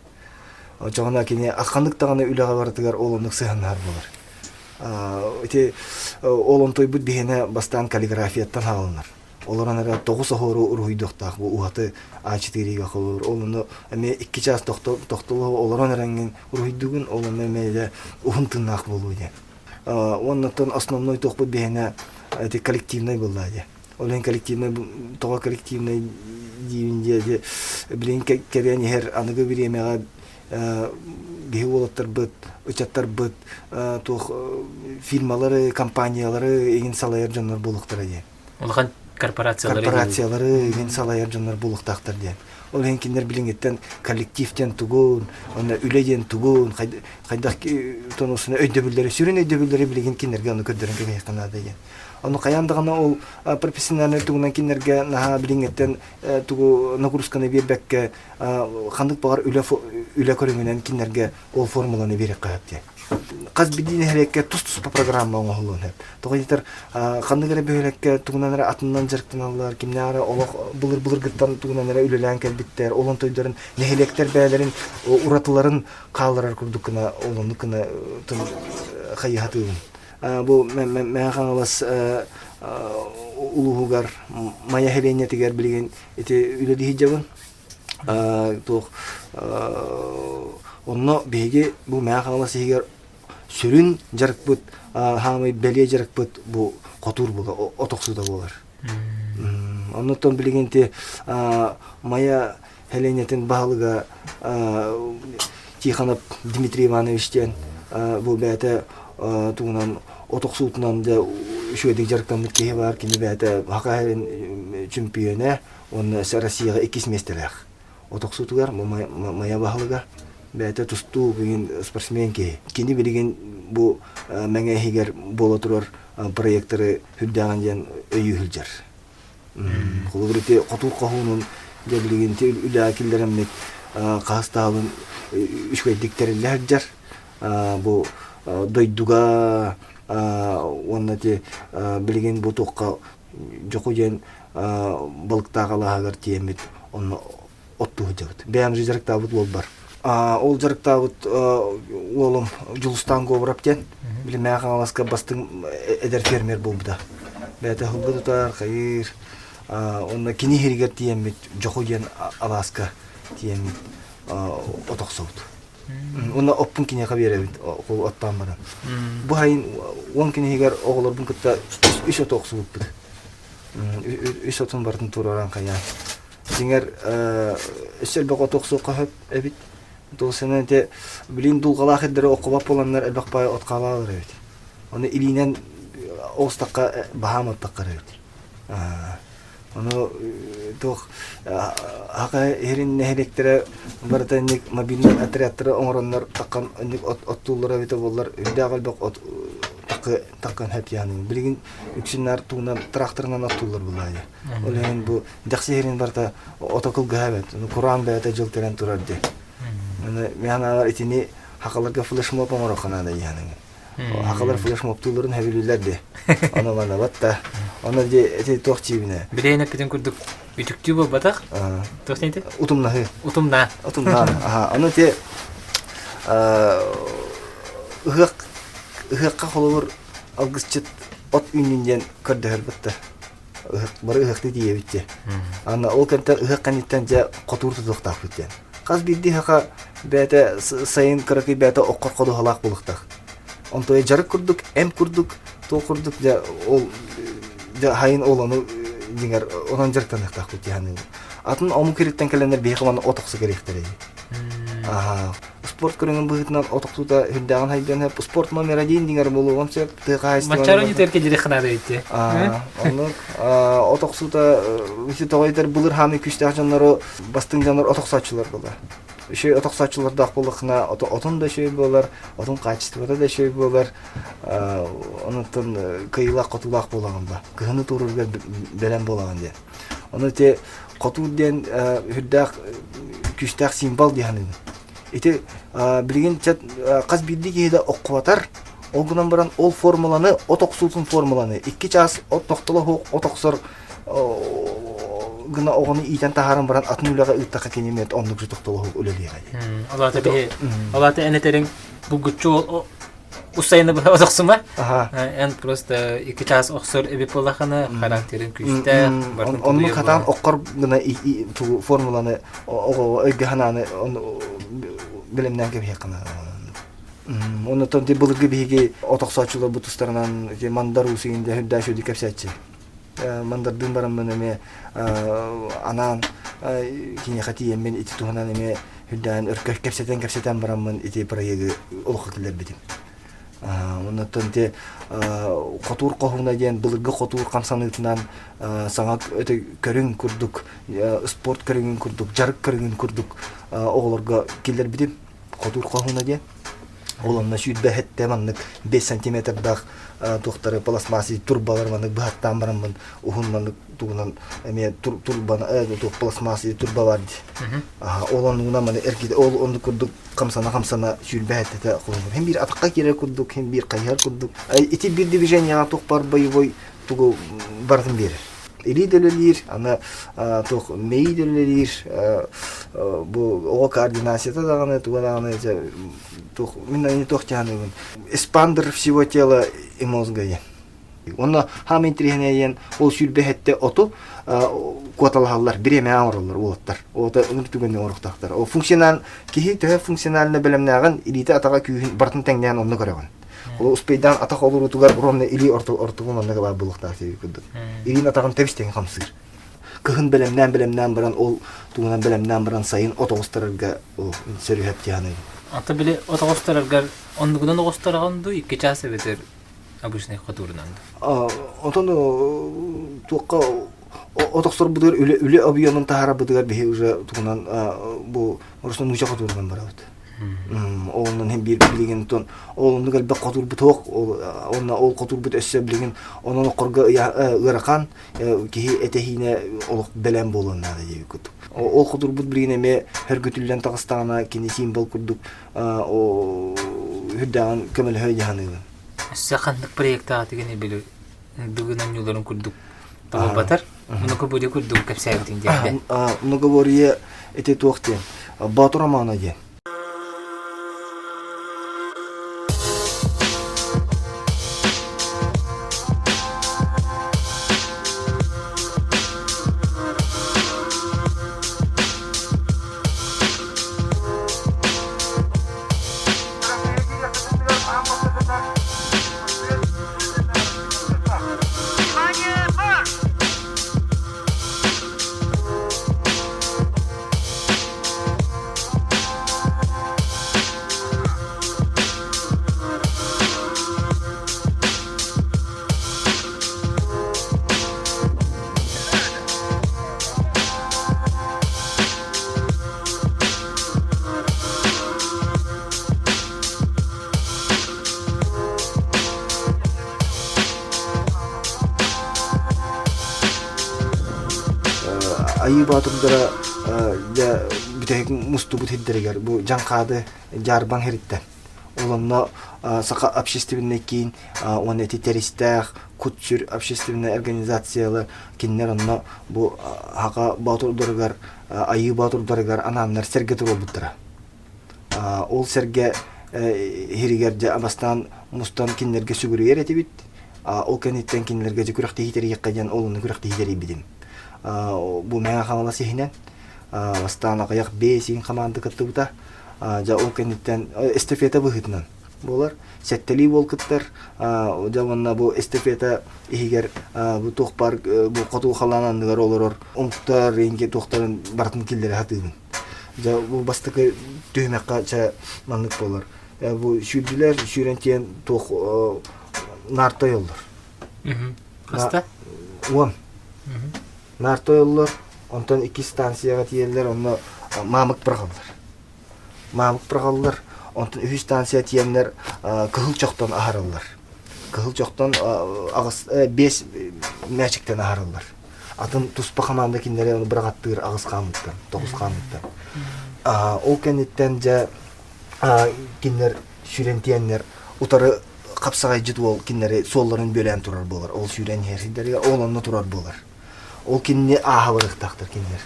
Оччоҕуна кини ханнык даҕаны үлэҕэ барытыгар ол оннук сыһыаннаһар буолар. Ити ол онтуйбут биһиэнэ бастаан каллиграфияттан хааланар. Олорон эрэ тоҕус оһуору уруһуйдуохтаах бу уһаты А4-га холуур. Ол ону эмиэ икки чаас тохтолу олорон эрэҥҥин уруһуйдугун, ол ону эмиэ дьэ уһун тыыннаах буолуо диэн. Уоннаттан основной туохпут биһиэнэ ити коллективнай буолла дии. Ол иһин коллективнай тоҕо коллективнай диибин диэ билигин кэлэн иһэр аныгы бириэмэҕэ биһи уолаттарбыт, ыччаттарбыт туох фирмалары, компаниялары игин салайар дьоннор буолуохтара диэн. Улахан корпорациялары корпорациялары игин салайар дьоннор буолуохтаахтар диэн. Ол иһин кинилэр билиҥҥиттэн коллектив диэн тугун, уонна үлэ диэн тугун, хайдах тонусуна өйдөбүллэри, сүрүн өйдөбүллэри билигин кинилэргэ ону көрдөрөн кэбиһиэххэ наада диэн. Ону хайаан даҕаны ол профессиональнай тугунан кинилэргэ наһаа билиҥҥиттэн тугу нагрузканы биэрбэккэ ханнык баҕар үлэ үлэ көрүҥүнэн кинилэргэ ол формуланы биэриэххэ сөп диэн. Хас биирдии нэһилиэккэ тус-туспа программа оҥоһуллуон сөп. Тоҕо диэтэр ханнык эрэ бөһүөлэккэ тугунан эрэ атынынан дьарыктаналлар, кимнээх эрэ олох былыр-былыргыттан тугунан эрэ үлэлээн кэлбиттэр, ол онтойдорун нэһилиэктэр бэйэлэрин уратыларын хаалларар курдук гына ол оннук гына хайыһатыыбын. Бу Мэҥэ Хаҥалас. улууһугар Майа сэлиэнньэтигэр билигин ити үлэлии сылдьабын. Туох онно биһиги бу Мэҥэ Хаҥалас иһигэр сүрүн дьарыкпыт, хаамай бэлиэ дьарыкпыт бу хотуур буолар, от охсуута буолар. Оннуттан билигин ити Майа сэлиэнньэтин баһылыга Тихонов Дмитрий Иванович диэн бу бэйэтэ тугунан от охсуутунан дьэ үчүгэйдик дьарыктаммыт киһи баар. Кини бэйэтэ Саха сирин чөмпүйүөнэ уонна Россияҕа иккис миэстэлээх. От охсуутугар Майа баһылыга бэйэтэ тустуу бүгүн спортсмен киһи. Кини билигин бу Мэҥэ иһигэр буола турар проекторы үрдээҕин диэн өйүү сылдьар. Холобур ити хотуур хоһуунун дьэ билигин ити үлэҕэ киллэрэммит хаһыс таһалын үчүгэйдик тэриллэ сылдьар. Бу дойдуга уонна ити билигин бу туохха Дьоку диэн балыктаах алааһыгар тиийэммит онно оттуу сылдьабыт. Бэйэм же дьарыктаабыт уолбар. Ол дьарыктаабыт уолум Дьулустаан Говоров диэн Билимээх Хаҥаласка бастыҥ эдэр фермер буолбута. Бэйэтэ сылгы тутар, хайыыр. Онно кини иһиригэр тиийэммит Дьоху диэн алааска тиийэммит от охсобут. Уонна оппун киниэхэ биэрэбин оттоон баран. Бу сайын 10 күн иһигэр оҕолорбун кытта үс оту охсубуппут. Үс отун барытын туруоран хайаан. Дьиҥэр өссө элбэх оту охсуохха сөп эбит. Туосанан ити билин дулҕалаах ирдэри оккубат буоланнар элбэх баай от хаалаалар эбит. Ону илиинэн оҕустахха баһаам оттаххар эбит. Ону туох Аха иһирин нэһилиэктэрэ барыта инник мобильнай отрядтары оҥороннор таккан инник оттууллара эбитэ буоллар үрдээх элбэх от такы таккан хэп яаны. Билигин үксүннар туунан тракторынан оттууллар булаайы. Ол иһин бу дэхси иһирин барыта ото кылгаһа эбит. Кураан бэйэтэ дьыл кэлэн турар дии. Аны мен аналар итини хакаларга флешмоб оҥороххо наада иһаныгын. Хакалар флешмобтуулларын хэбилүүлэр ди. Ону манабат да. Ону ди эти туох чиибинэ. Билэйин эппитин курдук үтүктүү буолбатах. Туох диэти? Утумнаһыы. Утумнаа. Утумнаа. Аха. Ону ти ыһыах ыһыахха холобур алгысчыт от үүннүн диэн көрдөһөр бытта. Бары ыһыахтыы тиийэбит дии. Аны ол кэнтэн ыһыах кэнниттэн дьэ хотуур тутуохтаахпыт диэн. Хас биирдии ыһыаха бэйэтэ сайын кыракый бэйэтэ оккор ходуһалаах буолуохтаах. Онтон дьарык курдук, эм курдук, туох курдук дьэ ол дьэ хайын ол ону дьиҥэр онон дьарыктаныахтаахпыт дии саныыбын. Атын омук ириттэн кэлэннэр биһиэхэ манна от охсо кэлиэхтэрэ дии. Аха. Спорт көрүҥүн быһыытынан от охсуута үрдээҕин хайдыан сөп. Спорт номер один дигэр буолуон сөп. Тыа хаһаайыстыбаны... Маччаро ньүтэр кэлири ханада ити. Оннук от охсуута ити тоҕо этэр былыр хаамый күүстээх дьоннору бастыҥ дьоннор от охсооччулар буолар. Үчүгэй от охсооччулардаах буоллаххына отун да үчүгэй буолар, отун хаачыстыбата да үчүгэй буолар. Онуттан кыайыылаах-хотуулаах буолаҕын ба. Кыһыны туоруурга бэлэм буолаҕын диэн. Ону ити хотуур диэн үрдээх күүстээх символ дии саныыбын. Ити билигин хас биирдии киһи да оккубатар, ол гынан баран ол формуланы, от охсуутун формуланы икки чаас от тохтоло суох от охсор гына оҕону иитэн таһааран баран атын үлэҕэ ыыттахха кини эмиэ оннук же тохтоло суох үлэлиэҕэ дии. Ол аата биһи ол аата эн этэриҥ булгуччу Усайны быһа охсума. Эн просто икки чаас охсор эбит буоллахына характерын күүстээх. Оннук хатаан оккор гына формуланы оҕо өйгө ханааны бэлэмнээн кэбиһиэххэ Оннотон ти былыргы биһиги от охсооччулар бу тустарынан мандар уусугин дэ үрдээ шүдү кэпсээччи. Мандардыын бараммын эмиэ анаан киниэхэ тиийэммин ити туһунан эмиэ үрдээн өр кэпсэтэн-кэпсэтэн бараммын ити проегы олоххо киллэрбитим. Оннуттан ити хотуур хоһууна диэн былыргы хотуур хамсаныытынан саҥа өтө көрүҥ курдук спорт көрүҥүн курдук дьарык көрүҥүн курдук оҕолорго киллэрбитим хотуур хоһууна диэн. Ол онно 27 маннык 5 сантиметрдаах туохтары пластмасс турбалар маннык быһаттаан бараммын уһун маннык тугунан эмиэ турбаны туох пластмасс турба бар дии. Ол оннугунан маны эргитэ ол оннук курдук хамсана-хамсана 27-тэ холобур. Хин биир атахха киирэр курдук, хин биир хайыһар курдук. Ити биир движениеҕа туох бар боевой тугу барытын биэрэр. Илии да үлэлиир, аны туох мэйии да үлэлиир, бу оҕо координацията даҕаны, туга даҕаны туох мин аны туох дьаһаныыбын. Эспандер всего тела и мозга диэн. Онно хаамын интириэһинэйэн ол сүүрбэһэттэ оту куоталаһаллар, бириэмэ оҥороллор уолаттар. Ото ыныр түгэнне оҥоруохтаахтар. Ол функционал киһи төһө функционально бэлэмнээҕин, илиитэ атаҕа күүһүн барытын тэҥнээн онно көрөҕүн. Ол успейдаан атах олоруутугар ровно илии ортогун онно баар буолуохтаах диэби курдук. Илиин атаҕын тэбис тэҥ хамсыыр. Кыһын бэлэмнээн бэлэмнээн баран ол тугунан бэлэмнээн баран сайын от оҕустарарга сөрүһэп тиһаныйын. Ата били от оҕустараргар оннугунан оҕустараҕын дуу икки чаас эбэтэр обычный хотуурунан дуу? Онтон туохха от охсорбутугар үлэ үлэ объемун таһаарарбытыгар биһи уже тугунан бу просто нууча хотуурунан барабыт. Онон хем биир билигин тон ол оннук элбэх хотуурбут суох онно ол хотуурбут өссө билигин онон оккорго ыарахан киһи этэһиинэ олох бэлэм буолуон наада диэбит курдук. Ол хотуурбут билигин эмиэ хөргүтүллэн таҕыстаҕына кини символ курдук үрдээҕин көмөлөһө дьаһаныыбын. Өссө ханнык проектаатыгын били дыгын оонньууларын курдук табылбатар многоборье курдук кэпсээбитиҥ диэн. Многоборье ити туох диэн Боотур романа диэн. Айыы Боотурдара дьэ бүтэһик мустубут сирдэригэр бу Дьаҥхаады Дьаарбаҥ сириттэн ол онно Саха общественнай киин уонна ити Тэристээх Кут-сүр общественнай организациялар кинилэр онно бу Саха Боотурдарыгар Айыы Боотурдарыгар анааннар сэргэ туруорбуттара. Ол сэргэ иһиригэр дьэ бастаан мустан кинилэргэ сүгүрүйэр этибит. Ол кэнниттэн кинилэргэ дьэ күрэхтэһии тэрийиэххэ диэн ол онно күрэхтэһии тэрийбитим. Бу Мэҥэ Хаҥалас иһинэн бастаан аҕыйах биэс иин хамаанда кыттыбыта. Дьэ ол кэнниттэн эстафета быһыытынан буолар. Сэттэлии уол кыттар. Дьэ уонна бу эстафета иһигэр бу туох баар бу хотугу халаан анныгар олорор омуктар инки туохтарын барытын киллэрэ сатыыбын. Дьэ бу бастакы түһүмэххэ чэ маннык буолар. Бу сүүрдүлэр, сүүрэн тиийэн туох наар тойоллор. Хаста? Уон. Наар тойоллор, онтон иккис станцияҕа тиийэллэр, онно маамык быраҕаллар. Маамык быраҕаллар, онтон үһүс станция тиийэннэр кыһыл чохтон аһараллар. Кыһыл чохтон аҕыс биэс мээчиктэн аһараллар. Атын туспа хамаанда кинилэри ону быраҕаттыыр аҕыс хаамыттан, тоҕус хаамыттан. Ол кэнниттэн дьэ кинилэр сүүрэн тиийэннэр утары хапсаҕайдьыт уол кинилэри суолларын бүөлээн турар буолар. Ол сүүрэн иһэр сирдэригэр ол онно турар буолар. Ол кинини ааһа барыахтаахтар кинилэр.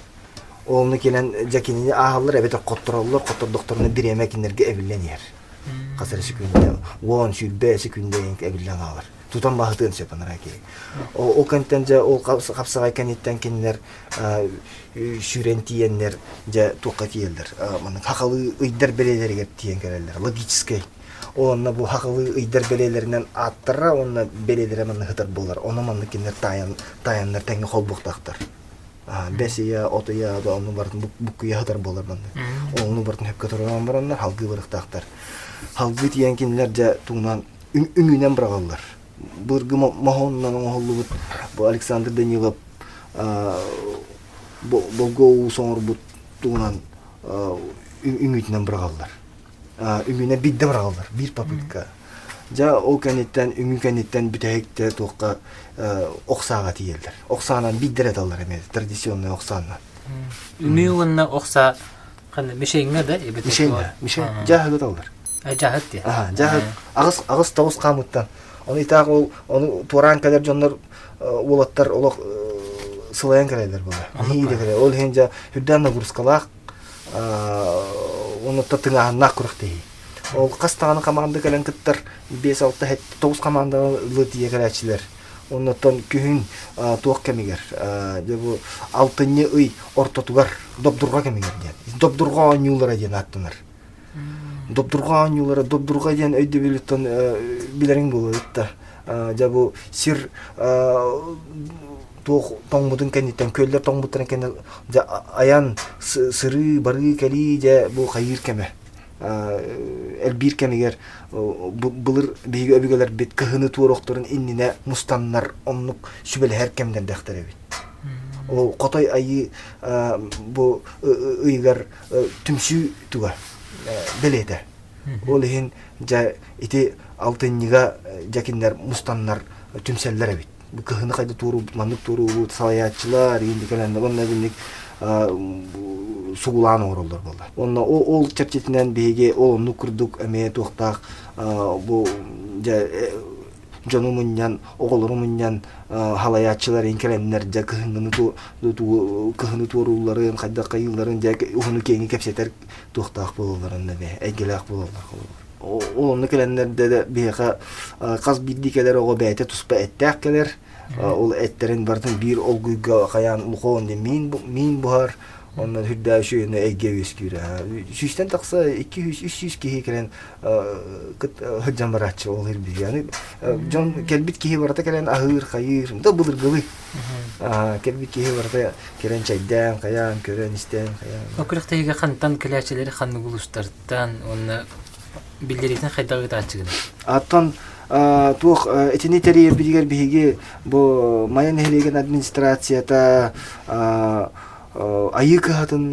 Ол кэлэн дьэ кинини ааһаллар эбэтэр хоттороллор, хоттордохторуна бириэмэ кинилэргэ эбиллэн иһэр. Хас эрэ секүндэ, 10, 20 секүндэ эбиллэн хаалар. Тутан баһытыан сөп анараа киһи. Ол кэнниттэн дьэ ол хапсаҕай кэнниттэн кинилэр сүүрэн тиийэннэр дьэ туохха тиийэллэр маннык хахалыы ыйдар бэлиэлэригэр тиийэн кэлэллэр логическай Уонна бу хахылыы ыйдар бэлиэлэринэн ааттара уонна бэлиэлэрэ манна сытар буолар. Ону маннык кинилэр таайан, таайаннар тэҥҥэ холбуохтаахтар. Бэс ыйа, от ыйа, да ону барытын буккуйа сытар буолар маннык. Ону барытын сөпкө туруоран бараннар халгыы барыахтаахтар. Халгыы тиийэн кинилэр дьэ тугунан үҥүүнэн быраҕаллар. Былыргы моһуонунан оҥоһуллубут бу Александр Данилов Болго уус оҥорбут тугунан үҥүүтүнэн быраҕаллар. Үҥүүнэн биирдэ быраҕаллар, биир попытка. Дьэ ол кэнниттэн үҥүү кэнниттэн бүтэһиктэ туохха ох сааҕа тиийэллэр. Ох саанан биирдэ эрэ ыталлар эмиэ традиционный ох саанан. Үҥүү уонна ох саа ханна мишеҥҥэ да эбэтэр Мишеҥҥэ, мишень дьааһык ыталлар. Дьааһык диэ. Аха, дьааһык аҕыс аҕыс тоҕус хаамыттан. Ону итаах ол ону туораан кэлэр дьоннор уолаттар олох сылайан кэлэллэр буолар. Нэһиилэ кэлэр. Ол иһин дьэ үрдээн нагрузкалаах онуттан тыҥааһыннаах күрэхтэһии. Ол хас даҕаны хамаанда кэлэн кыттар 5-6 9 хамаанданы тиийэ кэлээччилэр. Оннуттан күһүн туох кэмигэр, дьэ бу алтынньы ый ортотугар добдурҕа кэмигэр диэн. Добдурҕа оонньуулара диэн ааттанар. Добдурҕа оонньуулара, добдурҕа диэн өйдөбүлүттэн билэриҥ буолуо да. Дьэ бу сир туох тоҥмутун кэнниттэн, күөллэр тоҥмуттарын кэннэ дьэ айан, сырыы, барыы, кэлии дьэ бу хайыыр кэмэ. Элбиир кэмигэр былыр биһиги өбүгэлэрбит кыһыны туорохторун иннинэ мустаннар оннук сүбэлэһэр кэмнэрдээхтэр эбит. Ол Хотой Айыы бу ыйыгар түмсүү туга бэлиэтэ. Ол иһин дьэ ити алтынньыга дьэ кинилэр мустаннар түмсэллэр эбит. Бу кыһыны хайда туоруубут, маннык туоруубут, салайааччылар иинди кэлэннэр уонна итинник сугулаан оҥороллор буолла. Онно ол чэрчитинэн биһиги ол оннук курдук эмиэ туохтаах бу дьэ дьону мунньан, оҕолору мунньан халайааччылар иин кэлэннэр дьэ кыһыҥҥыны кыһыны туоруулларын, хайдах хайыылларын дьэ уһуну киэҥи кэпсэтэр туохтаах буолалларын эмиэ эйгэлээх буолаллар холобур. Ол онно кэлэннэр да биһиэхэ хас биирдии кэлэр оҕо бэйэтэ туспа эттээх кэлэр. Ол эттэрин барытын биир олгуйга хайаан лухоон диэн миин миин буһар. Онно үрдээх үчүгэйинэ эйгэ үөскүүр. Сүүстэн тахса 200-300 киһи кэлэн сылдьан барааччы ол ирбиһи. Аны дьон кэлбит киһи барыта кэлэн аһыыр, хайыыр, да былыргылыы. Кэлбит киһи барыта кэлэн чэйдээн, хайаан, көрөн, истэн, хайаан. Ол күрэхтэһиигэ хантан кэлээччилэри ханнык улуустартан уонна биллэриитин хайдах ыытааччыгыный? Оттон туох итини тэрийэрбитигэр биһиги бу Майа нэһилиэгин администрацията Айыы кыһатын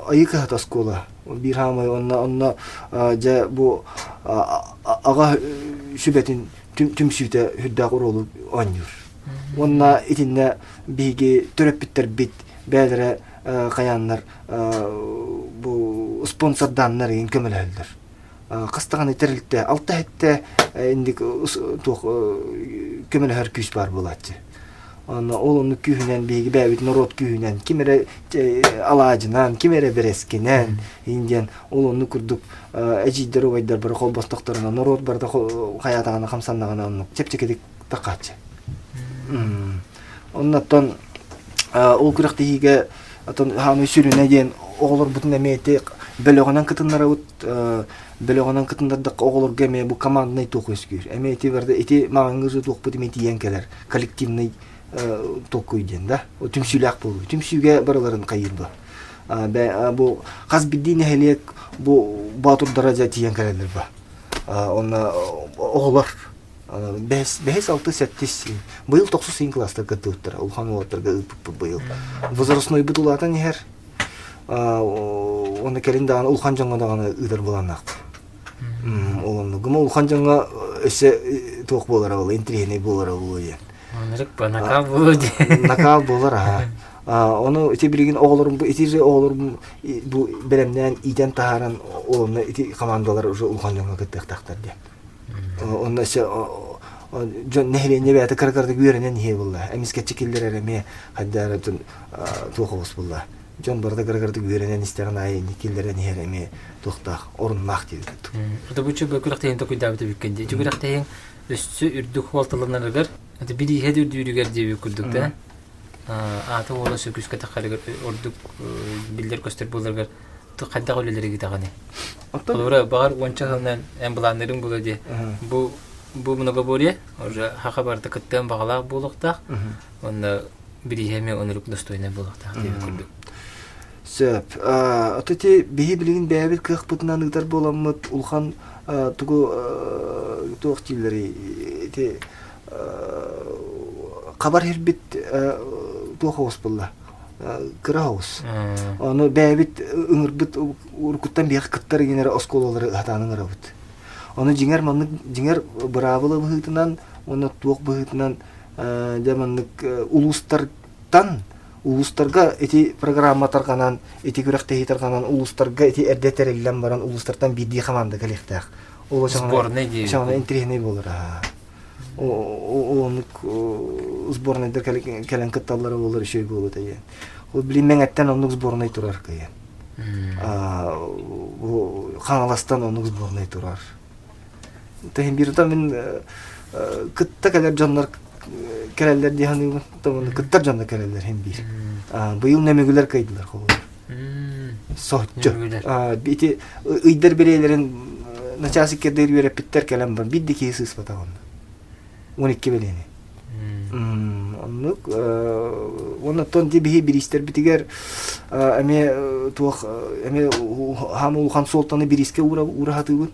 Айыы кыһата оскуола биир хаамай онно онно дьэ бу аҕа сүбэтин түмсүүтэ үрдээх оруолу оонньуур. Уонна итиннэ биһиги төрөппүттэрбит бэйэлэрэ хайааннар бу спонсордааннар игин көмөлөһөллөр. Хас даҕаны тэрилтэ алта иһиттэ инник туох көмөлөһөр күүс баар буолааччы. Онно ол оннук күүһүнэн биһиги бэйэбит норуот күүһүнэн ким эрэ алаадьынан, ким эрэ бэрэскинэн диэн ол оннук курдук эдьиийдэр убайдар бары холбостохторуна норуот барыта хайаатаҕына хамсаннаҕына оннук чэпчэкитик тахааччы. Оннуттан ол күрэхтэһиигэ отон хаамыы сүрүнэ диэн оҕолорбутун эмиэ ити бөлөҕүнэн кытыннарабыт бөлөҕүнэн кытыннардахха оҕолорго эмиэ бу команднай туох үөскүүр. Эмиэ ити барда ити маҕаҥҥы туохпут эмиэ тиийэн кэлэр коллективный толкуй диэн да түмсүүлээх буолуу. Түмсүүгэ барыларын хайыыр бу. Бу хас биирдии нэһилиэк бу боотурдара дьэ тиийэн кэлэллэр бу. Онно оҕолор бэһис, бэһис, алты, сэттис быйыл тохсус син класстар кыттыбыттара улахан уолаттарга ыыппыппыт быйыл. Возрастнойбут улаатан иһэр. Уонна кэлин даҕаны улахан дьоҥҥо даҕаны ыытар былааннаахпыт. Ол оннук. Гыма улахан дьоҥҥо өссө туох буолара буолуо, интириэһинэй буолара буолуо диэн. Оннук накал буолуо диэн. Накал буолар аха. Ону ити билигин оҕолорум бу ити же оҕолорум бу бэлэмнээн иитэн таһааран онно ити командалар уже улахан дьоҥҥо кыттыахтаахтар диэн. Онно өссө дьон нэһилиэнньэ бэйэтэ кыра-кыратык үөрэнэн иһиэ буолла. Эмискэччи киллэрэр эмиэ хайдах эрэ туох оҕус буолла. Дьон барыта кыра-кыратык үөрэнэн истэҕин аайы киллэрэн иһэр эмиэ туохтаах оруннаах диэбит курдук. Отобуччу бу күрэхтэһиин токуйдаабыт эбиккин дии. Күрэхтэһиин өссө үрдүк хуолталанарыгар, это бирииһэ да үрдүүрүгэр диэбит курдук да. Аата уола сөкүскэ тахарыгар ордук биллэр-көстөр буоларыгар хайдах үлэлэригит даҕаны. Холобура, баҕар уонча сылынан эн былааннарыҥ буолуо дии. Бу бу многоборье уже хаха барыта кыттыан баҕалаах буолуохтаах. Уонна бирииһэ эмиэ онурук достойнай буолуохтаах диэбит курдук. Сөп. Ото ити биһи билигин бэйэбит кыахпытынан ыытар буоламмыт улахан тугу туох дииллэрий ити хабар иһирбит туох оҕус буолла кыра оҕус. Ону бэйэбит ыҥырбыт уруккуттан биһиэхэ кыттар игин эрэ оскуолалары ыһатаан ыҥырабыт. Ону дьиҥэр маннык дьиҥэр быраабыла быһыытынан уонна туох быһыытынан дьэ маннык улуустартан улуустарга ити программа тарҕанан ити күрэхтэһии тарҕанан улуустарга ити эрдэ тэриллэн баран улуустартан биирдии хамаанда кэлиэхтээх. Ол Сборнай дии. Саҕана интэриэһинэй буолар. Ол оннук сборнайдар кэлэн кытталлара буолар үчүгэй буолуо диэн. Ол билин Мэҥэттэн оннук сборнай турар кыйан. Хаҥаластан оннук сборнай турар. Тэһин биир мин кытта кэлэр дьоннор кэлэллэр дии саныыбын. Оттон кыттар дьонно кэлэллэр син биир. Быйыл нөмүгүлэр кыайдылар холобур. Соччо. Ити ыйдар бэлиэлэрин начаас иккэрдэр үөрэппиттэр кэлэн бар. Биир да киһи сыыспатах онно. 12 бэлиэни. Оннук уонна оттон ди биһи бириистэрбитигэр эмиэ туох эмиэ хаам улахан суолтаны бириискэ уураһатыыбын.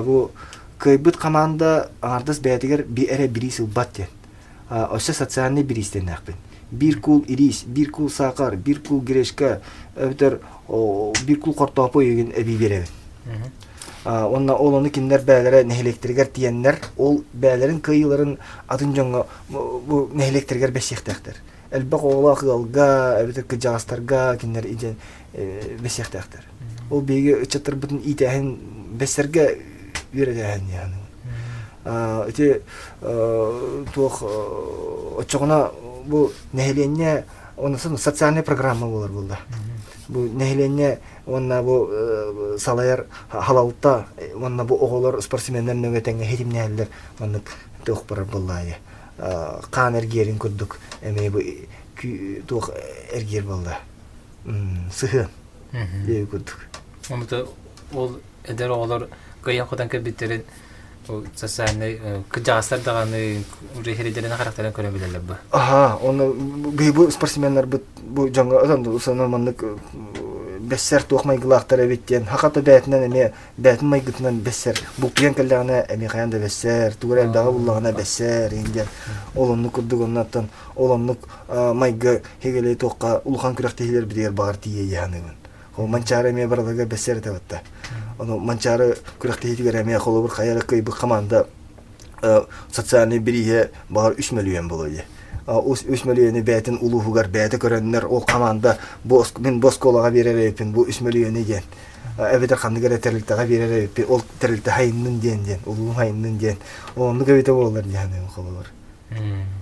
Бу кыайбыт хамаанда аҥардас бэйэтигэр эрэ бириис ылбат диэн. Өссө социальнай бириистэннээхпин. Биир куул ириис, биир куул саахар, биир куул гречка, эбэтэр биир куул хортоопу өйүгүн эбии биэрэбин. Уонна ол ону кинилэр бэйэлэрэ нэһилиэктэригэр тиийэннэр, ол бэйэлэрин кыайыыларын атын дьоҥҥо бу нэһилиэктэригэр бэссиэхтээхтэр. Элбэх оҕолоох ыалга эбэтэр кырдьаҕастарга кинилэр идьэн бэссиэхтээхтэр. Ол биһиги ыччаттарбытын иитээһин бэссэргэ үөрэтээһин диэн. Ити туох оччоҕуна бу нэһилиэнньэ уонна социальная программа буолар буолла. Бу нэһилиэнньэ уонна бу салайар халалта уонна бу оҕолор спортсменнар нөҥө тэҥҥэ хитимнэһэллэр маннык туох барар буоллаайы хаан эргиэрин курдук эмиэ бу туох эргиэр буолла сыһыан диэби курдук Онто ол эдэр оҕолор кыайан-хотон кэлбиттэрин социальнай кырдьаҕастар даҕаны уже иһиридэрин харахтарын көрөн билэллэр бу. Аха, оны бу спортсменнарбыт бу дьоҥҥо сон маннык бэссэр туох майгылаахтар эбит диэн хахата бээтинэн эмиэ бээтин майгытынан бэссэр бултуйан кэллэҕинэ эмиэ хайаан да бэссэр тугу эрэ элбэҕи буллаҕына бэссэр иһин диэн ол оннук курдук оннуттан ол оннук майгы хигэлэй туохха улахан күрэхтэһиилэрбитигэр баҕар тиийэ дии саныыбын Ол Манчаары эмиэ барыларыгар бэссэр этэ батта. Ону Манчаары күрэхтэһиитигэр эмиэ холобур хайа эрэ кыайбыт хамаанда социальнай бирииһэ баҕар үс мөлүйүөн буолуо дии. Үс мөлүйүөнү бэйэтин улууһугар бэйэтэ көрөннөр ол хамаанда бу мин бу оскуолаҕа биэрэр эбиппин бу үс мөлүйүөнү диэн эбэтэр ханнык эрэ тэрилтэҕэ биэрэр эбиппин ол тэрилтэ хайыннын диэн диэн улуум хайыннын диэн оннук эбитэ буоллар дии саныыбын холобур.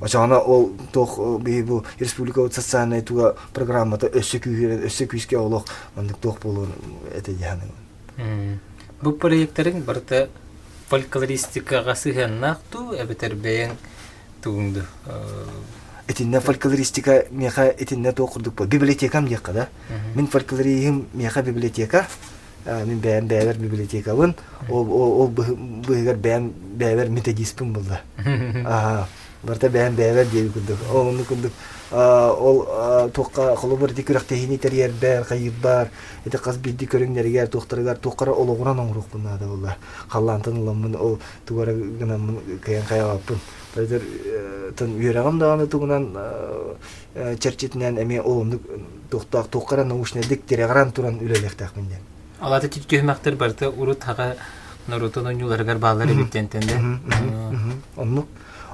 Очоҕуна ол туох биһи бу республикабыт социальнай туга программата өссө күүһүрэн, өссө күүскэ олох маннык туох буолуон этэ дии саныыбын. Бу проектарыҥ барыта фольклористикаҕа сыһыаннаах дуу эбэтэр бэйэҥ тугуҥ дуу? Итиннэ фольклористика миэхэ итиннэ туох курдук буол библиотекам диэххэ да. Мин фольклориһым миэхэ библиотека. Мин бэйэм бэйэбэр библиотекабын, ол ол быһыгар бэйэм бэйэбэр методиспын булла. Барыта бэйэм бэйэбэр диэби курдук. Ол оннук курдук ол туохха холобур ити күрэхтэһиини тэрийэрбэр, хайыырбар, ити хас биирдии көрүҥнэригэр, туохтарыгар туохха эрэ олоҕуран оҥоруохпун наада буолла. Халлаантан ыламмын ол тугу эрэ гынаммын кыайан хайаабаппын. Эбэтэр үөрэҕим даҕаны тугунан чэрчитинэн эмиэ ол оннук туохтаах туохха эрэ научнайдык тирэҕирэн туран үлэлиэхтээхпин диэн. Алата түһүмэхтэр барыта урут хаҕа норуотун оонньууларыгар бааллар эбит диэнтэн да. Оннук.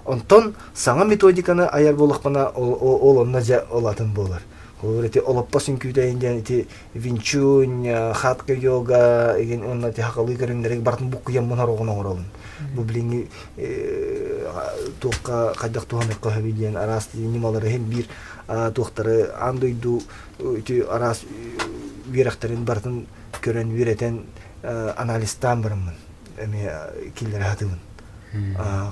Онтон саҥа методиканы айар буоллахпына ол онно дьэ ол атын буолар. Холобур ити олоппос үҥкүүтэйин диэн ити винчунь, хатка йога игин уонна ити хахалыы көрүҥнэриг барытын буккуйаммын ороҕун оҥоробун. Бу билиҥҥи туохха хайдах туһаныахха сөбүй диэн араас ньымалары иһин биир туохтары аан дойду ити араас үөрэхтэрин барытын көрөн үөрэтэн анализтаан бараммын эмиэ киллэрэ сатыыбын.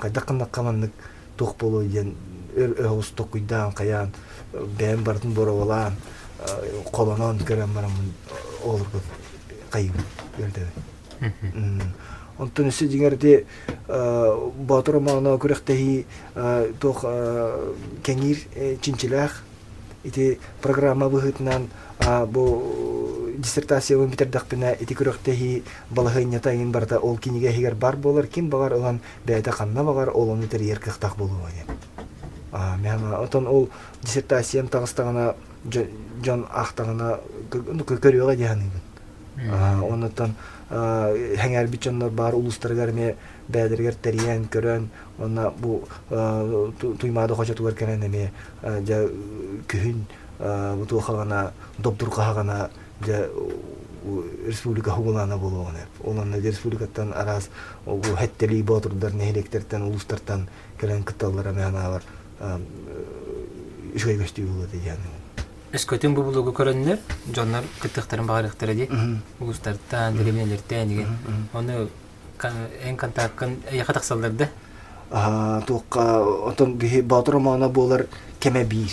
Хайдах гыннахха маннык туох буолуой диэн өр өһөҕүс токуйдаан хайаан бэйэм барытын боруобалаан холонон көрөн бараммын оҕолорго хайыыбын үөрэтэбин. Онтон өссө дьиҥэр ити Боотур омооно күрэхтэһии туох кэҥиир чинчилээх ити программа быһыытынан бу диссертациябын бүтэрдэхпинэ ити күрэхтэһии балаһыанньата эҥин барыта ол кинигэ иһигэр баар буолар ким баҕар ылан бэйэтэ ханна баҕар ол ону тэрийэр кыахтаах буолуо диэн. Оттон ол диссертациям таҕыстаҕына дьон аахтаҕына көрүөҕэ дии саныыбын. Оннуттан сэҥээрбит дьоннор баар улуустарыгар эмиэ бэйэлэригэр тэрийэн, көрөн, уонна бу Туймаада хочотугар кэлэн эмиэ дьэ күһүн бу туохаҕына добдурҕаһаҕына дьэ республика хугулаана буолуоҕун Ол онно республикаттан араас бу хэттэлии боотурдар нэһилиэктэртэн, улуустартан кэлэн кытталлара эмиэ санаабар үчүгэй көстүү буолуо этэ диэн. Өскөтүн бу блогу көрөннөр, дьоннор кыттыахтарын баҕарыахтара дии. Улуустартан, дэриэбинэлэртэн деген. Ону эн контаккын эйиэхэ тахсаллар да? Туохха отон биһи Боотур омооно буолар кэмэ биир.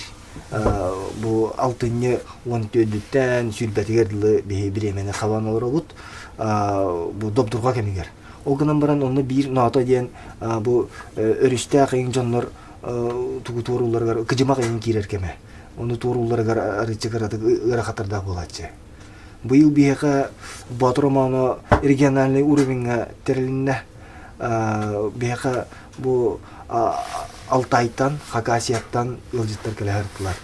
Бу алтынньы 14-түттэн сүүрбэтигэр дылы биһи бириэмэни хабан олоробут. Бу добдурҕа кэмигэр. Ол гынан баран онно биир ноото диэн бу өрүстээх иҥ дьоннор тугу туоруулларыгар кыдьымах иҥ киирэр кэмэ. Ону туоруулларыгар арыычча кыратык ыарахаттардаах буолааччы. Быйыл биһиэхэ Боотур омооно региональный уровеньҥа тэрилиннэ. Биһиэхэ бу Алтайтан, Хакасияттан ыалдьыттар кэлэ сырыттылар.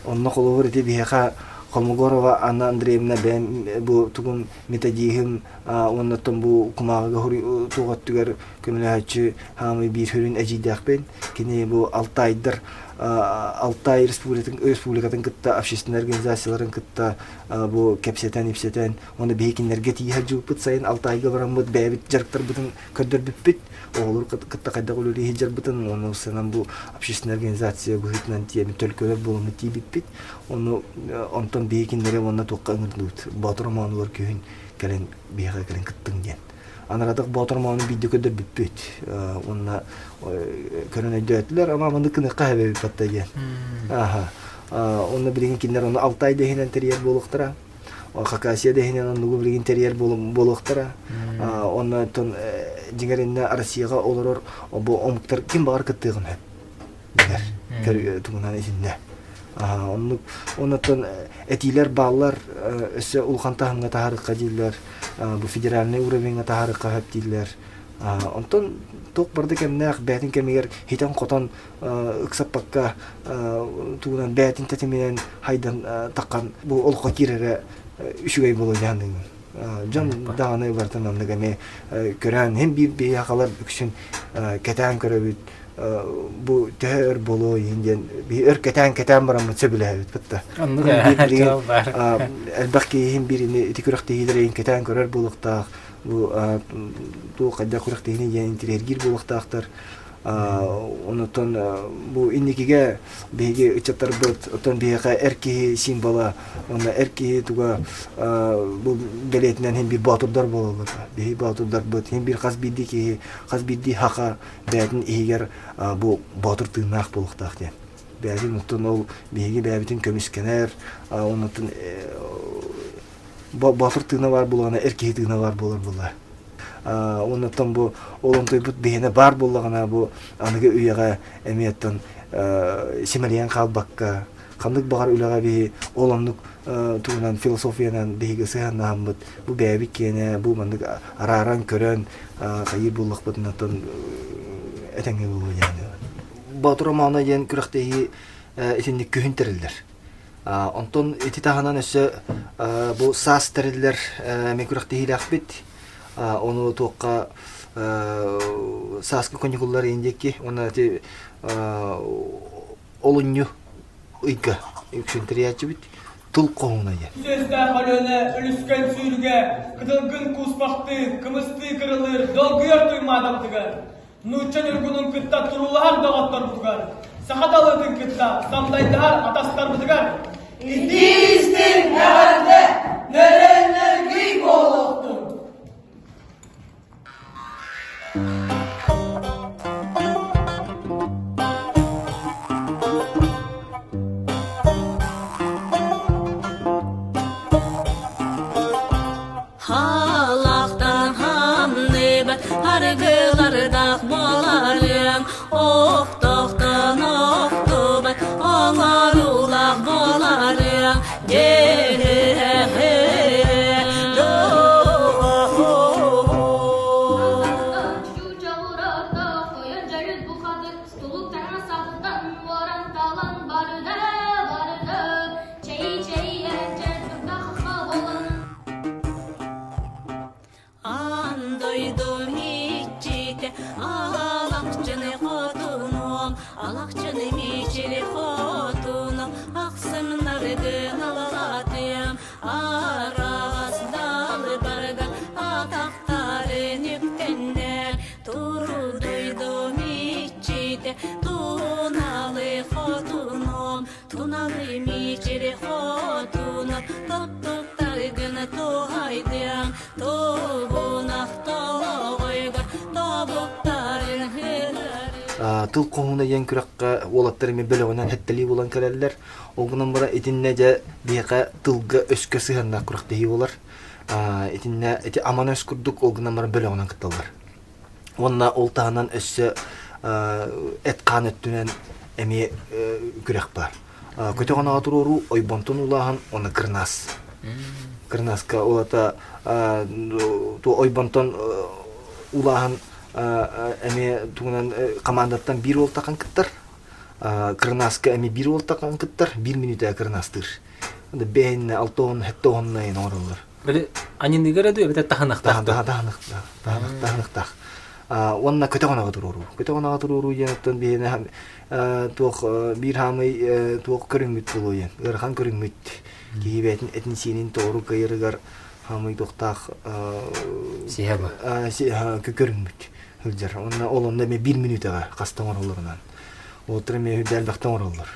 Онно холобур ити биһиэхэ Холмогорова Анна Андреевна бэйэм бу тугум методиһым уоннаттан бу кумааҕыга туох өттүгэр көмөлөһөөччү хаамый биир сүрүн эдьиийдээхпин. Кини бу Алтайдар Алтай республикатын, республикатын кытта общественнай организацияларын кытта бу кэпсэтэн-ипсэтэн уонна биһи кинилэргэ тиийэ сылдьыбыппыт сайын Алтайга бараммыт бэйэбит дьарыктарбытын көрдөрбүппүт оҕолору кытта хайдах үлэлии сылдьарбытын уонна сынан бу общественная организация быһыытынан тиийэммит төлкөлөр буоламмыт тиийбиппит ону онтон биһи кинилэри уонна туохха ыҥырдыбыт Боотур омоонугар күһүн кэлэн биһиэхэ кэлэн кыттыҥ диэн Анарадах Боотур омоону биирдэ көрдөрбүппүт уонна көрөн өйдөөтүлэр ама маннык гыныахха эбэбит батта диэн аха онно билигин кинилэр ону Алтай да иһинэн тэрийэр буолуохтара Хакасия да иһинэн оннугу билигин тэрийэр буолуохтара онно оттон дьиҥэр иннэ Россияҕа олорор бу омуктар ким баҕар кыттыаҕын сөп билэр тугунан итиннэ оннук оннуттан этиилэр бааллар өссө улахан таһымҥа таһаарыахха дииллэр бу федеральный уровеньҥа таһаарыахха сөп дииллэр онтон туох барда кэмнээх бэйэтин кэмигэр хитэн-хотон ыксаппакка тугунан бэйэтин тэтиминэн хайдан таххан бу олоххо киирэрэ үчүгэй буолуо дьаһаныыбын дьон даҕаны барытын оннук эмиэ көрөн һин биир биһиэхалар үксүн кэтээн көрөбүт бу төһө өр буолуо иһин диэн биһи өр кэтээн кэтээн бараммыт сөбүлэһэбит бытта элбэх киһи иһин биирини ити күрэхтэһиилэр иһин кэтээн көрөр буолуохтаах бу туох хайдах күрэхтэһиини диэн интириэһиргиир буолуохтаахтар онутон бу инникигэ биһиги ыччаттарбыт оттон биһиэхэ эр киһи символа уонна эр киһи туга бу бэлиэтинэн иһин биир боотурдар буолаллар биһи боотурдарбыт иһин биир хас биирдии киһи хас биирдии хаха бэйэтин иһигэр бу боотур тыыннаах буолуохтаах диэн. Бэйэтин оттон ол биһиги бэйэбитин көмүскэнэр, оннуттан боотур тыына баар буоллаҕына эр киһи тыына баар буолар буолла. Оннуттан бу ол онтуйбут биһиэнэ баар буоллаҕына бу аныгы үйэҕэ эмиэ оттон симэлийэн хаалбакка ханнык баҕар үлэҕэ биһи ол оннук тугунан философиянан биһиги сыһыаннаһаммыт бу бэйэбит киэнэ бу маннык арааран көрөн хайыы буоллахпытына оттон этэҥҥэ буолуо диэн Боотур омооно диэн күрэхтэһии итинник күһүн тэриллэр. Онтон ити таһынан өссө бу саас тэриллэр эмиэ күрэхтэһиилээхпит. Ону туохха сааскы каникуллар иһин диэки уонна ити олунньу ыйга үксүн тэрийээччибит тыл хоһууна диэн. Сүөстээх Өлүөнэ үлүскэн сүүрүгэ кытылгын кууспахтыы, кымыстыы кырылыыр долгуйар туймаадабытыгар, нуучча ньургунун кытта туруулаһар доҕотторбутугар, саха далытын кытта самдайдаһар атастарбытыгар Итии-истиҥ эҕэрдэ нөрөннөргүй буолуохтун! Халахтан хамныбат аргылардаах буоларыам, охтохтон охтубат оҥоруулаах буоларыам, Аан дойдум иччитэ алахчыны хотунуом, алахчыны мичили хотунум, ахсымнаргын алалатыам, араас далбарган атахтарын үктэннэр, турудуйдум иччитэ туналы хотунуом, Туналы мичили хотуна, топтуктаргын туһайдыаҥ, тобунах толоҕойгор тобуктарын. Тыл хоһууна диэн күрэххэ уолаттар эмиэ бөлөҕүнэн хэттэлии буолан кэлэллэр. Ол гынан баран итиннэ дьэ биһиэхэ тылга өскө сыһыаннаах күрэхтэһии буолар. Итиннэ ити аман өс курдук ол гынан баран бөлөҕүнэн кытталлар. Уонна ол таһынан өссө эт-хаан өттүнэн эмиэ күрэх баар. Көтөҕөн туруоруу ойбонтон улааһын уонна кырнаас. Кырнааска улата ойбонтон улааһын эмиэ тугунан командаттан биир уол тахан кыттар. Кырнааска эмиэ биир уол тахан кыттар, биир мүнүүтэ кырнаастыыр. Бэһиннэ, алтоон, хэттоонна оҥороллор. Били аньыныгар эду эбэтэр таһынахтаах таһынахтаах таһынахтаах уонна көтөҕөн туруоруу көтөҕөн туруоруу диэн оттон биһиэнэ туох биир хаамый туох көрүҥмүт буолуо диэн ыарахан көрүҥмүт киһи бэйэтин этин сиэнин тоҕору кыайарыгар хаамый туохтаах сиһэ бу көрүҥмүт сылдьар уонна ол онно эмиэ биир мүнүүтэҕэ хаста оҥороллорунан уолаттар эмиэ үрдэ элбэхтэ оҥороллор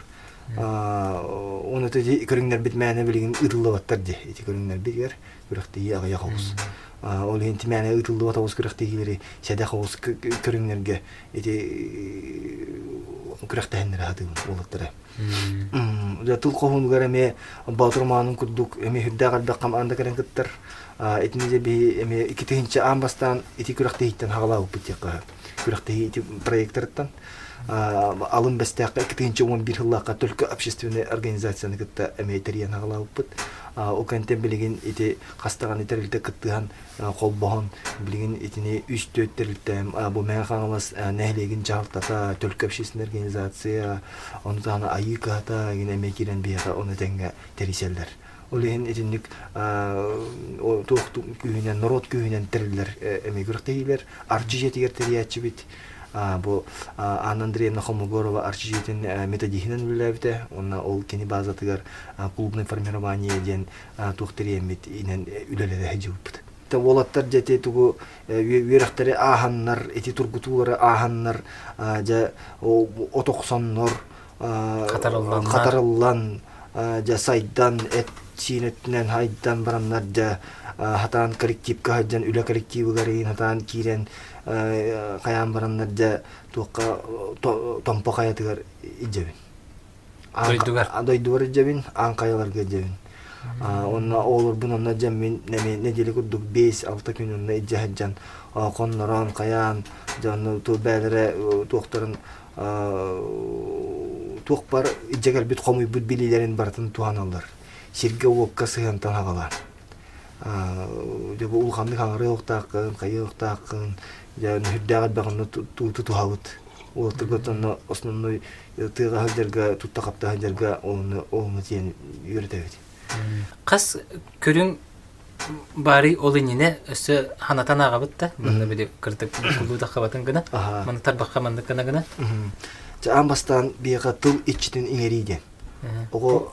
Уонна ити көрүҥнэрбит мээнэ билигин ыытыллыбаттар дии. Ити көрүҥнэрбитигэр күрэхтэһии аҕыйах оҕус. Ол иһин мээнэ ыытыллыбат оҕус күрэхтэһиилэри сэдэх оҕус көрүҥнэргэ ити күрэхтэһиннэрэ сатыыбын уолаттары. Дьэ тыл хоһуунугар эмиэ Боотур маанын курдук эмиэ сүрдээх элбэх хамаанда кэлэн кыттар. Итини дьэ биһи эмиэ 2000 аан бастаан ити күрэхтэһииттэн хаҕалаабыппыт диэххэ күрэхтэһии ити проектарыттан Алын Бэстээххэ 2011 сыллаахха Төлкө общественнай организацияны кытта эмиэ тэрийэн аҕалаабыппыт. Ол кэнниттэн билигин ити хас даҕаны тэрилтэ кыттыһан холбоһон билигин итини үс-түөрт тэрилтэ бу Мэҥэ Хаҥалас нэһилиэгин дьаһалтата, Төлкө общественнай организация, ону таһынан Айыы кыһата игин эмиэ киирэн биһиэхэ ону тэҥҥэ тэрийсэллэр. Ол иһин итинник туох күүһүнэн, норуот күүһүнэн тэриллэр эмиэ күрэхтэһиилэр. Арчы дьиэтигэр тэрийээччибит бу Анна Андреевна Хомогорова Арчы дьиэтин методиһынан үлэлээбитэ уонна ол кини базатыгар клубное формирование диэн туох тэрийэммит инэн үлэлэрэ сылдьыбыппыт. Уолаттар дьэ ити тугу үөрэхтэри ааһаннар, ити тургутуулары ааһаннар, дьэ от охсоннор, хатарыллан, дьэ сайдан, эт-сиин өттүнэн хайдан бараннар дьэ хатаан коллективка сылдьан үлэ коллективыгар иин хатаан киирэн хайаан бараннар дьэ туохха Томпо хайатыгар илдьэбин. Дойдугар? Дойдубар илдьэбин, аан хайаларга илдьэбин. Онно оҕолорбун онно дьэммин нэдиэлэ курдук 5-6 күн онно илдьэ сылдьан хоннорон, хайаан, дьэ онно бээлэрэ туохтарын туохпар илдьэ кэлбит хомуйбут билиилэрин барытын туһаналлар. Сиргэ-уокка сыһыантан аҕалаан. Дьэ бу улаханнык хаҥырыахтааххын, хайыахтааххын, дьэ сүрдээх элбэх онно тутуһабыт. Уолаттарга онно основной тыаҕа сылдьарга, тутта-хапта сылдьарга онно онно тиийэн үөрэтэбит. Хас көрүҥ баарый ол иннинэ өссө ханатан ааҕабыт да манна били кырдык кулуу гына манна тарбахха маннык гына гына Чэ аан бастаан биһиэхэ тыл иччитин иҥэрии диэн оҕо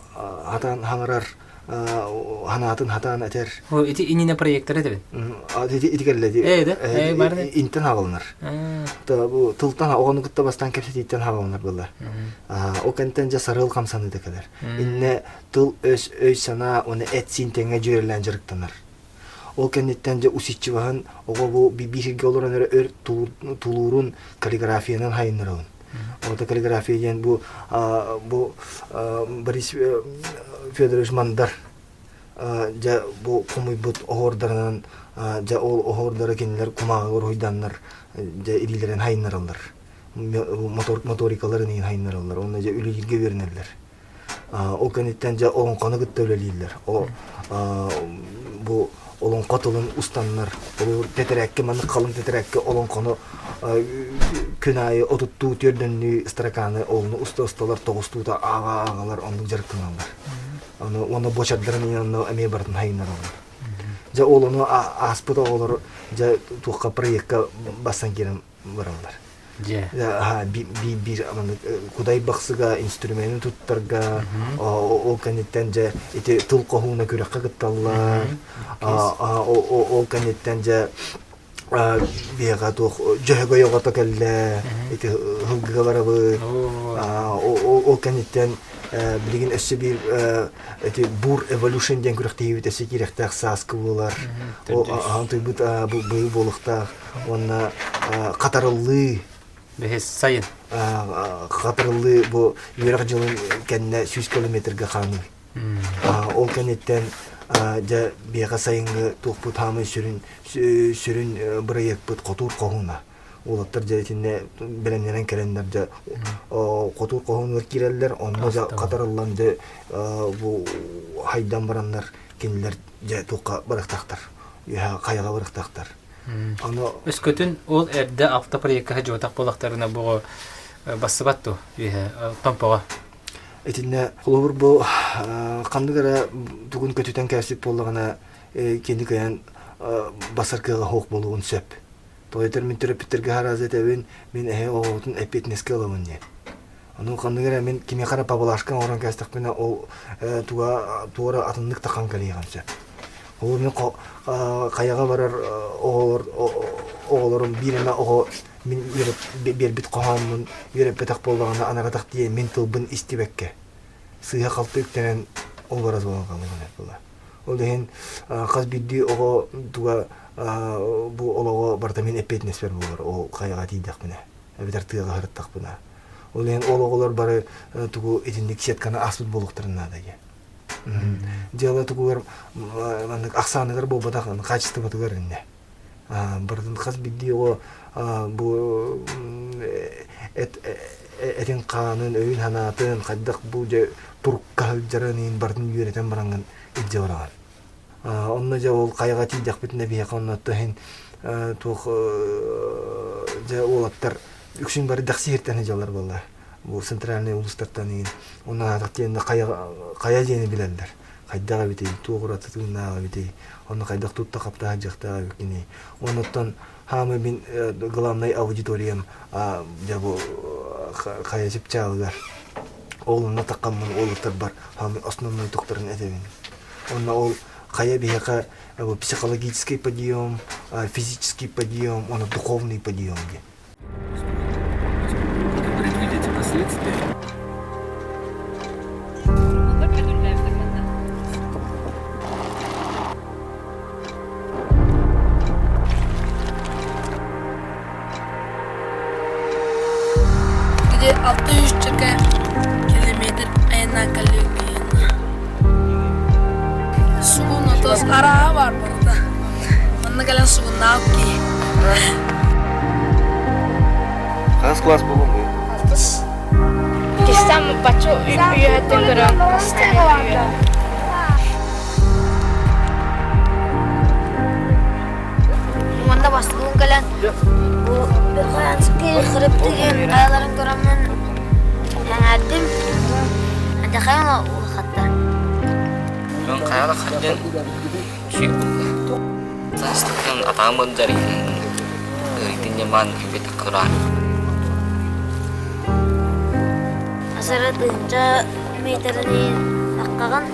хатаан хаҥарар ханаатын хатаан этэр ити иннинэ проектор этэбин ити ити кэллэ интен хаалынар бу тылтан оҕону кытта бастаан кэпсэтииттэн хаалынар буолла ол кэнтэн дьэ сарыал хамсаныыта кэлэр иннэ тыл өс өй-санаа уонна эт-сиин тэҥҥэ дьүөрэлээн дьарыктанар. Ол кэнниттэн дьэ усидчиваһын оҕо бу биир сиргэ олорон эрэ өр тулуурун каллиграфиянан хайыннарабын. Ол каллиграфия диэн бу бу Борис Федорович Мандар дьэ бу хомуйбут оһуордарынан дьэ ол оһуордары кинилэр кумааҕыга уруһуйданнар дьэ илиилэрин хайыннараллар. Моторикаларын иһин хайыннараллар. Уонна дьэ үлэлииргэ үөрэнэллэр. Ол кэнниттэн дьэ олоҥхону кытта үлэлииллэр. Бу олоҥхо тылын устаннар, ол тэтэрээккэ маннык халыҥ тэтэрээккэ олоҥхону күн аайы отуттуу түөрдөннүү строканы олону уста-усталар тоҕустуута ааҕа-ааҕалар оннук дьарыктаналлар. Ону уонна буочардарын онно эмиэ барытын хайыннараллар. Дьэ ол ону ааспыт оҕолор дьэ туохха проекка бассан киирэн бараллар. Дьэ. Биир биир кудай бахсыга инструменын туттарга ол кэнниттэн дьэ ити тыл хоһууна күрэххэ кытталлар. Ол кэнниттэн дьэ биһиэхэ туох дьөһөгөй оҕото кэллэ ити һылгыга барабыт. Ол кэнниттэн билигин өссө биир ити бур эволюшн диэн күрэхтэһиибит өссө киирэхтээх сааскы буолар. Ол ахан туйбут быйыл буолуохтаах. уонна хатарыллыы. Бэһис сайын. Хатырыллыы бу үөрэх дьылын кэннэ 100 километрга хаамыы. Ол кэнниттэн дьэ биэхэ сайыҥҥы туохпут хаамыы сүрүн сүрүн бырайыакпыт хотуур хоһууна. Уолаттар дьэ итиннэ бэлэмнэнэн кэлэннэр дьэ хотуур хоһуунугар киирэллэр, онно дьэ хатарыллан дьэ бу хайдан бараннар кинилэр дьэ туохха барыахтаахтар, хайаҕа барыахтаахтар. Аны Өскөтүн ол эрдэ автопроекка сылдьыбатах буоллахтарына бу бассыбат дуо үөһэ Томпоҕо? Итиннэ холобур бу ханнык эрэ тугун көтүтэн кээспит буоллаҕына кини кыайан басар кыаҕа суох буолуон сөп. Тоҕо этэр мин төрөппүттэргэ араас этэбин, мин эһэ оҕобутун эппиэтинэскэ ылабын диэн. Ону ханнык эрэ мин кимиэхэ эрэ поблажка оҥорон кээстэхпинэ ол туга туора атыннык тахан кэлиэҕин сөп. Ол мин хайаҕа барар оҕолор оҕолорум биир эмэ оҕо мин биэрбит хоһооммун үөрэппэтэх буоллаҕына анаратах диэн мин тылбын истибэккэ сыыһа-халты үктэнэн ол барар буолан хаалыаҕын буолар. Ол иһин хас биирдии оҕо туга бу олоҕо барыта мин эппиэтинэспэр буолар ол хайаҕа тиийдэхпинэ эбэтэр тыаҕа сырыттахпына. Ол иһин ол оҕолор бары тугу итинник сетканы ааспыт буолуохтарын наада диэн. Дьыала тугугар маннык ахсааныгар буолбатах хаачыстыбатыгар иннэ. Барытын хас биирдии оҕо бу этин хаанын, өйүн санаатын, хайдах бу дьэ турукка сылдьарын иһин барытын үөрэтэн бараҥҥын илдьэ бараҕын. Онно дьэ ол хайаҕа тиийдэхпитинэ биһиэхэ онно иһин туох дьэ уолаттар үксүн бары дэхси сиртэн сылдьаллар буолла. Бу центральный улуустартан иһин онно аатах диэннэ хайа хайа диэни билэллэр. Хайдах эбитий, туох ураты тыыннаах эбитий, онно хайдах тутта-хапта сылдьыахтаах эбиккиний. Оннуттан хаамы мин главнай аудиториям дьэ бу хайа чыпчаалыгар ол онно таххаммын уолаттарбар хаамы основной тухтарын этэбин. Онно ол хайа биһиэхэ психологический подъем, физический подъем, уонна духовный подъем диэн. Предвидите последствия. Где 600 километр айаннаан кэллибит биһиэнэ. Сугун отос арааһа баар барыта. Манна кэлэн сугуннаах киһи. Хас класс буолуҥ Алтыс. Кистам бачча үйэттэн көрөн Уонна бастакы кэлэн бу Верхоянский хребтигин хайаларын көрөммүн сэҥээрдим. Адьахайан улахаттар. Дьон хайала хадден сүйүк булла. Састыктан атаамын жарыйын ыйтын ньаман бит кыран. Асара тыһынча метрини аккаҕын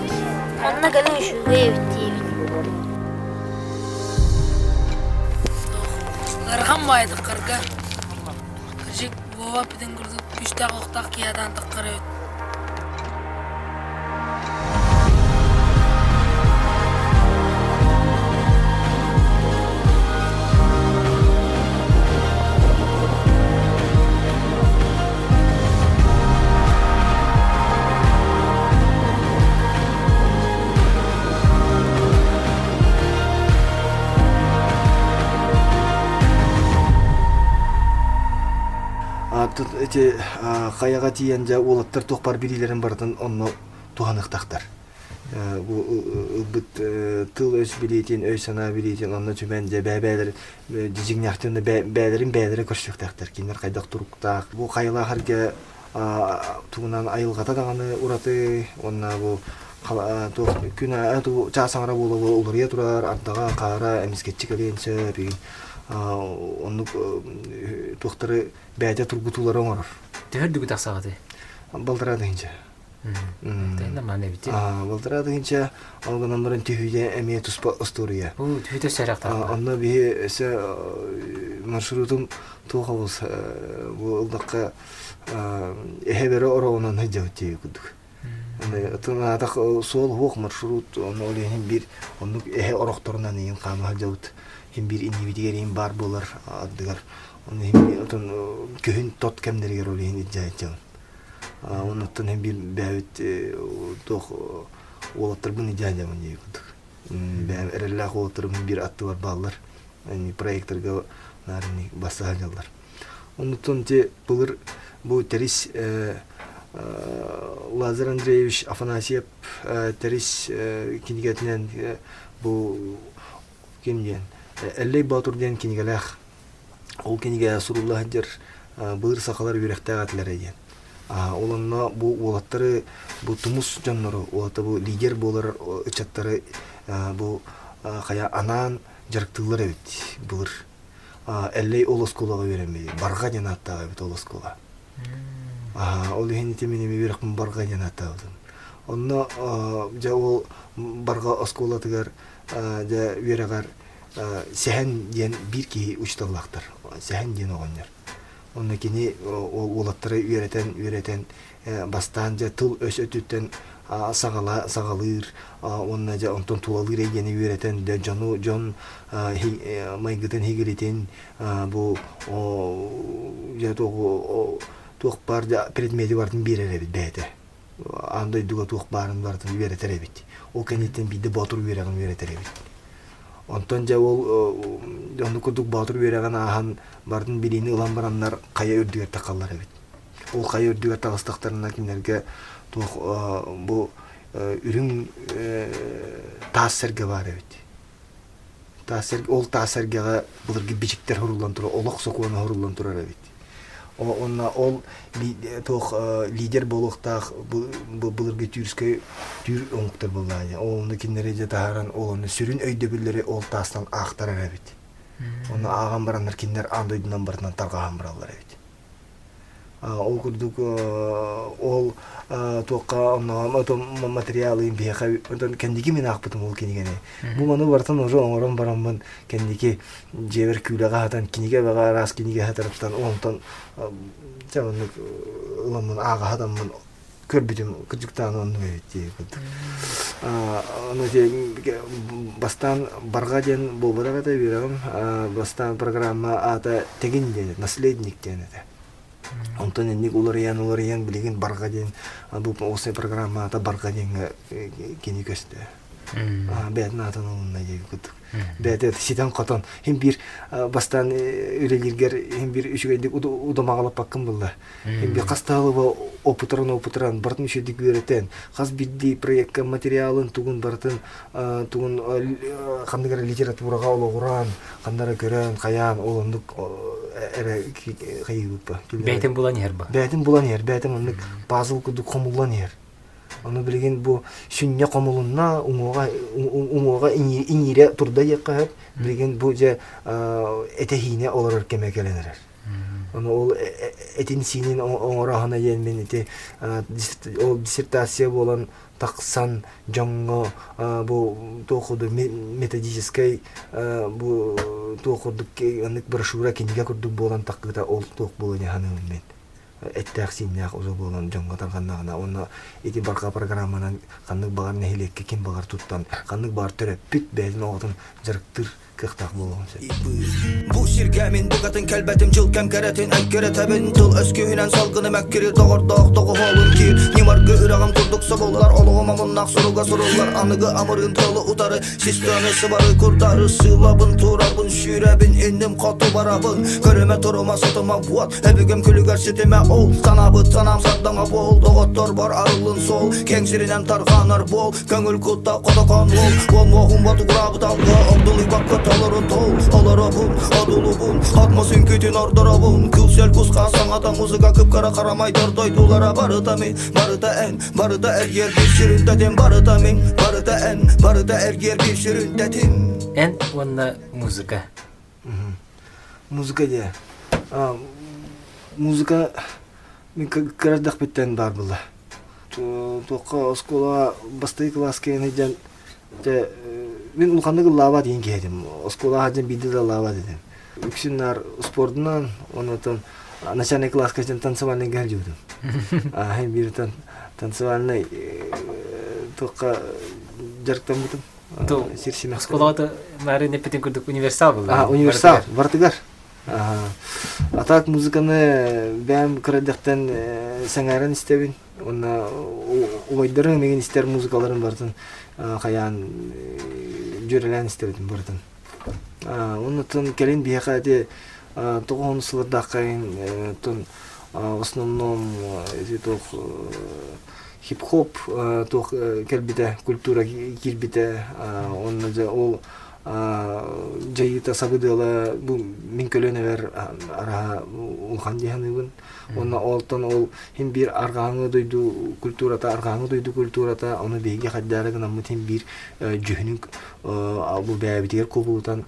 онно кэлин үчүгэй эбит диибин. Ыарахан баайдыккарга кырдьык Вова эппитин курдук күүстээх олохтоох киһи атаан таххар эбит. Ити хайаҕа тиийэн дьэ уолаттар туох баар билиилэрин барытын онно туһаныахтаахтар. Бу ылбыт тыл-өс билиитин, өй-санаа билиитин онно түмэн дьэ бэйэ-бэйэлэр дьиҥнээхтик онно бэйэлэрин бэйэлэрэ көрсүөхтээхтэр. Кинилэр хайдах туруктаах. Бу хайалаах эргэ тугунан айылҕата даҕаны ураты уонна бу туох күн чаас аҥара буола уларыйа турар ардаҕа хаара эмискэччи кэлиэн сөп оннук туохтары бэйэтэ тургутуулары оҥорор. Төһө үрдүгү тахсаҕытый? Балтараа тыһыынча. Нормально эбит. Балтараа тыһыынча ол гынан баран түһүүтэ эмиэ туспа остуоруйа. Бу түһүүтэ сэрэх Онно биһи өссө маршрутум туох обус бу ылдахха эһэ бөрө ороҕунан сылдьабыт диэби курдук. Аатах суол уһуох маршрут онно ол иһин биир оннук эһэ орохторунан иин хаама сылдьабыт. Иһин биир иннибитигэр иин баар буолар ардыгар. Оны иһин отон күһүн тот кэмнэригэр ол иһин илдьэ сылдьабын. Оннуттан иһин биир бэйэбит туох уолаттарбын илдьэ сылдьабын диэбит курдук. Бэйэм эрэллээх уолаттарым биир аттыбар бааллар. Проекторга наар басса сылдьаллар. Оннуттан ити былыр бу Тэрис Лазарь Андреевич Афанасьев Тэрис кинигэтинэн бу ким диэн Эллэй Боотур диэн кинигэлээх ол кинигэ сурулла сылдьар былыр сахалар үөрэхтээх этилэрэ диэн. Ол онно бу уолаттары бу тумус дьоннору уолата бу лидер буолар ыччаттары бу хайа анаан дьарыктыыллар эбит былыр. Эллэй ол оскуолаҕа үөрэммит. Барҕа диэн ааттаах эбит ол оскуола. Ол иһин ити мин эми үөрэхпин Барҕа диэн ааттаабытым. Онно дьэ ол Барҕа оскуолатыгар дьэ үөрэҕэр Сэһэн диэн биир киһи учууталлаахтар. Сэһэн диэн оҕонньор. Онно кини ол уолаттары үөрэтэн үөрэтэн бастаан дьэ тыл-өс өттүттэн саҕала саҕалыыр уонна дьэ онтон тулалыыр эйгэни үөрэтэн дьэ дьону дьон майгытын хигиритин бу дьэ туох баар дьэ предмети барытын биэрэр эбит бэйэтэ аан дойдуга туох баарын барытын үөрэтэр эбит ол кэнниттэн биирдэ боотур үөрэҕин үөрэтэр эбит онтон дьэ ол оннук курдук боотур үөрэҕин ааһан барытын билиини ылан бараннар хайа үрдүгэр тахаллар эбит Ол хайа үрдүгэр таҕыстахтарына кинилэргэ туох бу үрүҥ таас сэргэ баар эбит. Таас сэргэ, ол таас сэргэҕэ былыргы бичиктэр хоруллан турар, олох сокуона хоруллан турар эбит. Уонна ол туох лидер буолуохтаах былыргы түүрскэй түүр омуктар буоллаҕа. Ол онно кинилэри дьэ таһааран ол онно сүрүн өйдөбүллэри ол таастан аахтарар эбит. Онно ааҕан бараннар кинилэр аан дойдунан барытынан тарҕаһан бараллар эбит. Ол курдук ол туохха онно материалын биһиэхэ онтон кэнники мин аахпытым ол кинигэни. Бу маны барытын уже оҥорон бараммын кэнники дьиэбэр күүлэҕэ аһатан кинигэ бэҕэ араас кинигэ аһатарыттан онтон дьэ оннук ыламмын ааҕа сатаммын көрбүтүм кырдьыктаан оннук эбит дии курдук. Ону бастаан барҕа диэн буолбатах этэ үөрэҕим. Бастаан программа аата Тэгин диэн, наследник диэн этэ. Онтон инник уларыйан уларыйан билигин барҕа диэн бу осай программа аата барҕа диэҥҥэ кини көстө. Бэйэтин аатын ылынна диэки курдук. Бэйэтэ ситэн-хотон хин биир бастаан үлэлииргэр хин биир үчүгэйдик удумаҕалаппаккын булла. Хин биир хас таалыба опутаран опутаран барытын үчүгэйдик үөрэтэн хас биирдии проекка материалын тугун барытын тугун ханнык эрэ литератураҕа олоҕуран ханна эрэ көрөн хайаан ол оннук эрэ хайыыбыппа. Бэйэтин булан иһэр ба. Бэйэтин булан иһэр, бэйэтин оннук пазл курдук хомуллан иһэр. Ону билигин бу сүнньэ хомулунна, уҥуоҕа уҥуоҕа иҥиирэ турда диэххэ сөп. Билигин бу дьэ этэһиинэ олорор кэмэ кэлэн эрэр. Ону ол этин-сиинин оҥороһуна диэн мин ити ол диссертация буолан тахсан дьоҥҥо бу туох курдук методическай бу туох курдук оннук брошюра кинигэ курдук буолан таххыта ол туох буолуон саныыбын мин. эттээх-сииннээх узу буолан дьоҥҥо тарҕаннаҕына уонна ити барҕа программанан ханнык баҕар нэһилиэккэ ким баҕар туттан ханнык баҕар төрөппүт бэйэтин оҕотун дьарыктыыр кыахтаах буолуоҕун сөп. Бу сиргэ мин букатын кэлбэтим дьыл кэм кэрэтин эккирэтэбин тыл өскүһүнэн салгыны мэккирир доҕордоох доҕуһуолун киир ньымаргы үрэҕим курдук собуллар олоҕум омуннаах суруга суруллар аныгы амырыын тылы утары Систаны сыбары курдары сыылабын турабын сүүрэбин инним хоту барабын Көрүмэ турума сотума буот өбүгэм күлүгэр ситимэ ол Санаабыт санаам сардаҥа буол доҕотторбор арыллын суол Киэҥ сиринэн тарҕанар буол көҥүл кутта хотокон уол Уон муоһум ботугураабыт алга огдолуйбакка толору тол Олоробун одулубун Атмос үҥкүүтүн ордоробун Күлсэл кусха саҥата музыка кыпкара харамайдар дойдулара барыта мин барыта эн Барыта эргиэр биир сүрүн тэтим Барыта мин, барыта эн, барыта эргиэр биир сүрүн тэтим Эн уонна музыка. Музыка диэ. Музыка мин кыра эрдэхпиттэн баар буолла. Туохха оскуолаҕа бастакы кылааска сылдьан дьэ мин улаханнык ыллаабат диэн киһи этим. Оскуолаҕа сылдьан биирдэ да ыллаабат этим. Үксүн наар спордунан, онтон начальный класска сылдьан танцевальныйга сылдьыбытым. Ааһын бииртэн танцевальный туохха дьарыктаммытым. Сир симэх. Оскуолаҕа маарыын эппитин курдук универсал буолла. Универсал, барытыгар. А так музыканы бэйэм кыра эрдэхтэн сэҥээрэн истэбин. Уонна убайдарым миигин истэр музыкаларын барытын хайаан дьүөрэлээн истэр этим барытын. Оннуттан кэлин биһиэхэ ити тоҕуһун сылырдааххайын оттон в основном ити туох хип-хоп туох кэлбитэ, культура киирбитэ уонна дьэ ол дьайыыта сабыдыала бу мин көлүөнэбэр араһа улахан дии саныыбын. Уонна олтон ол хин биир арҕааҥы дойду культурата, арҕааҥы дойду культурата, ону биһиги хайдаары гынаммыт хин биир дьүһүнүн бу бэйэбитигэр кубулутан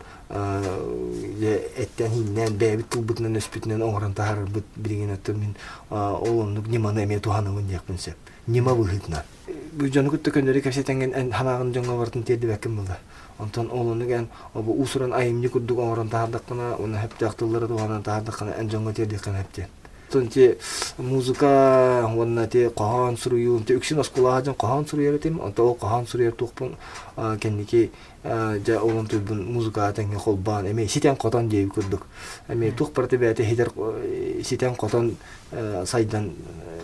эттэн-ииннээн бэйэбит тылбытынан өспүтүнэн оҥорон таһаарарбыт билигин оттон мин ол оннук ньыманы эмиэ туһанабын диэхпин сөп. Ньыма быһыытынан. Бу дьону кытта көннөрү кэпсэтэҥҥин эн санааҕын дьоҥҥо барытын тиэрдибэккин буолла. Онтон ол оннук эн бу уус-уран айымньы курдук оҥорон таһаардаххына уонна сөптөөх тыллары туһанан таһаардаххына эн дьоҥҥо тиэрдиэххин сөп диэн. Оттон ити музыка уонна ити хоһоон суруйуу, ити үксүн оскуолаҕа дьон хоһоон суруйар этим. Онтон ол хоһоон суруйар туохпун кэнники дьэ ол онтуйбун музыкаҕа тэҥҥэ холбоон эмиэ ситэн-хотон диэбит курдук. Эмиэ туох барыта бэйэтэ ситэр ситэн-хотон сайдан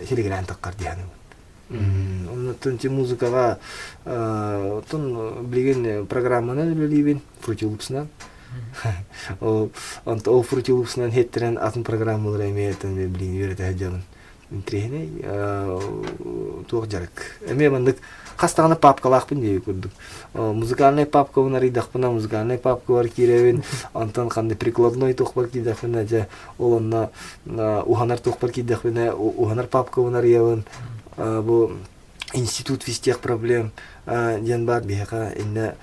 силигилээн таххар дии саныыбын. Оннуттан ити музыкаҕа оттон билигин программанан үлэлиибин Fruity Loops-нан. Ол онто ол Fruity Loops-нан хеттэрэн атын программалары эмиэ билигин үөрэтэ сылдьабын. Интириэһинэй туох дьарык. Эмиэ маннык хас даҕаны папкалаахпын диэбит курдук. Музыкальнай папкабын арыйдахпына музыкальнай папкабар киирэбин, онтон ханна прикладной туохпар киирдэхпинэ дьэ ол онно уһанар туохпар киирдэхпинэ уһанар папкабын арыйабын. Бу институт физтех проблем диэн баар биһиэхэ иннэ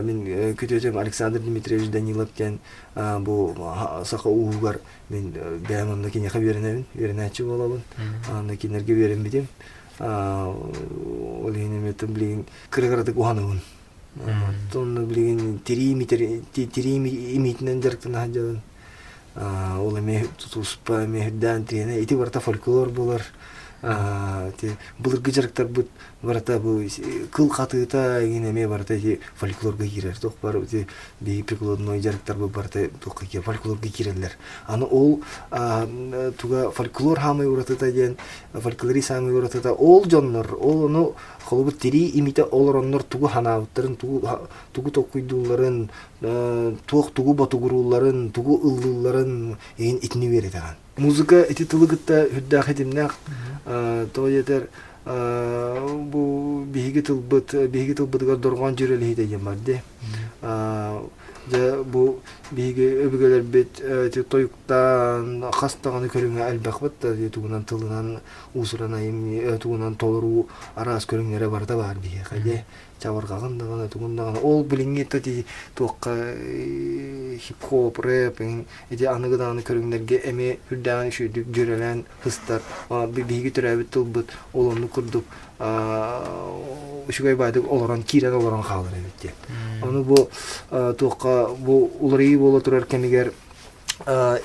мин күтүөтүм Александр Дмитриевич Данилов диэн бу саха ууһугар мин бэйэм онно киниэхэ үөрэнэбин үөрэнээччи буолабын онно кинилэргэ үөрэммитим ол иһин эмиэ билигин кыра-кыратык уһанабын онно билигин тирии имитинэн дьарыктана сылдьабын ол эмиэ тутуспа эмиэ үрдээн тиэнэ ити барыта фольклор буолар былыргы дьарыктарбыт барыта бу кыл хатыыта игин эмиэ барыта ити фольклорга киирэр туох бар ити биһиги прикладной дьарыктарбыт барыта туохха киирэр фольклорга киирэллэр аны ол туга фольклор хаамай уратыта диэн фольклорист хаамай уратыта ол дьоннор ол ону холобур тирии имитэ олороннор тугу ханаабыттарын тугу тугу толкуйдуулларын туох тугу ботугуруулларын тугу ыллыылларын игин итини үөрэтэҕин Музыка ити тылы кытта үрдээх ситимнээх. Тоҕо диэтэр бу биһиги тылбыт биһиги тылбытыгар дорҕоон дьүөрэлэһиитэ диэн бар дии. Дьэ бу биһиги өбүгэлэрбит ити тойуктаан хас даҕаны көрүҥэ элбэхпит да тугунан тылынан уус-уран айымньы тугунан толоруу араас көрүҥнэрэ барыта баар биһиэхэ дии. Чабырҕаҕын даҕаны тугун даҕаны ол билиҥҥи туохха хип-хоп рэп Ити аныгы даҕаны көрүҥнэргэ эмиэ үрдээҕин үчүгэйдик дьүөрэлээн сыстар. Биһиги төрөөбүт тылбыт ол оннук курдук үчүгэй баайдык олорон киирэн олорон хаалар эбит диэн. Ону бу туохха бу уларыйыы буола турар кэмигэр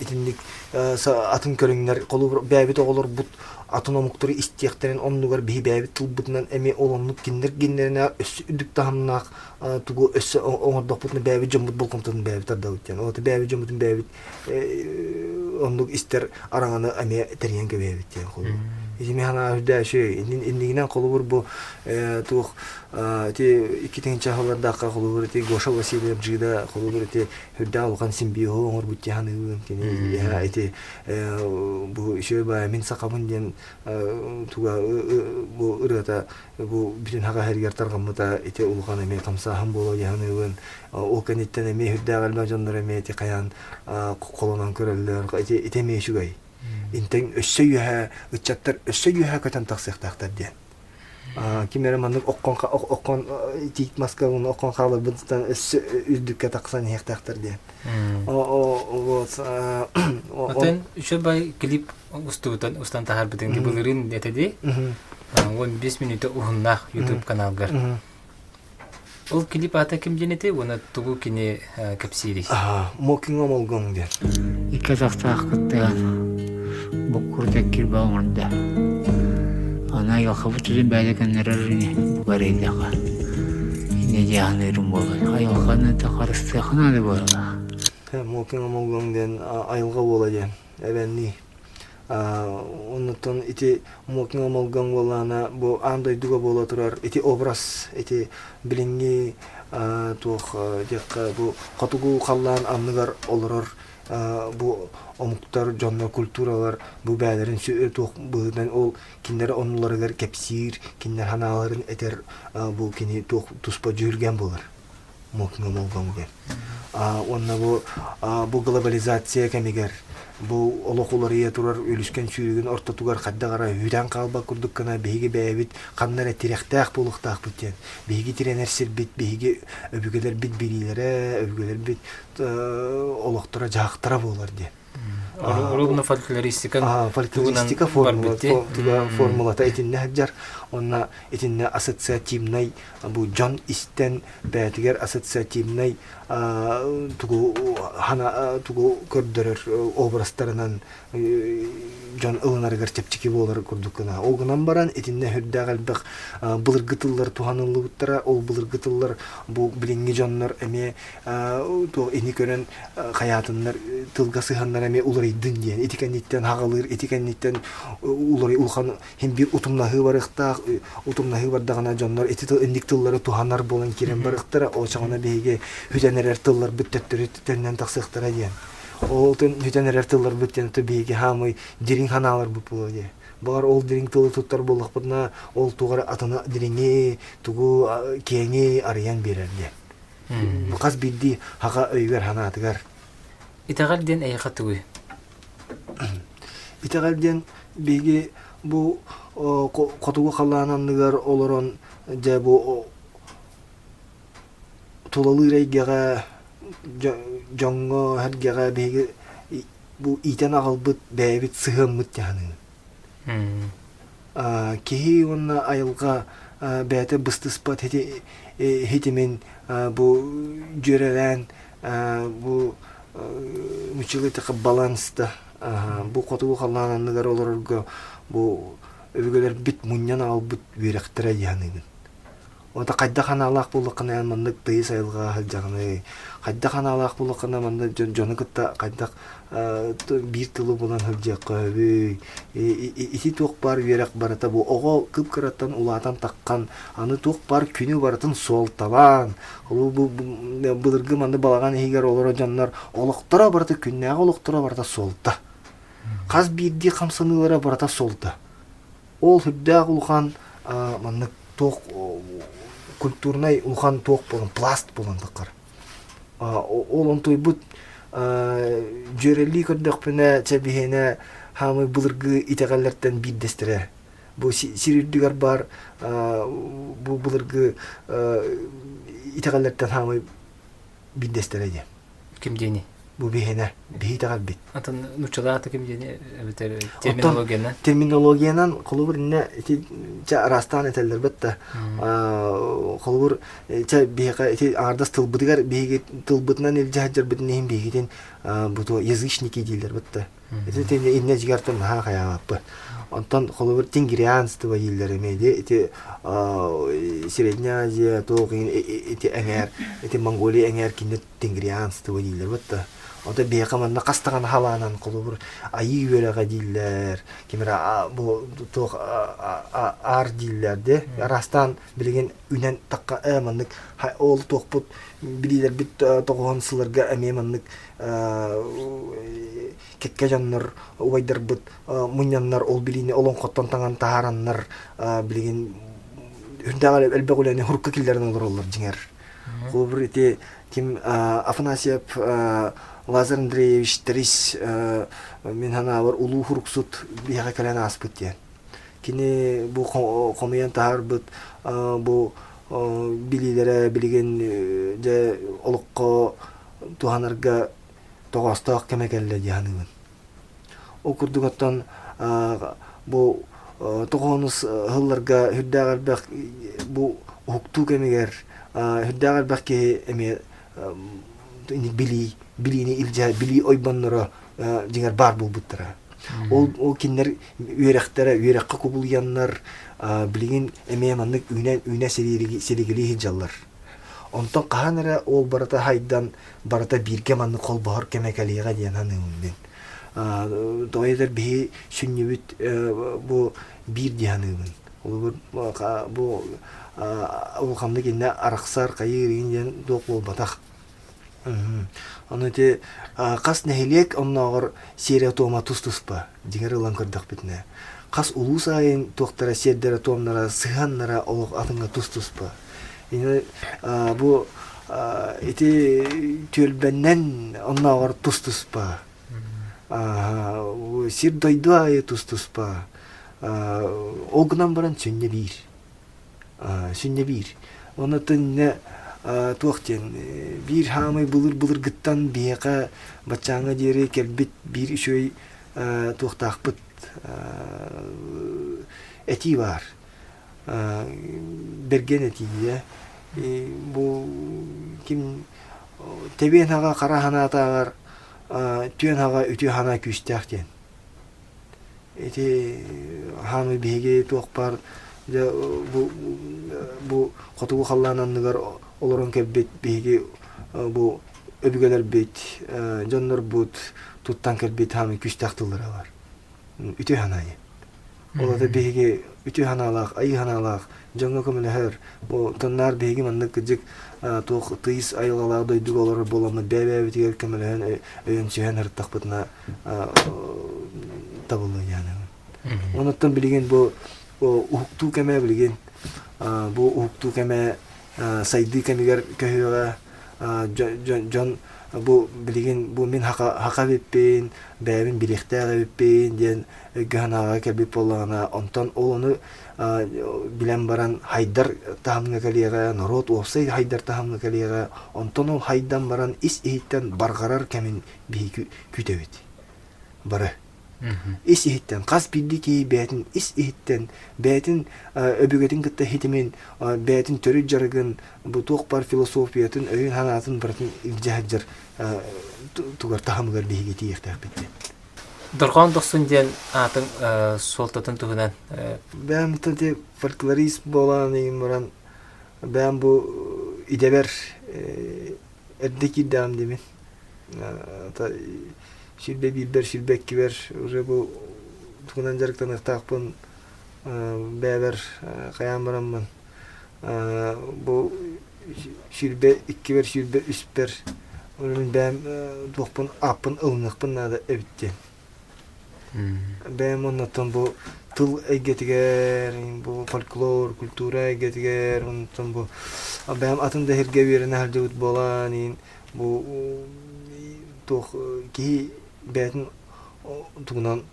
итинник атын көрүҥнэр холобур бэйэбит оҕолорбут атын омуктары истиэхтэрин оннугар биһи бэйэбит тылбытынан эмиэ ол оннук кинилэр геннэринэ өссө үрдүк таһымнаах тугу өссө оҥордохпутуна бэйэбит дьоммут болҕомтотун бэйэбит тардабыт диэн. Ол бэйэбит дьоммутун бэйэбит оннук истэр араҥаны эмиэ тэрийэн кэбиһэбит диэн холобур. Ити мин санаа үрдээши иннигинэн холобур бу туох ити икки сыллардаахха холобур ити Гоша Васильев Джида холобур ити үрдээх улахан симбиоһу оҥорбут дии саныыбын кини ити бу үчүгэй баай мин сахабын диэн туга бу ырыата бу бүтүн хаха иһэригэр тарҕаммыта ити улахан эмиэ хамсааһын буолуо дии саныыбын. Ол кэнниттэн эмиэ сүрдээх элбэх дьоннор эмиэ ити хайаан холонон көрөллөр. Ити, ити эмиэ үчүгэй. Интэн өссө үөһэ ыччаттар өссө үөһэ көтөн тахсыахтаахтар диэн. Ким эрэ маннык оккон оккон тиит маска оккон хааларбытыттан өссө үрдүккэ тахсан иһиэхтээхтэр диэн. Вот. Отон үчүгэй клип устубутан устан таһаарбытын былырыын этэ дии. 15 мүнүүтэ уһуннаах YouTube каналгар. Ол клип аата ким диэн этэй уонна тугу кини кэпсиирий? Мокиҥ омолгоҥ диэн. Икки атахтаах кыттыган буккурда кирбэ оҥордо. Аны айылҕабыт үтүн бэйэтэ көннөрөр ини Мокин омолгоҥ диэн айылҕа буола диэн эбэннии. Оннуттан ити Мокин омолгоҥ буоллаҕына бу аан дойдуга буола турар ити образ ити билиҥҥи туох диэххэ бу хотугу халлаан анныгар олорор бу омуктар, дьоннор, культуралар бу бэйэлэрин туох быһыытынан ол кинилэр оннуларыгар кэпсиир, кинилэр санааларын этэр бу кини туох туспа дьүһүлгэн буолар. Мокно Молгом диэн. Уонна бу бу глобализация кэмигэр бу олох уларыйа турар үлүскэн сүүрүгүн ортотугар хайдах эрэ үүтэн хаалбат курдук гына биһиги бэйэбит ханна эрэ тирэхтээх буолуохтаахпыт диэн. Биһиги тирэнэр сирбит, биһиги өбүгэлэрбит билиилэрэ, өбүгэлэрбит олохторо-дьаһахтара буолар диэн. Урубна фольклористика фольклористика формулата итиннэ сылдьар уонна итиннэ ассоциативнай бу дьон истэн бэйэтигэр ассоциативнай тугу тугу көрдөрөр образтарынан дьон ылынарыгар чэпчэки буолар курдук гына. Ол гынан баран итиннэ сүрдээх элбэх былыргы тыллар туһаныллыбыттара. Ол былыргы тыллар бу билиҥҥи дьоннор эмиэ туох ини көрөн хайаатыннар тылга сыһаннар эмиэ уларыйдын диэн ити кэнниттэн хаҕалыыр ити кэнниттэн уларый улахан хин биир утумнаһыы барыахтаах утумнаһыы бардаҕына дьоннор ити тыл инник тыллары туһанар буолан киирэн барыахтара очоҕуна биһиги хүтэн эрэр тылларбыт төттөрү төннөн тахсыахтара диэн ол хүтэн эрэр тылларбыт диэн биһиги хаамый дириҥ ханааларбыт буолуо диye Баҕар ол дириҥ тылы туттар буоллахпытына ол тугу эрэ атына дириҥи тугу киэҥи арыйан биэрэр диэн Хас биирдии хаха өйүгэр-санаатыгар. Итэҕэл диэн эйиэхэ тугуй? Итэҕэл диэн биһиги бу хотугу халлаан анныгар олорон дьэ бу тулалыыр эйгэҕэ дьоҥҥо-сэргэҕэ биһиги бу иитэн аҕалбыт бэйэбит сыһыаммыт дьаһаныыбыт. Киһи уонна айылҕа бэйэтэ быстыспат хитимин бу дьүөрэлээн бу нуччалыы баланста бу хотугу халлаан анныгар олорорго бу өбүгэлэрбит мунньан аҕалбыт үөрэхтэрэ дии саныыбын. Онто хайдах анаалаах буоллаххына эн маннык тыйыс айылҕаҕа сылдьаҕыный? Хайдах анаалаах буоллаххына манна дьону кытта хайдах биир тылы булан сылдьыахха сөбүй? Ити туох баар үөрэх барыта бу оҕо кып-кыраттан улаатан таххан аны туох баар күнү барытын суолталаан ол бу былыргы манны балаҕан иһигэр олорор дьоннор олохторо барыта күннээҕи олохторо барыта суолта. Хас биирдии хамсаныылара барыта суолта. Ол сүрдээх улахан маннык туох культурнай улахан туох буолан пласт буолан таххар. Ол онтуйбут дьүөрэлии көрдөхпүнэ чэ биһиэнэ хаамый былыргы итэҕэллэртэн биирдэстэрэ. Бу сир үрдүгэр баар бу былыргы итэҕэллэртэн хаамый биирдэстэрэ диэн. Ким диэни? Бу биһиэнэ, биһи итэҕэлбит. Атын нууччалаата ким диэни эбэтэр терминологиянан? Терминологиянан холобур иннэ ити чэ араастаан этэллэр бытта. Холобур чэ биһиэхэ ити аҥардас тылбытыгар биһиги тылбытынан илдьэ сылдьарбытын иһин биһигитин бу язычники дииллэр бытта. Ити иннэ дьиҥэр наһаа хайаабаппыт. Онтон холобур тенгрианство дииллэр эмиэ ди ити Средняя Азия туох ити эҥээр ити Монголия эҥээр кинилэр тенгрианство дииллэр бытта. Онтон биһиэхэ манна хас даҕаны халаанан холобур айыы үөрэҕэ дииллэр, ким эрэ бу туох аар дииллэр де араастаан билигин үнэн тахха ээ маннык ол туохпут билиилэрбит тоҕуһун сылларга эмиэ маннык кэккэ дьоннор убайдарбыт мунньаннар ол билиини олоҥхоттон таҥан таһаараннар билигин үрдээх элбэх үлэни хурукка киллэрэн олороллор дьиҥэр. Холобур ити ким Афанасьев Лазарь Андреевич Тэрис мин санаабар улуу хуруксут биһиэхэ кэлэн ааспыт диэн. Кини бу хомуйан таһаарбыт бу билиилэрэ билигин дьэ олоххо туһанарга тоҕоостоох кэмэ кэллэ дии саныыбын. Ол курдук оттон бу тоҕоонус сылларга сүрдээх элбэх бу уһуктуу кэмигэр сүрдээх элбэх киһи эмиэ билии билиини илдьэ билии ойбонноро дьиҥэр баар буолбуттара. Ол ол кинилэр үөрэхтэрэ үөрэххэ кубулуйаннар билигин эмиэ маннык үүнэ үүнэ силигилии сылдьаллар. Онтон хаһан эрэ ол барыта хайдан, барыта бииргэ маннык холбоһор кэмэ кэлиэҕэ диэн саныыбын мин. Тоҕо диэтэр биһи сүнньүбүт бу биир дии саныыбын. Холобур, бу улаханнык иннэ арахсар, хайыыр игин диэн туох буолбатах. Ону ити хас нэһилиэк оннооҕор сиэрэ-туома тус-туспа, дьиҥэр ылан көрдөхпүтүнэ. Хас улуус аайын туохтара сиэрдэрэ-туомнара, сыһыаннара олох атыҥҥа тус-туспа. Ини бу ити түөлбэннэн оннооҕор тус-туспа. Сир-дойду аайы тус-туспа. Ол гынан баран сүнньэ биир. Сүнньэ биир. Онон иннэ туох диэн биир хаамай былыр-былыргыттан биһиэхэ баччааҥҥа диэри кэлбит биир үчүгэй туохтаахпыт этии баар. Бэргэн этиигэ бу ким тэбиэн аҕа хара санаатааҕар түөн аҕа үтүө санаа күүстээх диэн. Ити хаамый биһиги туох баар дьэ бу бу хотугу халлаан анныгар олорон кэлбит биһиги бу өбүгэлэрбит дьоннорбут туттан кэлбит хаамый күүстээх тыллара бар. Үтүө санаа диэн. Ол аата биһиги үтүө санаалаах, айыы санаалаах, дьоҥҥо көмөлөһөр, бу тоннаар биһиги маннык кырдьык туох тыйыс айылҕалаах дойдуга олорор буоламмыт бэйэ-бэйэбитигэр көмөлөһөн өйөнсүһэн ырыттахпытына табыллыа диэн. Онуттан билигин бу уһуктуу кэмэ билигин бу уһуктуу кэмэ сайдыы кэмигэр көһүөҕэ дьон бу билигин бу мин хака эбиппин бэйэбин билиэхтээх эбиппин диэн өйгө санааҕа кэлбит буоллаҕына онтон ол ону билэн баран хайдар таһымҥа кэлиэҕэ норуот уопсай хайдар таһымҥа кэлиэҕэ онтон ол хайдан баран ис иһиттэн барҕарар кэмин биһиги күүтэбит бары ис иһиттэн хас биирдии киһи бэйэтин ис иһиттэн бэйэтин өбүгэтин кытта хитимин бэйэтин төрүт дьарыгын бу туох бар философиятын өйүн санаатын барытын илдьэ сылдьар тугар таһымыгар биһиги тиийиэхтээхпит диэн Дорҕоон Дохсун диэн аатын суолтатын туһунан Бэйэм ити фольклорист буолан иһин баран бэйэм бу идэбэр эрдэ киирдэҕим диибин 21-бэр, 22-бэр уже бу тугунан дьарыктаныахтаахпын бэйэбэр хайаан бараммын бу 22-бэр, 23-бэр мин бэйэм туохпун ааппын ылыныахпын наада эбит диэн. Бэйэм оннуттан бу тыл эйгэтигэр, бу фольклор, культура эйгэтигэр, оннуттан бу бэйэм атын да сиргэ үөрэнэ сылдьыбыт буолан, бу туох киһи бэйэтин тугунан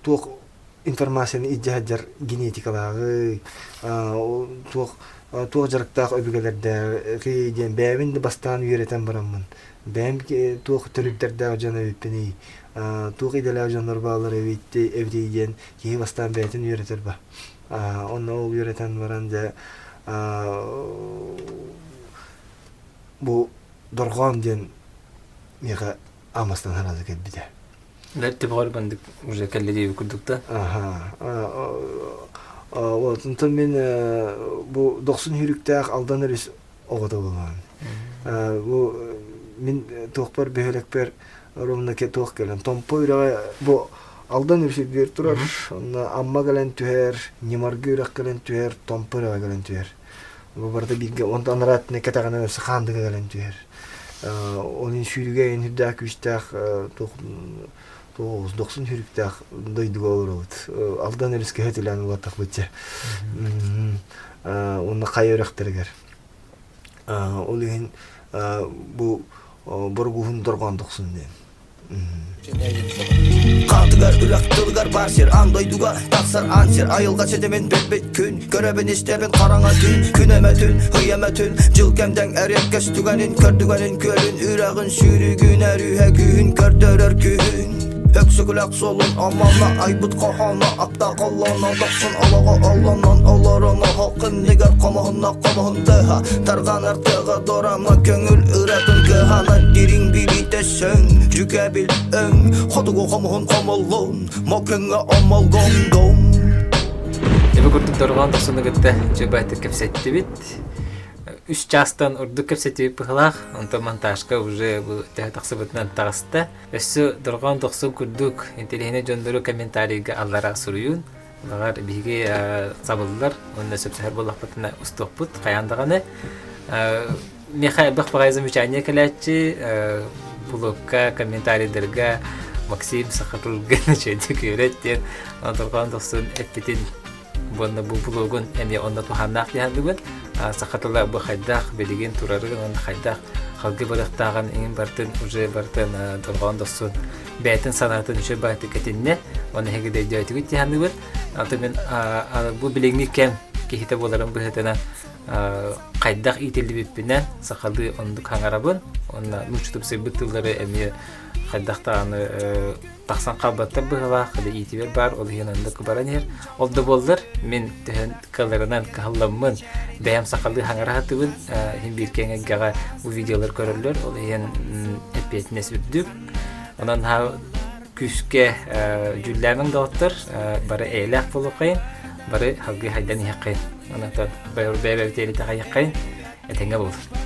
туох информацияны илдьэ сылдьар генетикалааҕый туох туох дьарыктаах өбүгэлэрдээҕий диэн бэйэбин да бастаан үөрэтэн бараммын бэйэм туох төрүттэрдээх дьон эбиппиний туох идэлээх дьоннор бааллар эбитий диэн киһи бастаан бэйэтин үөрэтэр ба онно ол үөрэтэн баран дьэ бу дорҕоон диэн миэхэ аамастан хараада кэлбитэ. Бэрт түбэҕэр бандык уже кэллэ диэбит курдук да. Аха. Вот, онтон мин бу дохсун сүүрүктээх Алдан өрүс оҕото буолаҕын. Бу мин туохпар бөһүөлэкпэр ровно туох кэлэн Томпо үрэҕэ бу Алдан өрүс үрдүгэр турар, онно Амма кэлэн түһэр, Ньымаргы үрэх кэлэн түһэр, Томпо үрэҕэ кэлэн түһэр. Бу барыта бииргэ онтон анараа өттүнэн кэтэҕинэн өссө Хаандыга кэлэн түһэр. Ол иһин сүүрүгэ эйин үрдээх күүстээх туох туох дохсун сүүрүктээх дойдуга олоробут. Алдан өрүскэ хөтүлээн улааттахпыт дьэ. Уонна хайа үрэхтэригэр. Ол иһин бу боргуһун дорҕоон дохсун диэн. Хаатыгар үрэх тылыгар баар сир аан дойдуга тахсар аан сир айылҕа ситимин билбит күн көрөбүн истэбин хараҥа түүн күн эмэ түн ый эмэ түн дьыл кэмдэҥ эриэккэс түгэнин көрдүгэнин күөлүн үрэҕин сүүрүгүн өрүүһэ күүһүн көрдөрөр күүһүн Өксөкүлэх суолун омоно айбыт хоһооно аптаах оллооно дохсун олоҕо оллонон олорон оһох иннигэр хомоһунна хомоһун тыаһа тарҕанар тыаҕа дорама көҥүл ыратын кыһана дириҥ билиитэ сөҥ дьүкэбил өҥ хотугу хомуһун хомуллун мокөҥҥө омолгоҥдом Эбэ курдук дорҕоон тохсуну кытта дьыбаатык кэпсэттибит. Үс чаастан ордук кэпсэтии быһылаах, онтон монтажка уже бу төһө тахсыбытынан таҕыста. Өссө дорҕоон дохсун курдук интэриэһинэй дьоннору комментарийга аллара суруйун. Баҕар биһиги сабыллар уонна сөпсөһөр буоллахпытына устуохпут хайаан даҕаны. Миэхэ элбэх баҕайы замечание кэлээччи, блогка, комментарийдарга Максим саха тылгын үчүгэйдик үөрэт диэн дорҕоон дохсун эппитин уонна бу блогун эмиэ онно туһааннаах диһанныбын. Саха тыла бу хайдах билигин турарын уонна хайдах халгы барыахтааҕын иҥин бартын уже бартын дорҕоон дохсун бэйэтин санаатын үчүгэй баҕайытык этиннэ. Оны эһиги да өйдөөтүгүт диһанныбын. Аты мин бу билиҥҥи кэм киһитэ буоларым быһыытынан хайдах иитиллибиппинэн сахалыы оннук хаҥарабын уонна нууччатымсыйбыт тыллары эмиэ хайдах даҕаны тахсан хаалбаттар быһыылаах да иитибэр баар ол иһин оннук баран иһэр ол да буоллар мин төһөн кыалларынан кыһалламмын бэйэм сахалыы хаҥара сатыыбын иһин биир киэҥ эйгэҕэ бу видеолар көрөллөр ол иһин эппиэтинэс үрдүк онон күүскэ дьүүллээмэҥ доҕоттор бары эйэлээх буолуоххайын бары салгыы хайдан иһэххин онон бэйэ бэйэбит эйэлэтэхэйэххин этэҥҥэ буолун.